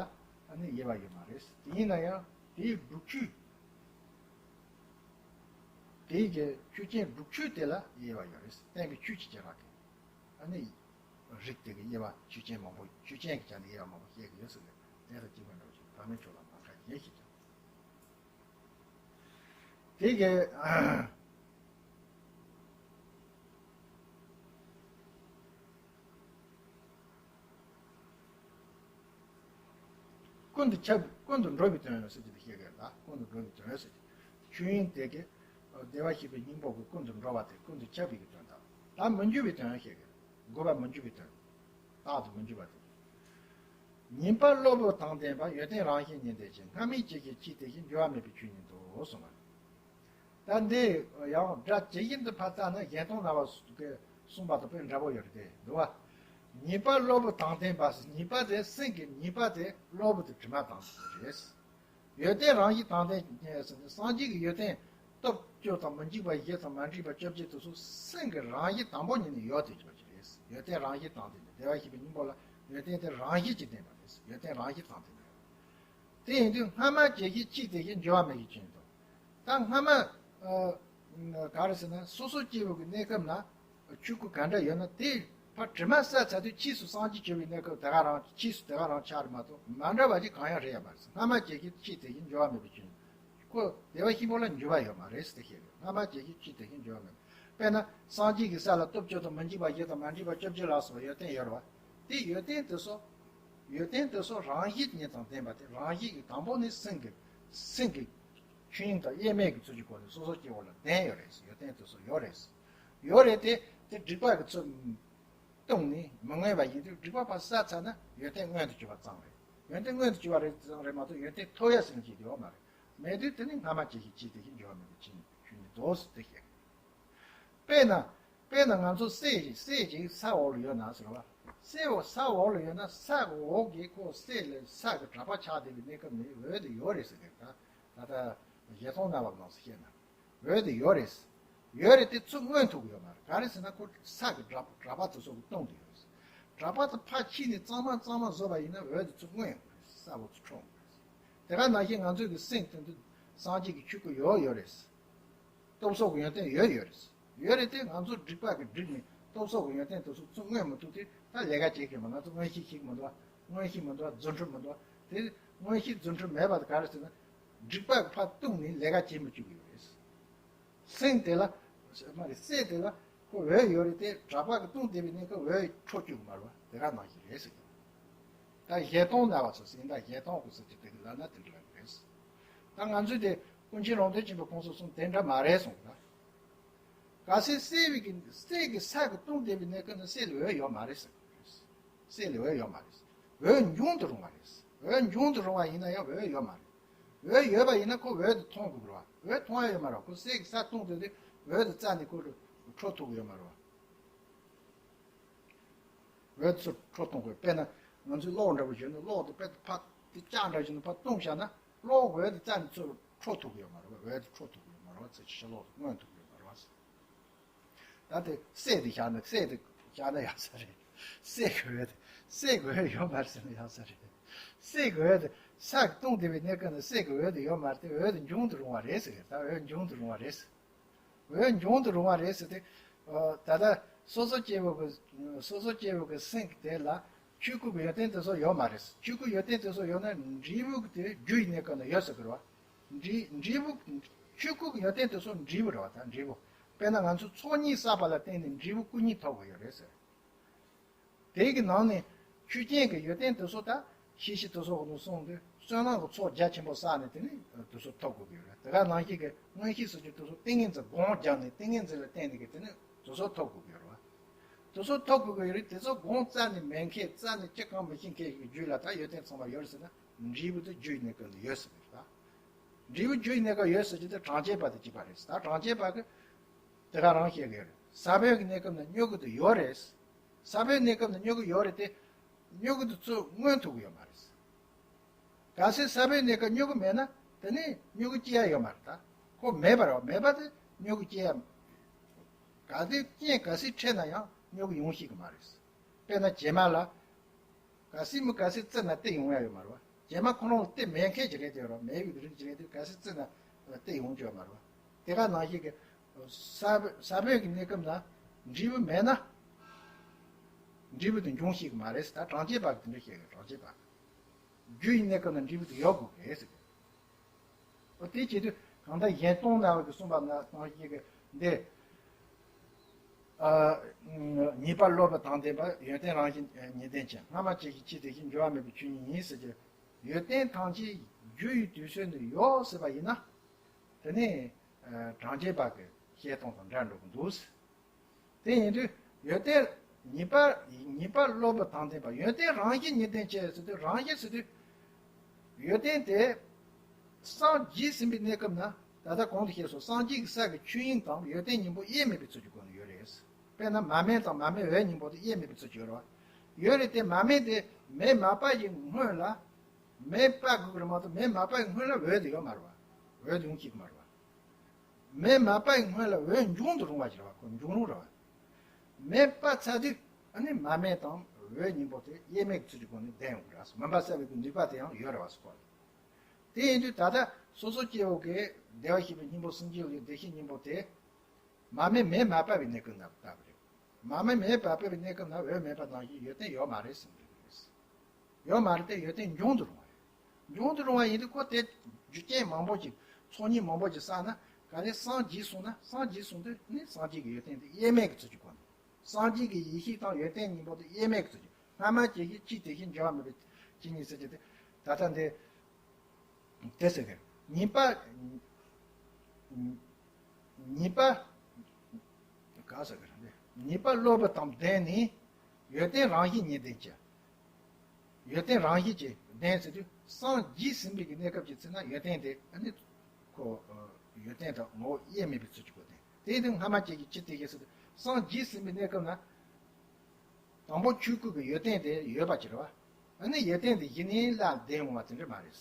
ཨ་ནི་དབྱེ་བ་ཡོད་མ་རེད། དེ་ཡིན་ན་ཡང་དེའི་སྒྲུབ་ཆོས། དེའི་གི་ཆོས་ཅན་སྒྲུབ་ཆོས་དེ་ལ་དབྱེ་བ་ཡོད་རེད། བརྟེན་པའི་ཆོས་ཀྱི་བྱེ་བྲག་གིས་ཨ་ནི་རིགས་དེ་གི་དབྱེ་བ་ཆོས་ཅན་མང་པོ། ཆོས་ཅན་གྱི་ཆ་ནས་དབྱེ་བ་མང་པོ་བཤད་གི་ཡོད་ཟེར་གི། དེ་དང་གཅིག་པ་འདྲ་བ་ཞིག་བར་མའི་ཕྱོགས་ལ་ནམ་མཁའ་བཞིན་ཞེས་ཀྱང་། དེ་གི་ཀུན་ཏུ་ཁྱབ། ཀུན་ཏུ་འགྲོ་བའི་དོན་ཟེར་གྱི་དེ་བཤད་གི་ལ། ཀུན་ཏུ་འགྲོ་བའི་དོན་ཟེར་གྱི་ཆོས་དབྱིངས་དེ་གི་བདེ་བར་གཤེགས་པའི་སྙིང་པོ་གི་ཀུན་ཏུ་འགྲོ་བ་དེ་ཀུན་ཏུ་ཁྱབ་པའི་གི་དོན་དང་། ད་མི་འགྱུར་བའི་དོན་བཤད་གི། དགོས་པ་མི་འགྱུར་བའི་དོན། རྟག་ཏུ་མི་འགྱུར་བ་དེ། ཉེས་པ་གློ་བུར་དང་ལྡན་པ། ཡོན་ཏན་རང་བཞིན་ཉིད་ལྡན་ཅིང་། སྔ་མའི་བྱས་ཀྱི་ཕྱིས་དེ་བཞིན་འགྱུར་བ་མེད་པའི་ཆོས་ཉིད་དོ་གསུངས་པ། ད་འདི་ཡང་སྒྲ་ཇི་བཞིན་དུ་ཕར་བཏགས་ན་གཞན་སྟོང་ན་བ་གསུངས་པ་དང་དཔེ་འདྲ་པོ་ཡོད་རེད་དེ། འདུག་བ། ཉེས་པ་གློ་བུར་དང་ལྡན་པ། ཉེས་པ་དེ་སེམས་ཀྱི་ཉེས་པ་དེ་གློ་བུར་དུ་དྲི་མ་དང་ཟེར་རེད། ཡོན་ཏན་རང་བཞིན་དང་ལྡན་ཟེར་ནས་སངས་རྒྱས་ཀྱི་ཡོན་ཏན་སྟོབས་བཅུ་དང་མི་འཇིགས་པ་བཞི་དང་མ་འདྲེས་པ་བཅོ་བརྒྱད་དེ་ཚོ་སེམས་ཀྱི་རང་བཞིན་དང་པོ་ཉིད་ནས་ཡོད་དེ་ཆོག་གི་རེད། ཡོན་ཏན་རང་བཞིན་དང་ལྡན་ནས་བདེ་བར་གཤེགས་པའི་སྙིང་པོ་ལ་ཡོན་ཏན་དེ་རང་བཞིན་གྱིས་ལྡན་པ་རེད། ཡོན་ཏན་རང་བཞིན་དང་ལྡན་པ་རེད། དེ་ཡིན་དུས་སྔ་མ་བྱས་ཀྱི་ཕྱིས་དེ་བཞིན་འགྱུར་བ་མེད་ཀྱི་ཆོས་ཉིད་དོ། ད་སྔ་མ་ཨ་ག་རེ་ཟེར་ན་སོ་སོ་སྐྱེ་བོ་གི་གནས་སྐབས་ན་ཆོས་སྐུ་ག་འདྲ་ཡོད་ན་དེ་ཕར་དྲི་མ་བསལ་ཚར་དུས་ཕྱིས་སུ་སངས་རྒྱས་གྱུར་པའི་གནས་སྐབས་དེ་ག་རང་ཕྱིས་སུ་དེ་ག་རང་ཆགས་རེད་མ་གཏོགས་མ་འདྲ་བ་ཅིག་གང་ཡང་རེད་ཡ་མ་རེད། སྔ་མ་བྱས་ཀྱི་ཕྱིས་དེ་བཞིན་འགྱུར་བ་མེད་པའི་ཆོས་ཉིད། ཁོ་བདེ་བར་གཤེགས་པ་ལ་འགྱུར་བ་ཡོད་མ་རེད་ཟེར་ཏེ་བཤད་ཡོད། སྔ་མ་བྱས་ཀྱི་ཕྱིས་དེ་བཞིན་འགྱུར་བ་མེད། དཔེར་ན་སངས་རྒྱས་ཀྱི་ས་ལ་སྟོབས་བཅུ་དང་མི་འཇིགས་པ་བཞི་དང་མ་འདྲེས་པ་བཅོ་བརྒྱད་ལ་སོགས་པ་ཡོན་ཏན་ཡོད་རེད་བ། དེ་ཡོན་ཏན་དེ་ཚོ་ཡོན་ཏན་དེ་ཚོ་རང་བཞིན་ཉིད་དང་ལྡན་པ་དེ་རང་བཞིན་གྱི་དང་པོ་ནས་སེམས་ཀྱི་སེམས་ཀྱི་ཆོས་དབྱིངས་དང་དབྱེར་མེད་ཀྱི་ཚུལ་གྱི་སྒོ་ནས་སོ་སོ་སྐྱེ་བོ་ལ་ལྡན་ཡོད་རེད། ཡོན་ཏན་དེ་ཚོ་ཡོད་རེད། ཡོད་རེད་དེ། དེ་སྒྲིབ་པ་གི་ཚུལ་བཏང་ནས་མི་མངོན་པ་ཡིན་དུས་སྒྲིབ་པ་ཕར་བསལ་ཚར་ན་ཡོན་ཏན་མངོན་དུ་གྱུར་པ་ཙམ་རེད། ཡོན་ཏན་མངོན་དུ་གྱུར་པ་རེད་ཙམ་རེད་མ་གཏོགས་ཡོན་ཏན་ཐོབ་ཡ་ཟེར་མཁན་ཅིག་ཡོད་མ་རེད། མེད་དུས་དེ་ནི་སྔ་མ་བྱས་ཀྱི་ཕྱིས་དེ་བཞིན་འགྱུར་བ་མེད་པའི་ཆོས་ཉིད། འོ་ཟེར་དེ་བཤད། དཔེར་ན། དཔེར་ན་ང་ཚོ་སྲས་ཤིག་སྲས་ཤིག་ས་འོག་ལ་ཡོད་ན་ཟེར་བ། སྲས་འོག་ས་འོག་ལ་ཡོད་ན་ས་གི་འོག་གི་ཁོ་སྲས་ལ་ས་གི་གྲྭ་པ་ཆགས་བསྡད་པའི་གནས་སྐབས་ནས་འོད་དེ་ཡོད་རེད་ཟེར་གི། ད་ད་ལྟ་གཞལ་དོན་རྣ་བ་ནང་ཟེར་བཤད་ན། འོད་དེ་ཡོད་རེད། ཡོད་རེད་དེ་ཚུར་མངོན་ཐུབ་ཀྱི་ཡོད་མ་རེད། ག་རེ་ཟེར་ན་ཁོ་ས་གི་གྲྭ་གྲྭ་པ་དེ་ཚོ་གི་སྟེང་དུ་ཡོད་རེད། གྲྭ་པ་དེ་ཕར་ཕྱིན་ནས་གཙང་མ་གཙང་མ་བཟོས་པ་ཡིན་ན་འོད་དེ་ཚུར་མངོན་ཡོང་གི་རེད། ས་འོག་ཚུར་འཕྲོ་ཡོང་གི་རེད། དེ་ག་ནང་བཞིན་ང་ཚོའི་གི་སེམས་དེ་ཚོ་སངས་རྒྱས་ཀྱི་ཆོས་སྐུ་ཡོད་ཡོད་རེད། སྟོབས་སོགས་ཀྱི་ཡོན་ཏན་ཡོད་ཡོད་རེད། ཡོད་རེད་དེ་ང་ཚོ་སྒྲིབ་པ་གི་སྒྲིབ་ནས་སྟོབས་སོགས་ཀྱི་ཡོན་ཏན་དེ་ཚོ་ཚུར་མངོན་མི་ཐུབ་དུས་ད་ལས་ཀ་བྱེད་མཁན་མ། ང་ཚོ་མངོན་ཤེས་ཤིག་མི་འདུག་མངོན་ཤེས་མི་འདུག་རྫུ་འཕྲུལ་མི་འདུག་དེ་མངོན་ཤེས་རྫུ་འཕྲུལ་མེད་པ་དེ་ག་རེ་ཟེར་ན། སྒྲིབ་པ་གི་ཕར་བཏུང་ནས་ལས་ཀ་བྱེད་མི་བཅུག་གི་ཡོད་རེད། སེམས་དེ་ལ། མ་རེད། སྲས་དེ་ལ་ཁོ་འོད་ཡོད་རེད་དེ། གྲྭ་པ་གི་བཏུང་བསྡད་པའི་གནས་སྐབས་འོད་འཕྲོ་བཅུག་གི་མ་རེད་བ། དེ་ག་ནང་བཞིན་རེད་ཟེར་གི། ད་གཞལ་དོན་རྣ་བ་ཚོ་ཟེར་ཡིན། ད་གཞལ་དོན་གི་ཟེར་གྱི་དེ་གི་ལབ་ན་དེ་འདྲ་རེད། ད་ང་ཚོས་དེ་ཀུན་མཁྱེན་རོང་སྟོན་ཆེན་པོའི་ཁོང་ཚོ་གསུངས་དེ་འདྲ་མ་རེད་གསུངས་ད། གལ་སྲིད་སྲས་པའི་གི་སྲས་ཀྱི་ས་གི་བཏུང་བསྡད་པའི་གནས་སྐབས་ན་སྲས་ལ་འོད་ཡོད་མ་རེད་ཟེར་གི་རེད། སྲས་ལ་འོད་ཡོད་མ་རེད། འོད་འབྱུང་དུ་རུང་བ་རེད། འོད་འབྱུང་དུ་རུང་བ་ཡིན་ན་ཡང་འོད་ཡོད་མ་རེད། འོད་ཡོད་པ་ཡིན་ན་ཁོ་འོད་དེ་མཐོང་དགོས་རེད་བ། འོད་མཐོང་ཡ་ཡོད་མ་རེད་བ། ཁོ་སྲས་ཀྱི་ས་བཏུང་དེ་དུས་འོད་དེ་རྩ་ནས་ཁོ་འཕྲོ་ཐུབ་ཀྱི་ཡོད་མ་རེད་བ། འོད་དེ་ཚུར་འཕྲོ་གཏོང་དགོས། དཔེར་ན་ང་ཚོའི་གློག་འདྲ་པོ་བཞག་ན་གློག་དེ་དཔེ་དེ་ཕར་དེ་ལྕགས་འདྲ་བཞག་ན་ཕར་བཏུང་བཞག་ན་གློག་འོད་དེ་རྩ་ནས་ཚུར་འཕྲོ་ཐུབ་ཀྱི་ཡོད་མ་རེད་བ། འོད་དེ་འཕྲོ་ཐུབ་ཀྱི་ཡོད་མ་རེད་བ། ཚེ་ཕྱི་གློག་དེ་མངོན་ཐུབ་ཀྱི་ཡོད་མ་རེད་བ། ད་དེ་སྲས་དེ་བཞག་ན་སྲས་དེ་བཞག་ན་ཡག་ས་རེད། སྲས་ཀྱི་འོད་དེ་སྲས་ཀྱི་འོད་ཡོད་མ་རེད་ཟེར་ན་ཡག་ས་རེད། སྲས་ཀྱི་འོད་དེ་ས་གི་བཏུང་བསྡད་པའི་གནས་སྐབས་ན་སྲས་ཀྱི་འོད་དེ་ཡོད་མ་རེད་དེ། འོད་དེ་འབྱུང་དུ་རུང་བ་རེད་ཟེར་གི། ད་འོད་འབྱུང་དུ་རུང་བ་རེད་ཟེར། འོད་འབྱུང་དུ་རུང་བ་རེད་ཟེར་ཏེ། ད་ལྟ་སོ་སོ་སྐྱེ་བོ་གི། སོ་སོ་སྐྱེ་བོ་གི་སེམས་ཀྱི་དེ་ལ་ཆོས་སྐུ་གི་ཡོན་ཏན་དེ་ཚོ་ཡོད་མ་རེད། ཆོས་སྐུ་ཡོན་ཏན་དེ་ཚོ་ཡོད་ན་འབྲས་བུ་གི་དེ་རྒྱུ་ཡི་གནས་སྐབས་ན་ཡོད་ཟེར་གི་རེད་བ། འབྲས་འབྲས་བུ། ཆོས་སྐུ་གི་ཡོན་ཏན་དེ་ཚོ་འབྲས་བུ་རེད་བ། ད་འབྲས་བུ། དཔེར་ན་ང་ཚོ་ཚོགས་གཉིས་བསགས་པ་ལ་བརྟེན་ནས་འབྲས་བུ་སྐུ་གཉིས་ཐོབ་གི་ཡོད་རེད་ཟེར། དེ་གི་ནང་ནས་ཆོས་ཅན་གྱི་ཡོན་ཏན་དེ་ཚོ་ད་ཤེས་བྱའི་དེ་ཚོ་གོང་དུ་སོང་དུས་བསོད་ནམས་ཀྱི་ཚོགས་རྒྱ་ཆེན་པོ་བསགས་ནས་དེ་ནས་དེ་ཚོ་ཐོབ་དགོས་ཀྱི་ཡོད་རེད། དེ་ག་ནང་བཞིན་གྱི་མངོན་ཤེས་ཟེར་རྒྱུ་དེ་ཚོ་ཏིང་ངེ་འཛིན་སྒོམ་རྒྱག་ནས་ཏིང་ངེ་འཛིན་ལ་བརྟེན་ནས་ཀྱི་དེ་ནས་དེ་ཚོ་ཐོབ་དགོས་ཀྱི་ཡོད་རེད་བ། དེ་ཚོ་ཐོབ་དགོས་ཀྱི་ཡོད་རེད། དེ་ཚོ་སྒོམ་རྩ་ནས་མེད་མཁན་རྩ་ནས་ཅི་གང་མི་ཤེས་མཁན་ཞིག་གི་རྒྱུད་ལ་ད་ཡོན་ཏན་ཚང་མ་ཡོད་རེད་ཟེར་ན་འབྲས་བུ་དེ་རྒྱུ་ཡི་གནས་སྐབས་ནས་ཡོད་ཟེར་གི་རེད་བ། འབྲས་བུ་རྒྱུ་ཡི་གནས་སྐབས་ཡོད་ཟེར་རྒྱུ་དེ་གྲངས་ཅན་པ་དེ་གཅིག་པ་རེད། ད་གྲངས་ཅན་པ་གི་དེ་ག་རང་བཤད་གི་ཡོད་རེད། ས་བོན་གི་གནས་སྐབས་ན་མྱུ་གུ་དེ་ཡོད་རེད། ས་བོན་གནས་སྐབས་ན་མྱུ་གུ་ཡོད་རེད་དེ། མྱུ་གུ་དེ་ཚུར་མངོན་ཐུབ་ཀྱི་ཡོད་མ་རེད། གལ་སྲིད་ས་བོན་གནས་སྐབས་མྱུ་གུ་མེད་ན་དེ་ནས་མྱུ་གུ་སྐྱེ་ཡ་ཡོད་མ་རེད། ད་ཁོ་མེད་པ་རེད་བ། མེད་པ་དེ་མྱུ་གུ་སྐྱེ་ཡ། གལ་ཏེ་རྐྱེན་གལ་སྲིད་འཕྲད་ན་ཡང་མྱུ་གུ་ཡོང་ཤེས་ཀྱི་མ་རེད། དཔེར་ན་བྱེ་མ་ལ། གལ་སྲིད་མི་གལ་སྲིད་བཙིར་ན་རྟེན་ཡོང་ཡ་ཡོད་མ་རེད་བ། བྱེ་མ་ཁོ་རང་ལ་རྟེན་མེད་མཁན་ཅིག་རེད་དེ་རེད་བ། མེད་པའི་རིགས་ཅིག་རེད་དེ་གལ་སྲིད་བཙིར་ན་རྟེན་ཡོང་རྒྱུ་ཡོད་མ་རེད་བ། དེ་ག་ནང་བཞིན་གྱི་ས་ས་བོན་གྱི་གནས་སྐབས་ན་འབྲས་བུ་མེད་ན། འབྲས་བུ་དེ་འབྱུང་ཤེས་ཀྱི་མ་རེད་ཟེར། ད་གྲངས་ཅན་པ་གི་དེ་འདྲ་བཤད་གི། གྲངས་ཅན་པ་གི་རྒྱུ་ཡི་གནས་སྐབས་ན་འབྲས་བུ་དེ་ཡོད་དགོས་གི་ཟེར་གི། འོ་དེ་བྱེད་དུས་གང་ལྟར་གཞན་སྟོང་རྣ་བ་གིས་གསུངས་པ་ན་ནང་བཞིན་གྱི་འདི། ཨ། ཉེས་པ་སློབ་པ་དང་ལྡན་པ། ཡོན་ཏན་རང་བཞིན་ཉིད་ལྡན་ཅན། སྔ་མ་བྱས་ཤིང་ཕྱིས་བྱས་ཤིང་འགྱུར་བ་མེད་པའི་ཆོས་ཉིད་ཡིན་ཟེར་གྱི། ཡོན་ཏན་ཐམས་ཅད་རྒྱུ་ཡི་དུས་ཚོད་ནས་ཡོད་ཟེར་བ་ཡིན་ན། དེ་ནི་གྲངས་ཅན་པ་གི་བཤད་སྟངས་དང་འདྲ་འགྲོ་གི་འདུག་དེ་ཡིན་དུས་ཡོན་ཏན་ཉེས་པ། ཉེས་པ་སློབ་པ་དང་ལྡན་པ། ཡོན་ཏན་རང་བཞིན་ཉིད་ལྡན་ཅན་ཟེར་དུས་རང་བཞིན་ཟེར་དུས། ཡོན་ཏན་དེ་སངས་རྒྱས་ཟིན་པའི་གནས་སྐབས་ན་ད་ལྟ་གོང་དུ་བཤད་སོང་། སངས་རྒྱས་ཀྱི་ས་གི་ཆོས་དབྱིངས་དང་ཡོན་ཏན་སྙིང་པོ་དབྱེར་མེད་པའི་ཚུལ་གྱི་སྒོ་ནས་ཡོད་རེད། དཔེར་ན་མར་མེ་དང་མར་མེའི་འོད་སྙིང་པོ་དེ་དབྱེར་མེད་པའི་ཚུལ་གྱི་ཡོད་རེད་བ། ཡོད་རེད་དེ་མར་མེ་དེ་མེ་མ་པ་ཡི་སྔོན་ལ། མེ་པ་དགོས་ཀྱི་རེད་མ་གཏོགས་མེ་མ་པ་ཡི་སྔོན་ལ་འོད་དེ་ཡོད་མ་རེད་བ། འོད་དེ་ཡོང་ཤེས་ཀྱི་མ་རེད་བ། མེ་མ་པ་ཡི་སྔོན་ལ་འོད་འབྱུང་དུ་རུང་བ་ཞིག་རེད་བ། ཁོ་འབྱུང་རུང་རེད་བ། མེ་པ་ཚར་དུས་ཨ་ནི་མར་མེ་དང་འོད་སྙིང་པོ་དེ་དབྱེར་མེད་ཀྱི་ཚུལ་གྱི་སྒོ་ནས་ལྡན་ཡོང་གི་རེད། མུན་པ་སེལ་བའི་གི་ནུས་པ་དེ་ཡང་ཡོད་རེད་བ་སྐོར། དེ་ཡིན་དུས་ད་ལྟ་སོ་སོ་སྐྱེ་བོ་གིས་བདེ་བར་གཤེགས་པའི་སྙིང་པོ་སེམས་ཅན་ལུས་བདེ་གཤེགས་སྙིང་པོ་དེ། མར་མེ་མེ་མ་པ་བའི་གནས་སྐབས་ན་ལྟ་བུ་རེད། མར་མེ་མེ་མ་པ་བའི་གནས་སྐབས་ན་འོད་མེད་པ་ནང་བཞིན་ཡོན་ཏན་ཡོད་མ་རེད་ཟེར་གྱི་རེད། ཡོད་མ་རེད་དེ་ཡོན་ཏན་འབྱུང་དུ་རུང་བ་རེད། འབྱུང་དུ་རུང་བ་ཡིན་དུས་ཁོ་དེ་རྒྱུ་རྐྱེན་མང་པོ་ཅིག་ཚོགས་གཉིས་མང་པོ་ཅིག་བསགས་ན་ག་ལེར་སངས་རྒྱས་སོང་ན་སངས་རྒྱས་སོང་དུས་ནི་སངས་རྒྱས་ཀྱི་ཡོན་ཏན་དེ་དབྱེར་མེད་ཀྱི་ཚུལ་གྱི་སྒོ་ནས། སངས་རྒྱས་ཀྱི་ཡེ་ཤེས་དང་ཡོན་ཏན་གཉིས་པོ་དེ་དབྱེར་མེད་ཀྱི་ཚུལ་གྱི། སྔ་མ་བྱས་ཤིང་ཕྱིས་བྱས་ཤིང་འགྱུར་བ་མེད་པའི་ཆོས་ཉིད་ཟེར་གྱི་དེ། ད་ལྟ་འདི། དེ་ཟེར་གི། ཉེས་པ། ཉེས་པ། ག་ཟེར་གི་རེད། ཉེས་པ་སློབ་པ་དང་ལྡན་ནས་ཡོན་ཏན་རང་བཞིན་ཉིད་ལྡན་གྱི། ཡོན་ཏན་རང་བཞིན་གྱིས་ལྡན་ཟེར་དུས་སངས་རྒྱས་ཟིན་པའི་གི་གནས་སྐབས་ཀྱི་ཚེ་ན་ཡོན་ཏན་དེ་ཨ་ནི་ཁོ། ཨ། ཡོན་ཏན་དང་ངོ་བོ་དབྱེར་མེད་པའི་ཚུལ་གྱིས་སྒོ་བསྟན། དེ་ཡིན་དུས་སྔ་མ་བཅས་ཀྱི་ཆོས་དེ་བཞིན་སུ་སངས་རྒྱས་ཟིན་པའི་གནས་སྐབས་ན། དང་པོ་ཆོས་སྐུ་གི་ཡོན་ཏན་དེ་ཡོད་པ་ཅིག་རེད་བ། ཨ་ནི་ཡོན་ཏན་དེ་གཞི་ནས་ལ་ལྡན་འོང་བ་དེ་འདྲ་མ་རེད།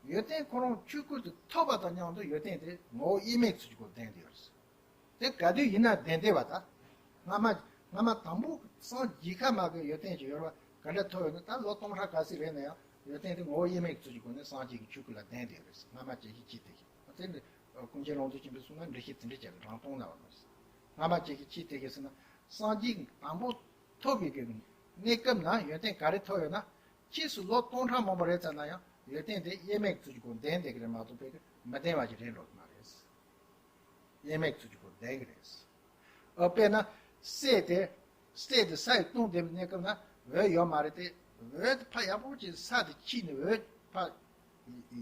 ཡོན་ཏན་ཁོ་རང་ཆོས་སྐུ་དེ་ཐོབ་པ་དང་མཉམ་དུ་ཡོན་ཏན་དེ་ངོ་བོ་དབྱེར་མེད་ཚུལ་གྱི་སྒོ་ལྡན་དེ་ཡོད་རེད། དེ་ག་དུས་ཡིན་ན་ལྡན་བསྡད་པ་དང་། སྔ་མ་སྔ་མ་དང་པོ་སངས་རྒྱས་ཁ་མ་གི་ཡོན་ཏན་ཅིག་ཡོད་རེད་བ། ག་འདྲ་ཐོབ་ཡོད་ན། ད་ལོ་སྟོང་ཕྲག་ག་ཚོད་རེད་ན་ཡང་ཡོན་ཏན་དེ་ངོ་བོ་དབྱེར་མེད་ཚུལ་གྱི་སྒོ་ནས་སངས་རྒྱས་ཀྱི་ཆོས་སྐུ་ལ་ལྡན་བསྡད་ཡོད་རེད། སྔ་མ་བཅས་ཀྱི་ཆོས་དེ་བཞིན། དེ་ནི་ཀུན་མཁྱེན་ལུང་རྟོགས་ཆེན་པོས་གསུངས་ན་འགྲེལ་བཤད་དེ་འདྲ་བྱས་ནས་རང་སྟོང་ན་བ་ནོ། སྔ་མ་བཅས་ཀྱི་ཆོས་དེ་བཞིན་ཟེར་ན། སངས་རྒྱས་དང་པོ་ཐོབ་པའི་གི་གནས་སྐབས་ན་ཡོན་ཏན་ག་རེ་ཐོབ་ཡོད་ན། ཕྱིས་སུ་ལོ་སྟོང་ཕྲག་མང་པོ་རེད་ཙམ་ན་ཡང་ཡོན་ཏན་དེ་དབྱེར་མེད་ཚུལ་གྱི་སྒོ་ལྡན་བསྡད་ཀྱི་རེད་མ་གཏོགས་པའི་གི་མི་ལྡན་པ་ཞིག་རེད་འགྲོ་གི་མ་རེད། དབྱེར་མེད་ཚུལ་གྱི་སྒོ་ལྡན་གྱི་རེད། ཨ། དཔེར་ན་གསེར་དེ། གསེར་དེ་ས་ཡིས་བཏུམས་བསྡད་པའི་གནས་སྐབས་ན་འོད་ཡོད་མ་རེད་དེ། འོད་དེ་ཕར་ཡག་པོ་ཅིག་ས་དེ་ཁྱིལ་ནས་འོད་ཕར་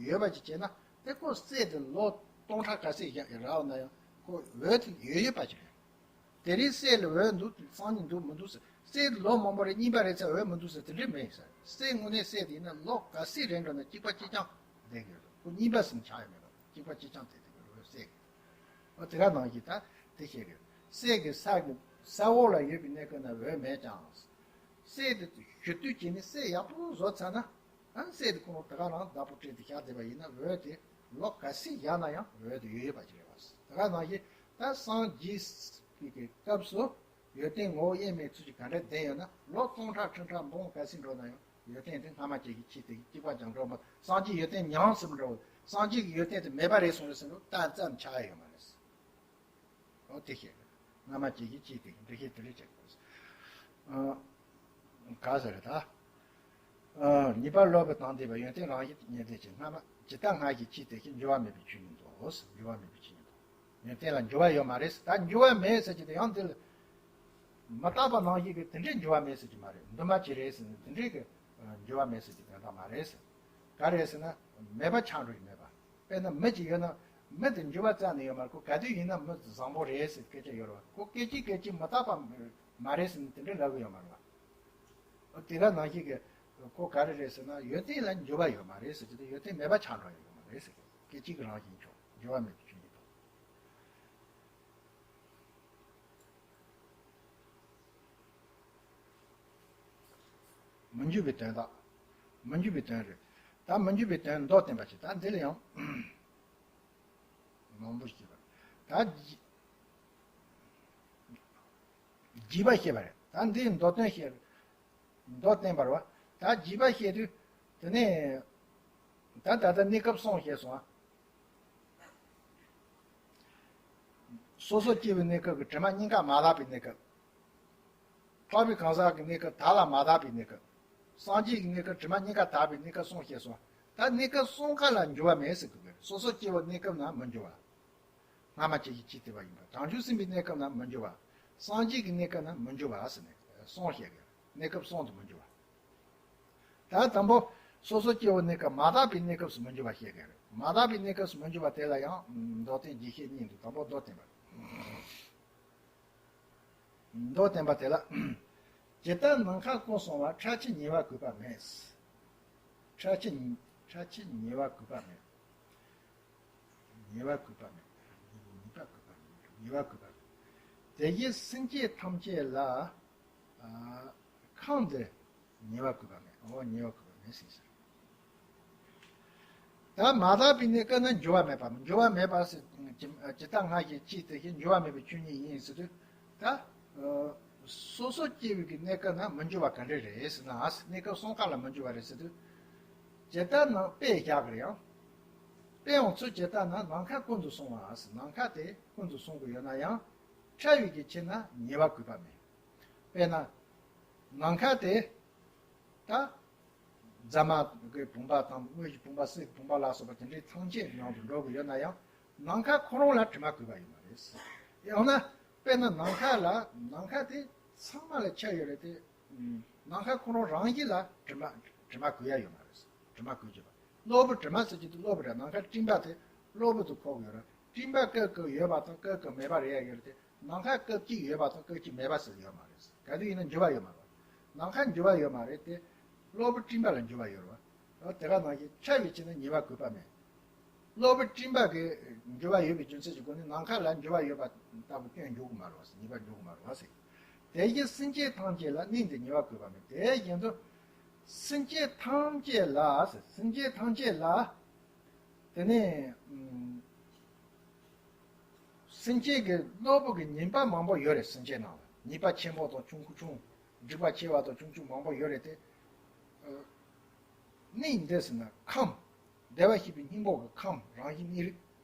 ཡོད་པ་ཅིག་བྱས་ན། དེ་ཁོ་གསེར་དེ་ལོ་སྟོང་ཕྲག་ག་ཚོད་ཡང་རག་ན་ཡང་ཁོ་འོད་དེ་ཡོད་ཡོད་པ་ཅིག་རེད། དེ་རིང་གསེར་ལ་འོད་འདུག་སང་ཉིན་འདུག་མི་འདུག་ཟེར། གསེར་དེ་ལོ་མང་པོ་རེད། རྙིང་པ་རེད་ཟེར། འོད་མི་འདུག་ཟེར། དེ་འདྲས་མེད་ཟེར། གསེར་དངོས་གནས་གསེར་དེ་ཡིན་ན་ལོ་ག་ཚོད་རེད་འགྲོ་ན་གཅིག་པ་གཅིག་རྐྱང་བསྡད་ཀྱི་རེད། ཁོ་རྙིང་པ་ཟེར་ཆགས་ཡོད་མེད་པ། གཅིག་པ་གཅིག་རྐྱང་བསྡད་ཀྱི་རེད། གསེར་གྱི། ཨོ། དེ་ག་ནང་བཞིན་ད་དེ་བཤད་གི། གསེར་གྱི་ས་གི་ས་འོག་ལ་ཡོད་པའི་གནས་སྐབས་ན་འོད་མེད་ཀྱང་། གསེར་དེ་བཞུ་དུས་བྱས་ནས་གསེར་ཡག་པོ་བཟོ་ཚར་ན། ཨ། གསེར་དེ་ཁོ་རང་དེ་ག་རང་བདག་པོ་སྤྲད་དེ་བཞག་བསྡད་པ་ཡིན་ན། འོད་དེ་ལོ་ག་ཚོད་བཞག་ན་ཡང་འོད་དེ་ཡོད་ཡོད་པ་ཅིག་རེད་བ། དེ་ག་ནང་བཞིན་ད་སངས་རྒྱས་ཀྱི་སྐབས་སུ་ཡོན་ཏན་ངོ་བོ་དབྱེར་མེད་ཚུལ་གྱིས་ག་འདྲ་ལྡན་ཡོད་ན། ལོ་སྟོང་ཕྲག་ཁྲི་ཕྲག་འབུམ་ག་ཚོད་འགྲོ་ན་ཡང་ཡོན་ཏན་དེ་སྔ་མ་བཅས་ཀྱི་ཆོས་དེ་གཅིག་པ་རྐྱང་འགྲོ་མ། སངས་རྒྱས་ཡོན་ཏན་ཉམས་སུ་མི་འགྲོ། སངས་རྒྱས་ཀྱི་ཡོན་ཏན་དེ་མེད་པ་རེད་གསུངས་རེད་ཟེར་ན་ད་ཙམ་ཆགས་ཡ་ཡོད་མ་རེད། ཨོ། དེ་བཤད། སྔ་མ་བཅས་ཀྱི་ཆོས་དེ་འགྲེལ་བཤད་དེ་འདྲ་བྱེད་དགོས། ཨ། ག་ཟེར་རེད་ད། ཨ། ཉེས་པ་ལོག་པའི་དང་ལྡན་པ། ཡོན་ཏན་རང་བཞིན་དུ་ཉེར་ལྡན་ཅིང་། སྔ་མ་ཇི་ལྟར་སྔར་གྱི་ཆོས་དེ་བཞིན། འགྱུར་བ་མེད་པའི་ཆོས་ཉིད་དོ། འགྱུར་བ་མེད་པའི་ཆོས་ཉིད་དོ། ཡོན་ཏན་ལ་འགྱུར་བ་ཡོད་མ་རེད། ད་འགྱུར་བ་མེད་ཟེར་གྱི་དེ་ཡང་དེ་ལ་མི་རྟག་པ་ནང་བཞིན་གྱི་དེ་འདྲའི་འགྱུར་བ་མེད་ཟེར་གྱི་མ་རེད། འདུས་མ་བྱས་རེད་ཟེར་ནས་དེ་འདྲའི་གི་འགྱུར་བ་མེད་ཟེར་གྱི་དོན་དག་མ་རེད། ག་རེ་ཟེར་ན་མེད་པ་ཆགས་འགྲོ་ཡི་མེད་པ། དཔེར་ན་མི་གཅིག་ཡོད་ན་མི་དེ་འགྱུར་བ་རྩ་ནས་ཡོད་མ་རེད། ཁོ་ག་དུས་ཡིན་ན་མི་བཟང་པོ་རེད་ཟེར་སྐད་ཆ་ཡོད་རེད་བ། ཁོ་སྐད་ཅིག་སྐད་ཅིག་མི་རྟག་པ་མ་རེད་ཟེར་ནས་དེ་འདྲ་ལབ་གི་ཡོད་མ་རེད་བ། དེ་ག་ནང་བཞིན་གྱི་ཁོ་ག་རེ་རེད་ཟེར་ན་ཡོན་ཏན་ལ་འགྱུར་བ་ཡོད་མ་རེད་ཟེར་གྱི་དེ་ཡོན་ཏན་མེད་པ་ཆགས་འགྲོ་ཡི་ཡོད་མ་རེད་ཟེར་གྱི། སྐད་ཅིག་གི་རང་བཞིན་མཆོག་འགྱུར་བ་མེད་པའི་ཆོས་ཉིད་དོ། མི་འགྱུར་བའི་དོན་དག་མི་འགྱུར་བའི་དོན་རེད། ད་མི་འགྱུར་བའི་དོན་མདོར་བསྟན་པ་ཞིག་ད་འདི་ལ་ཡང་མང་པོ་ཞིག་ད་རྒྱས་རྒྱས་པ་བཤད་པ་རེད། ད་འདིའི་མདོ་དོན་བཤད། མདོར་བསྟན་པ་རེད་བ། ད་རྒྱས་པ་བཤད་དུས་དེ་ནས་ད་ད་ལྟ་གནས་སྐབས་གསུམ་བཤད་སོང་ང་། སོ་སོ་སྐྱེ་བོའི་གནས་སྐབས་ཀྱི་དྲི་མ་གཉིས་ཀ་མ་དག་པའི་གནས་སྐབས། འཕགས་པའི་གང་ཟག་གི་གནས་སྐབས་དག་ལ་མ་དག་པའི་གནས་སྐབས། སངས་རྒྱས་ཀྱི་གནས་སྐབས་དྲི་མ་གཉིས་ཀ་དག་པའི་གནས་སྐབས་གསུམ་བཤད་སོང་། ད་གནས་སྐབས་གསུམ་ཀ་ལ་འགྱུར་བ་མེད་ཟེར་དགོས་པས། སོ་སོ་སྐྱེ་བོའི་གནས་སྐབས་ན་མི་འགྱུར་བ། སྔ་མ་བཅས་ཀྱི་ཆོས་དེ་བ་ཡིན་པ། བྱང་ཆུབ་སེམས་དཔའི་གནས་སྐབས་ན་མི་འགྱུར་བ། སངས་རྒྱས་ཀྱི་གནས་སྐབས་ན་མི་འགྱུར་བ་ཟེར་ནས་གསུམ་བཤད་དགོས། གནས་སྐབས་གསུམ་དུ་མི་འགྱུར་བ། ད་དང་པོ་སོ་སོ་སྐྱེ་བོའི་གནས་སྐབས་མ་དག་པའི་གནས་སྐབས་སུ་མི་འགྱུར་བ་བཤད་མཁན་རེད། མ་དག་པའི་གནས་སྐབས་སུ་མི་འགྱུར་བ་དེ་ལ་ཡང་མདོར་བསྟན་རྒྱས་བཤད་གཉིས་འདུག་དང་པོ་མདོར་བསྟན་པ། མདོར་བསྟན་པ་དེ་ལ། ཇི་ལྟར་ནམ་མཁའ་ཀུན་སོང་བ། ཕྲ་ཕྱིར་ཉེ་བར་གུས་པ་མེད། ཕྲ་ཕྱིར་ཕྲ་ཕྱིར་ཉེ་བར་གུས་པ་མེད། ཉེ་བར་གུས་པ་མེད། ཉེ་བར་གུས་པ་མེད། ཉེ་བར་གུས་པ་མེད། དེ་བཞིན་སེམས་ཅན་ཐམས་ཅད་ལ། ཨ། ཁམས་འདི་ཉེ་བར་གུས་པ་མེད། འོ། ཉེ་བར་གུས་པ་མེད་ཟེར་ཟེར། ད་མ་དག་པའི་གནས་སྐབས་ན་འགྱུར་བ་མེད་པ། འགྱུར་བ་མེད་པ་ཟེར། ཇི་ལྟར་སྔར་བཞིན་ཆོས་དེ་བཞིན་འགྱུར་བ་མེད་པའི་ཆོས་ཉིད་ཡིན་ཟེར་དུས། ད་སོ་སོ་སྐྱེ་བོའི་གི་གནས་སྐབས་ན་མི་འགྱུར་བ་ག་འདྲ་རེད་ཟེར་ན། གནས་སྐབས་གསུམ་ཀ་ལ་མི་འགྱུར་བ་རེད་ཟེར་དུས། ཇི་ལྟར་ན་དཔེ་བཞག་གི་རེད་ཡང་། དཔེ་ཡང་ཚུལ་ཇི་ལྟར་ན་ནམ་མཁའ་ཀུན་ཏུ་སོང་བ་ཟེར། ནམ་མཁའ་དེ་ཀུན་ཏུ་སོང་གི་ཡོད་ན་ཡང་། ཕྲ་བའི་གི་ཕྱིར་ན་ཉེ་བར་གུས་པ་མེད། དཔེར་ན། ནམ་མཁའ་དེ། ད། རྫ་མ་གི་བུམ་པ་དང་དངོས་ཀྱི་བུམ་པ། གསེར་གྱི་བུམ་པ་ལ་སོགས་པ་དེ་འདྲའི་ཐམས་ཅད་ནང་དུ་འགྲོ་གི་ཡོད་ན་ཡང་། ནམ་མཁའ་ཁོ་རང་ལ་དྲི་མ་གུས་པ་ཡོད་མ་རེད། ཡང་ན། དཔེར་ན་ནམ་མཁའ་ལ། ནམ་མཁའ་དེ་ཚང་མ་ལ་ཁྱབ་ཡོད་རེད་དེ། ནམ་མཁའ་ཁོ་རང་རང་བཞིན་ལ་དྲི་མ་དྲི་མ་གུས་ཡ་ཡོད་མ་རེད། དྲི་མ་གུས་ཀྱི་བ། གློ་བུར་དྲི་མ་ཟེར་གྱི་འདུག་གློ་བུར་ར། ནམ་མཁའ་སྤྲིན་པ་དེ་གློ་བུར་དུ་འཁོར་གི་ཡོད་ར། སྤྲིན་པ་སྐབས་སྐབས་ཡོད་པ་དང་སྐབས་སྐབས་མེད་པ་རེད་ཡ་ཡོད་རེད་དེ། ནམ་མཁའ་སྐབས་གཅིག་ཡོད་པ་དང་སྐབས་གཅིག་མེད་པ་ཟེར་ཡོད་མ་རེད། ག་དུས་ཡིན་ན་འགྱུར་བ་ཡོད་མ་རེད། ནམ་མཁའ་འགྱུར་བ་ཡོད་མ་རེད་དེ། གློ་བུར་སྤྲིན་པ་ལ་འགྱུར་བ་ཡོད་རེད་བ། དེ་ག་ནང་བཞིན་ཕྲ་བའི་ཕྱིར་ན་ཉེ་བར་གུས་པ་མེད། གློ་བུར་སྤྲིན་པ་གི་འགྱུར་བ་ཡོད་པའི་རྒྱུ་མཚན་གྱི་སྒོ་ནས་ནམ་མཁའ་ལ་འགྱུར་བ་ཡོད་པ་ལྟ་བུ་སྐྱོན་འཇོག་གི་མ་རེད་བ་ཟེར། ཉེས་པ་འཇོག་གི་མ་རེད་བ་ཟེར། དེ་བཞིན་སེམས་ཅན་ཐམས་ཅད་ལ་གནས་འདིར་ཉེས་པ་བཀོད་པ་མེད། དེ་བཞིན་དུ་སེམས་ཅན་ཐམས་ཅད་ལ་ཟེར། སེམས་ཅན་ཐམས་ཅད་ལ། དེ་ནས་ཨམ། སེམས་ཅན་གྱི་གློ་བུར་གྱི་ཉེས་པ་མང་པོ་ཡོད་རེད། སེམས་ཅན་ནང་ལ་ཉེས་པ་ཆེན་པོ་དང་ཆུང་ཆུང་། སྡིག་པ་ཆེ་བ་དང་ཆུང་ཆུང་མང་པོ་ཡོད་རེད་དེ། ཨ། གནས་འདི་ཟེར་ན་ཁམས། བདེ་བར་གཤེགས་པའི་སྙིང་པོ་གི་ཁམས་རང་བཞིན་གནས་རིགས་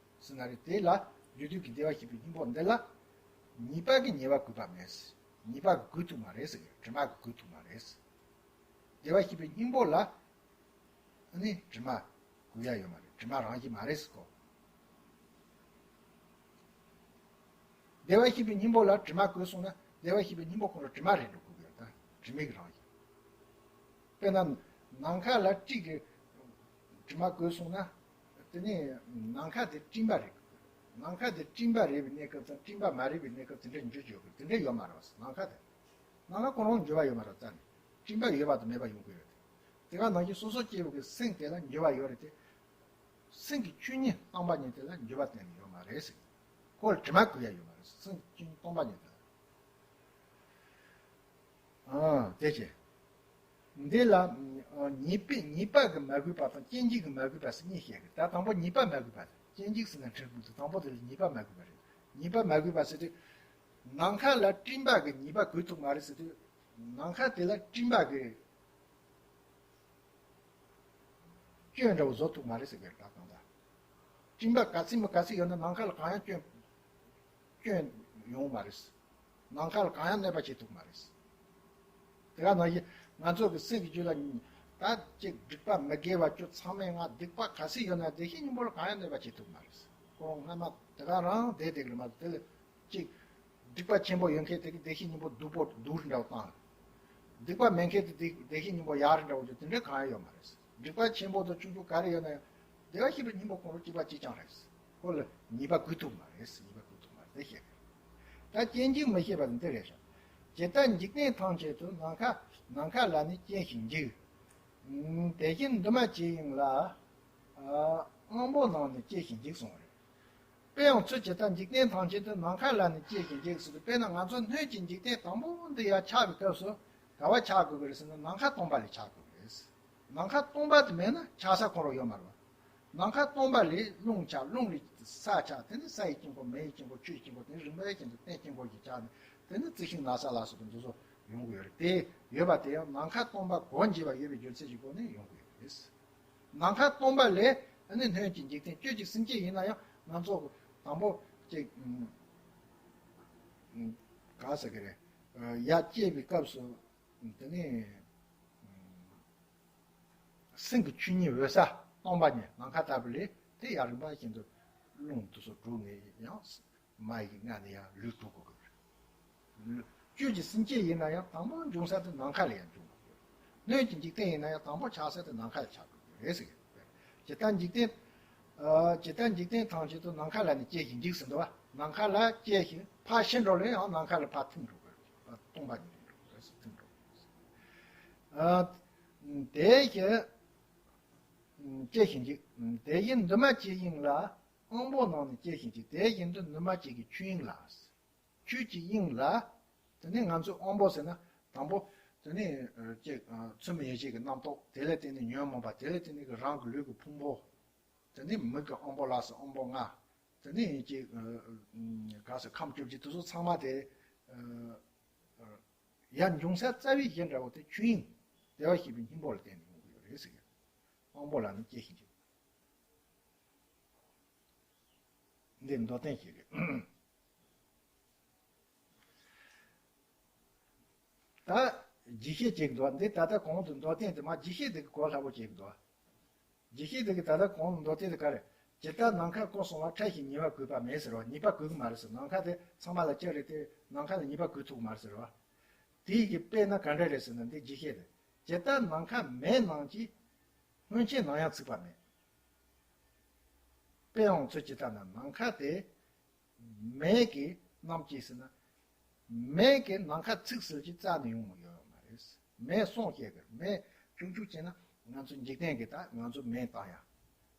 ཟེར་ན་རེད། དེ་ལ་རྒྱུ་དུས་ཀྱི་བདེ་བར་གཤེགས་པའི་སྙིང་པོ་འདི་ལ་ཉེས་པ་གི་ཉེས་པ་བཀོད་པ་མེད། ཉེས་པ་གིས་གོས་ཐུབ་མ་རེད་ཟེར་གི། དྲི་མ་གིས་གོས་ཐུབ་མ་རེད། བདེ་བར་གཤེགས་པའི་སྙིང་པོ་ལ་ཨ་ནི་དྲི་མ་གོས་ཡ་ཡོད་མ་རེད། དྲི་མ་རང་བཞིན་མ་རེད་ཟེར་གོ། བདེ་བར་གཤེགས་པའི་སྙིང་པོ་ལ་དྲི་མ་གོས་སོང་ན་བདེ་བར་གཤེགས་པའི་སྙིང་པོ་ཁོ་རང་དྲི་མ་རེད་འགྲོ་དགོས་ཀྱི་ཡོད། ད་དྲི་མེད་ཀྱི་རང་བཞིན། དཔེར་ན་ནམ་མཁའ་ལ་སྤྲིན་གྱི་དྲི་མ་གོས་སོང་ན། དེ་ནས་ནམ་མཁའ་དེ་སྤྲིན་པ་རེད། ནམ་མཁའ་དེ་སྤྲིན་པ་རེད་པའི་གནས་སྐབས་དང་སྤྲིན་པ་མ་རེད་པའི་གནས་སྐབས་དེ་འདྲ་འགྱུར་གྱི་ཡོད་གི། དེ་འདྲ་ཡོད་མ་རེད་བ། ནམ་མཁའ་དེ། ནམ་མཁའ་ཁོ་རང་འགྱུར་བ་ཡོད་མ་རེད་རྩ་ནས། སྤྲིན་པ་ཡོད་པ་དང་མེད་པ་ཡོང་གི་ཡོད་རེད། དེ་ག་ནང་བཞིན་སོ་སོ་སྐྱེ་བོ་གི་སེམས་དེ་ལ་འགྱུར་བ་ཡོད་རེད་དེ། སེམས་ཀྱི་ཆོས་ཉིད་སྟོང་པ་ཉིད་དེ་ལ་འགྱུར་བ་གཏན་ནས་ཡོད་མ་རེད་ཟེར། ཁོ་ལ་དྲི་མ་གོས་ཡ་ཡོད་མ་རེད། སེམས་ཀྱི་ཆོས་ཉིད་སྟོང་པ་ཉིད་དེ་ལ། ཨ། དེ་བྱས། འདི་ལ་ཨ་ཉེས་པའི་ཉེས་པ་གིས་མ་གོས་པ་དང་སྐྱེ་འཇིག་གིས་མ་གོས་པ་ཟེར་གཉིས་བཤད་གི། ད་དང་པོ་ཉེས་པ་མ་གོས་པ་དང་སྐྱེ་འཇིག་ཟེར་ན་འཁྲུལ་འདུག་དང་པོ་དེ་ལ་ཉེས་པ་མ་གོས་པ་རེད། ཉེས་པ་མ་གོས་པ་ཟེར་དུས། ནམ་མཁའ་ལ་སྤྲིན་པ་གིས་ཉེས་པ་གོས་ཐུབ་མ་རེད་ཟེར་དུས། ནམ་མཁའ་དེ་ལ་སྤྲིན་པ་གིས་སྐྱོན་འདྲ་བོ་བཟོ་ཐུབ་མ་རེད་ཟེར་གི་རེད། ད་གང་ལྟར་སྤྲིན་པ་ག་ཚོད་མི་ག་ཚོད་ཡོད་ན་ནམ་མཁའ་ལ་གང་ཡང་སྐྱོན་སྐྱོན་ཡོང་མ་རེད། ནམ་མཁའ་ལ་གང་ཡང་གནོད་པ་བྱེད་ཐུབ་མ་རེད། དེ་ག་ནང་བཞིན་ང་ཚོ་གི་སེམས་ཀྱི་རྒྱུད་ལ་ད་ཅིག་སྡིག་པ་མི་དགེ་བ་བཅུ་ཚང་མས་ང་སྡིག་པ་ག་ཚོད་ཡོད་ན་བདེ་གཤེགས་སྙིང་པོ་ལ་གང་ཡང་གནོད་པ་བྱེད་ཐུབ་མ་རེད། ཁོ་རང་སྔ་མ་དེ་ག་རང་བསྡད་བསྡད་གི་རེད་མ་གཏོགས་དེ་ལ་ཅིག་སྡིག་པ་ཆེན་པོ་ཡོད་མཁན་དེ་གི་བདེ་གཤེགས་སྙིང་པོ་སྡུག་པོ་སྡུག་རུ་འདྲ་བོ་བཏང་། སྡིག་པ་མེད་མཁན་དེ་བདེ་བདེ་གཤེགས་སྙིང་པོ་ཡག་རུ་འདྲ་བོ་ཅིག་དེ་འདྲ་གང་ཡང་ཡོད་མ་རེད། སྡིག་པ་ཆེན་པོ་དང་ཆུང་ཆུང་ག་རེ་ཡོད་ན་ཡང་བདེ་བར་གཤེགས་པའི་སྙིང་པོ་ཁོང་ཁྲོ་གཅིག་པ་གཅིག་རྐྱང་རེད། ཁོ་ལ་ཉེས་པ་གོས་ཐུབ་མ་རེད། ཉེས་པ་གོས་ཐུབ་མ་རེད་དེ་བཤད་གི། ད་སྐྱེ་འཇིག་མི་ཤེས་པ་འདི་རེད་ཤག་ཇི་ལྟར་འཇིག་རྟེན་ཐམས་ཅད་དུ། ནམ་མཁའ་ནམ་མཁའ་ལ་ནི་སྐྱེ་ཞིང་འཇིག་དེ་བཞིན་འདུས་མ་བྱས་ཡིན་ལ། ཨ། དབང་པོ་རྣམས་ནི་སྐྱེ་ཞིང་འཇིག་གསུངས་པ་རེད། དཔེ་ཡང་ཚུལ་ཇི་ལྟར་འཇིག་རྟེན་ཐམས་ཅད་དུ། ནམ་མཁའ་ལ་ནི་སྐྱེ་ཞིང་འཇིག་ཟེར་དུས། དཔེར་ན་ང་ཚོ་སྣོད་ཀྱི་འཇིག་རྟེན་དང་པོ་འདི་ཡར་ཆགས་པའི་སྐབས་སུ་ག་བ་ཆགས་དགོས་ཀྱི་རེད་ཟེར་ན་ནམ་མཁའ་སྟོང་པ་ལས་ཆགས་དགོས་ཀྱི་རེད། ནམ་མཁའ་སྟོང་པ་དེ་མེད་ན་ཆགས་ས་ཁོ་རང་ཡོད་མ་རེད་བ། ནམ་མཁའ་སྟོང་པ་ལས་རླུང་ཆགས། རླུང་ལས་ས་ཆགས། དེ་ནས་སའི་དཀྱིལ་འཁོར། མེའི་དཀྱིལ་འཁོར། ཆུའི་དཀྱིལ་འཁོར། དེ་ནས་རིམ་པ་བཞིན་དུ་རྟེན་དཀྱིལ་འཁོར་ཞིག་ཆགས་ནས་དེ་ནས་རྩི་ཤིང་ན་བཟའ་ལ་སོགས་པ་འདི་ཚོ་ཡོང་གི་ཡོད་རེད། དེ་ཡོད་པ་དེ་ཡང་ནམ་མཁའ་སྟོང་པ་གོ་འབྱེད་པ་ཡོད་པའི་རྒྱུ་མཚན་གྱི་སྒོ་ནས་ཡོང་གི་ཡོད་རེད། ནམ་མཁའ་སྟོང་པ་ལས་ཨ་ནི་སྣོད་ཀྱི་འཇིག་རྟེན་སྤྱོད་ཀྱི་སེམས་ཅན་ཡིན་ན་ཡང་ང་ཚོ་དང་པོ་ཅིག་ག་ཟེར་གི་རེད། ཡར་སྐྱེས་པའི་སྐབས་སུ་དེ་ནས་སེམས་ཀྱི་ཆོས་ཉིད་འོད་གསལ་སྟོང་པ་ཉིད་ནམ་མཁའ་ལྟ་བུ་ལས་དེ་ཡང་རིམ་པ་བཞིན་དུ་རླུང་དུ་སོགས་གྲུབ་ནས་ཡང་། མ་ཡི་མངལ་ནས་ཡང་ལུས་གྲུབ་དགོས་ཀྱི་རེད། སྤྱོད་ཀྱི་སེམས་ཅན་ཡིན་ན་ཡང་དང་པོ་འབྱུང་ས་དེ་ནམ་མཁའ་ལ་ཡང་འབྱུང་དགོས་ཀྱི་རེད། སྣོད་ཀྱི་འཇིག་རྟེན་ཡིན་ན་ཡང་དང་པོ་ཆགས་ས་དེ་ནམ་མཁའ་ལ་ཆགས་དགོས་ཀྱི་རེད་ཟེར་གྱི་རེད། ཇི་ལྟར་འཇིག་རྟེན། ཨ། ཇི་ལྟར་འཇིག་རྟེན་ཐམས་ཅད་དུ། ནམ་མཁའ་ལ་ནི་སྐྱེ་ཞིང་འཇིག་ཟེར་འདུག་བ། ནམ་མཁའ་ལ་སྐྱེ་ཞིང་ཕར་ཕྱིན་འགྲོ་ལས་ཡང་ནམ་མཁའ་ལ་ཕར་ཐིམ་འགྲོ་དགོས་རེད། སྟོང་པ་ཉིད་འགྲོ་དགོས་རེད། ཐིམ་འགྲོ་དགོས་རེད། ཨ། དེ་བཞིན་སྐྱེ་ཞིང་འཇིག་དེ་བཞིན་འདུས་མ་བྱས་དབྱིངས་ལ། དབང་པོ་རྣམས་ནི་སྐྱེ་ཞིང་འཇིག་དེ་བཞིན་དུ་འདུས་མ་བྱས་ཀྱི་ཆོས་དབྱིངས་ལ། ཆོས་ཀྱི་དབྱིངས་ལ། དེ་ནས་ང་ཚོས་དབང་པོ་ཟེར་ན་དང་པོ། དེ་ནས་ཅིག་ཚད་མེད་ཡེ་ཤེས་ཀྱི་རྣམ་རྟོག་དེ་ལས་བརྟེན་ནས་ཉོན་མོངས་པ། དེ་ལས་བརྟེན་ནས་ཀྱི་རང་གི་ལུས་ཀྱི་ཕུང་པོ། དེ་ནས་མིག་གི་དབང་པོ་ལ་སོགས་དབང་པོ་ལྔ། དེ་ནས་ཅིག་ག་ཟེར་ཁམས་བཅོ་བརྒྱད་དེ་ཚོ་ཚང་མ་དེ། ཡར་འབྱུང་ས་རྩ་བའི་གཞི་འདྲ་བོ་དེ་ཆོས་དབྱིངས། བདེ་བར་གཤེགས་པའི་སྙིང་པོ་ལ་བརྟེན་ནས་ཡོང་གི་ཡོད་རེད་ཟེར་གི། དབང་པོ་ལ་ནི་སྐྱེ་ཞིང་འཇིག་འདི་མདོར་བསྟན་ཞིག་རེད། ད་རྒྱས་བཤད་བྱེད་ཀྱི་འདུག་འདི་ད་ལྟ་གོང་དུ་མདོར་བསྟན་དེ་མ་རྒྱས་བཤད་དེ་གི་གོ་སླ་པོ་བྱེད་ཀྱི་འདུག་རྒྱས་བཤད་དེ་གི་ད་ལྟ་གོང་དུ་མདོར་བསྟན་དེ་ག་རེ། ཇི་ལྟར་ནམ་མཁའ་སྐོར་སོང་བ། ཕྲ་ཞིང་ཉེ་བར་གོས་པ་མེད་ཟེར་བ། ཉེས་པ་གོས་ཀྱི་མ་རེད་ཟེར། ནམ་མཁའ་དེ་ཚང་མ་ལ་གཅིག་རེད་དེ་ནམ་མཁའ་ལ་ཉེས་པ་གོས་ཐུབ་ཀྱི་མ་རེད་ཟེར་བ། དེ་ཡི་གི་དཔེར་ན་ག་འདྲ་རེད་ཟེར་ན་འདི་རྒྱས་བཤད་དེ། ཇི་ལྟར་ནམ་མཁའ་མེ་རྣམས་ཀྱིས། སྔོན་ཆད་ནམ་ཡང་ཚིག་པ་མེད། དཔེ་ཡང་ཚུལ་ཇི་ལྟར་ན། ནམ་མཁའ་དེ་མེ་གིས་རྣམས་ཀྱིས་ཟེར་ན། མེ་གིས་ནམ་མཁའ་ཚིག་ཟེར་གྱི་རྩ་ནས་ཡོང་མི་ཡོད་མ་རེད། མེ་སོང་བཤད་གི་མེ་ཅུང་ཅུང་བྱས་ན་ང་ཚོ་འཇིག་རྟེན་གྱི་ད་ང་ཚོ་མེ་བཏང་ཡ།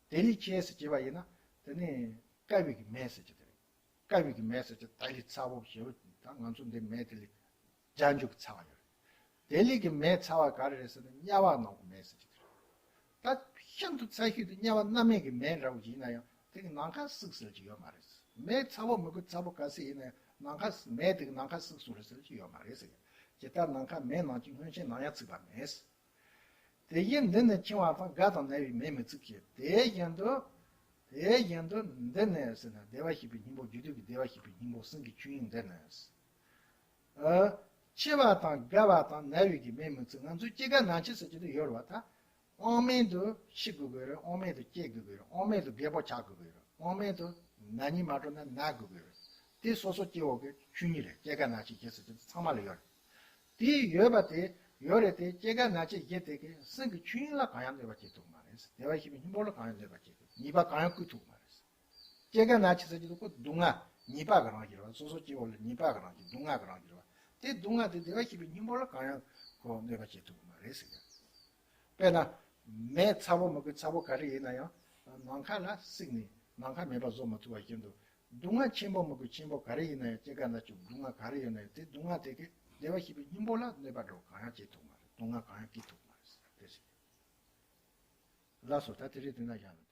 དེ་ལས་ཆེ་སུ་བྱས་པ་ཡིན་ན་ དེ་ནས་བསྐ་བའི་གི་མེ་ཟེར་གྱི་དེ་རེད། བསྐ་བའི་གི་མེ་ཟེར་གྱི་ད་ལི་ཚ་བོ་ཞེ་བོ་ད་ང་ཚོ་འདི་མེ་དེ་ལི་རྒྱ་འཇུག་ཚ་བ་ཡོད་རེད། དེ་ལི་གི་མེ་ཚ་བ་ག་རེ་རེད་ཟེར་ན་དམྱལ་བ་ནང་གི་མེ་ཟེར་གྱི་དེ་རེད། ད་ཤིན་ཏུ་ཚ་ཤོས་དེ་དམྱལ་བ་མནར་མེད་ཀྱི་མེ་འདྲ་བོ་ཞིག་ཡིན་ན་ཡང་དེ་གི་ནམ་མཁའ་བསྲེགས་ཟེར་གྱི་ཡོད་མ་རེད། མེ་ཚ་བོ་མི་དགོས་ཚ་བོ་ག་ཚད་ཡིན་ན་ཡང་ནམ་མཁའ་མེ་དེ་གི་ནམ་མཁའ་བསྲེགས་སོང་རེད་ཟེར་གྱི་ཡོད་མ་རེད་ཟེར་གྱི། ཇི་ལྟར་ནམ་མཁའ་མེ་ནང་གི་སྔོན་ཆད་ནམ་ཡང་ཚིག་པ་མེད། དེ་བཞིན་འདི་ནི་འཆིང་བ་དང་རྒ་དང་ན་བའི་མེས་མི་ཚིག་ཅེས། དེ་བཞིན་དུ་དེ་བཞིན་དུ་འདི་ནི་ཟེར་ན་བདེ་བར་གཤེགས་པའི་སྙིང་པོ་རྒྱུད་དུ་གི་བདེ་བར་གཤེགས་པའི་སྙིང་པོ་གསུང་གི་ཆོས་དབྱིངས་འདི་ནི། ཨ། འཆི་བ་དང་རྒ་བ་དང་ན་བའི་གི་མེས་མི་ཚིག་ང་ཚོས་སྐྱེ་རྒ་ན་འཆི་ཟེར་གྱི་དེ་ཡོད་རེད་བ་ད། དབང་མེད་དུ་འཆི་དགོས་ཀྱི་རེད། དབང་མེད་དུ་སྐྱེ་དགོས་ཀྱི་རེད། དབང་མེད་དུ་རྒད་པོ་ཆགས་དགོས་ཀྱི་རེད། དབང་མེད་དུ་ན་ནིང་མ་འགྲོ་ན་ན་དགོས་ཀྱི་རེད། དེ་སོ་སོ་སྐྱེ་བོ་གི་ཆོས་ཉིད་རེད། སྐྱེ་རྒ་ན་འཆི་ཞེས་ཟེར་གྱི་ཚང་མ་ལ་ཡོད་རེད། དེ་ཡོད་པ་དེ་ཡོད་རེད་དེ་སྐྱེ་རྒ་ན་འཆི་ཞེས་དེ་གི་སེམས་ཀྱི་ཆོས་ཉིད་ལ་གང་ཡང་གནོད་པ་བྱེད་ཐུབ་མ་རེད། བདེ་བར་གཤེགས་པའི་སྙིང་པོ་ལ་གང་ཡང་གནོད་པ་བྱེད་ཐུབ་ཉེས་པ་གང་ཡང་བསྐུལ་ཐུབ་མ་རེད། སྐྱེ་རྒ་ན་འཆི་ཟེར་གྱི་འདུག་གོ་སྡུག་བསྔལ་ཉེས་པ་གི་རང་བཞིན་རེད་བ། སོ་སོ་སྐྱེ་བོ་ལ་ཉེས་པ་གི་རང་བཞིན་སྡུག་བསྔལ་གི་རང་བཞིན་རེད་བ། དེ་སྡུག་བསྔལ་དེ་བདེ་བར་གཤེགས་པའི་སྙིང་པོ་ལ་གང་ཡང་ཁོ་གནོད་པ་བྱེད་ཐུབ་མ་རེད་ཟེར་གི། དཔེར་ན། མེ་ཚ་བོ་མི་དགོས་ཚ་བོ་ག་རེ་ཡིན་ན་ཡང་ནམ་མཁའ་ལ་བསྲེགས་ནས་ནམ་མཁའ་མེད་པ་བཟོ་མི་ཐུབ་པ་བཞིན་དུ། སྡུག་བསྔལ་ཆེན་པོ་མི་དགོས་ཆེན་པོ་ག་རེ་ཡིན་ན་ཡང་སྐྱེ་རྒ་ན་འཆི་སྡུག་བསྔལ་ག་རེ་ཡོད་ན་ཡང་དེ་སྡུག་བསྔལ་དེ་གིས་བདེ་བར་གཤེགས་པའི་སྙིང་པོ་ལ་གནོད་པ་འགྲོ་གང་ཡང་བྱེད་ཐུབ་མ་རེད། སྡུག་བསྔལ་གང་ཡང་སྐྱེ་ཐུབ་མ་རེད་ཟེར་དེ་ཟེར། ལགས་སོ་ད་དེ་རིང་དེ་ན་བཞག་ན།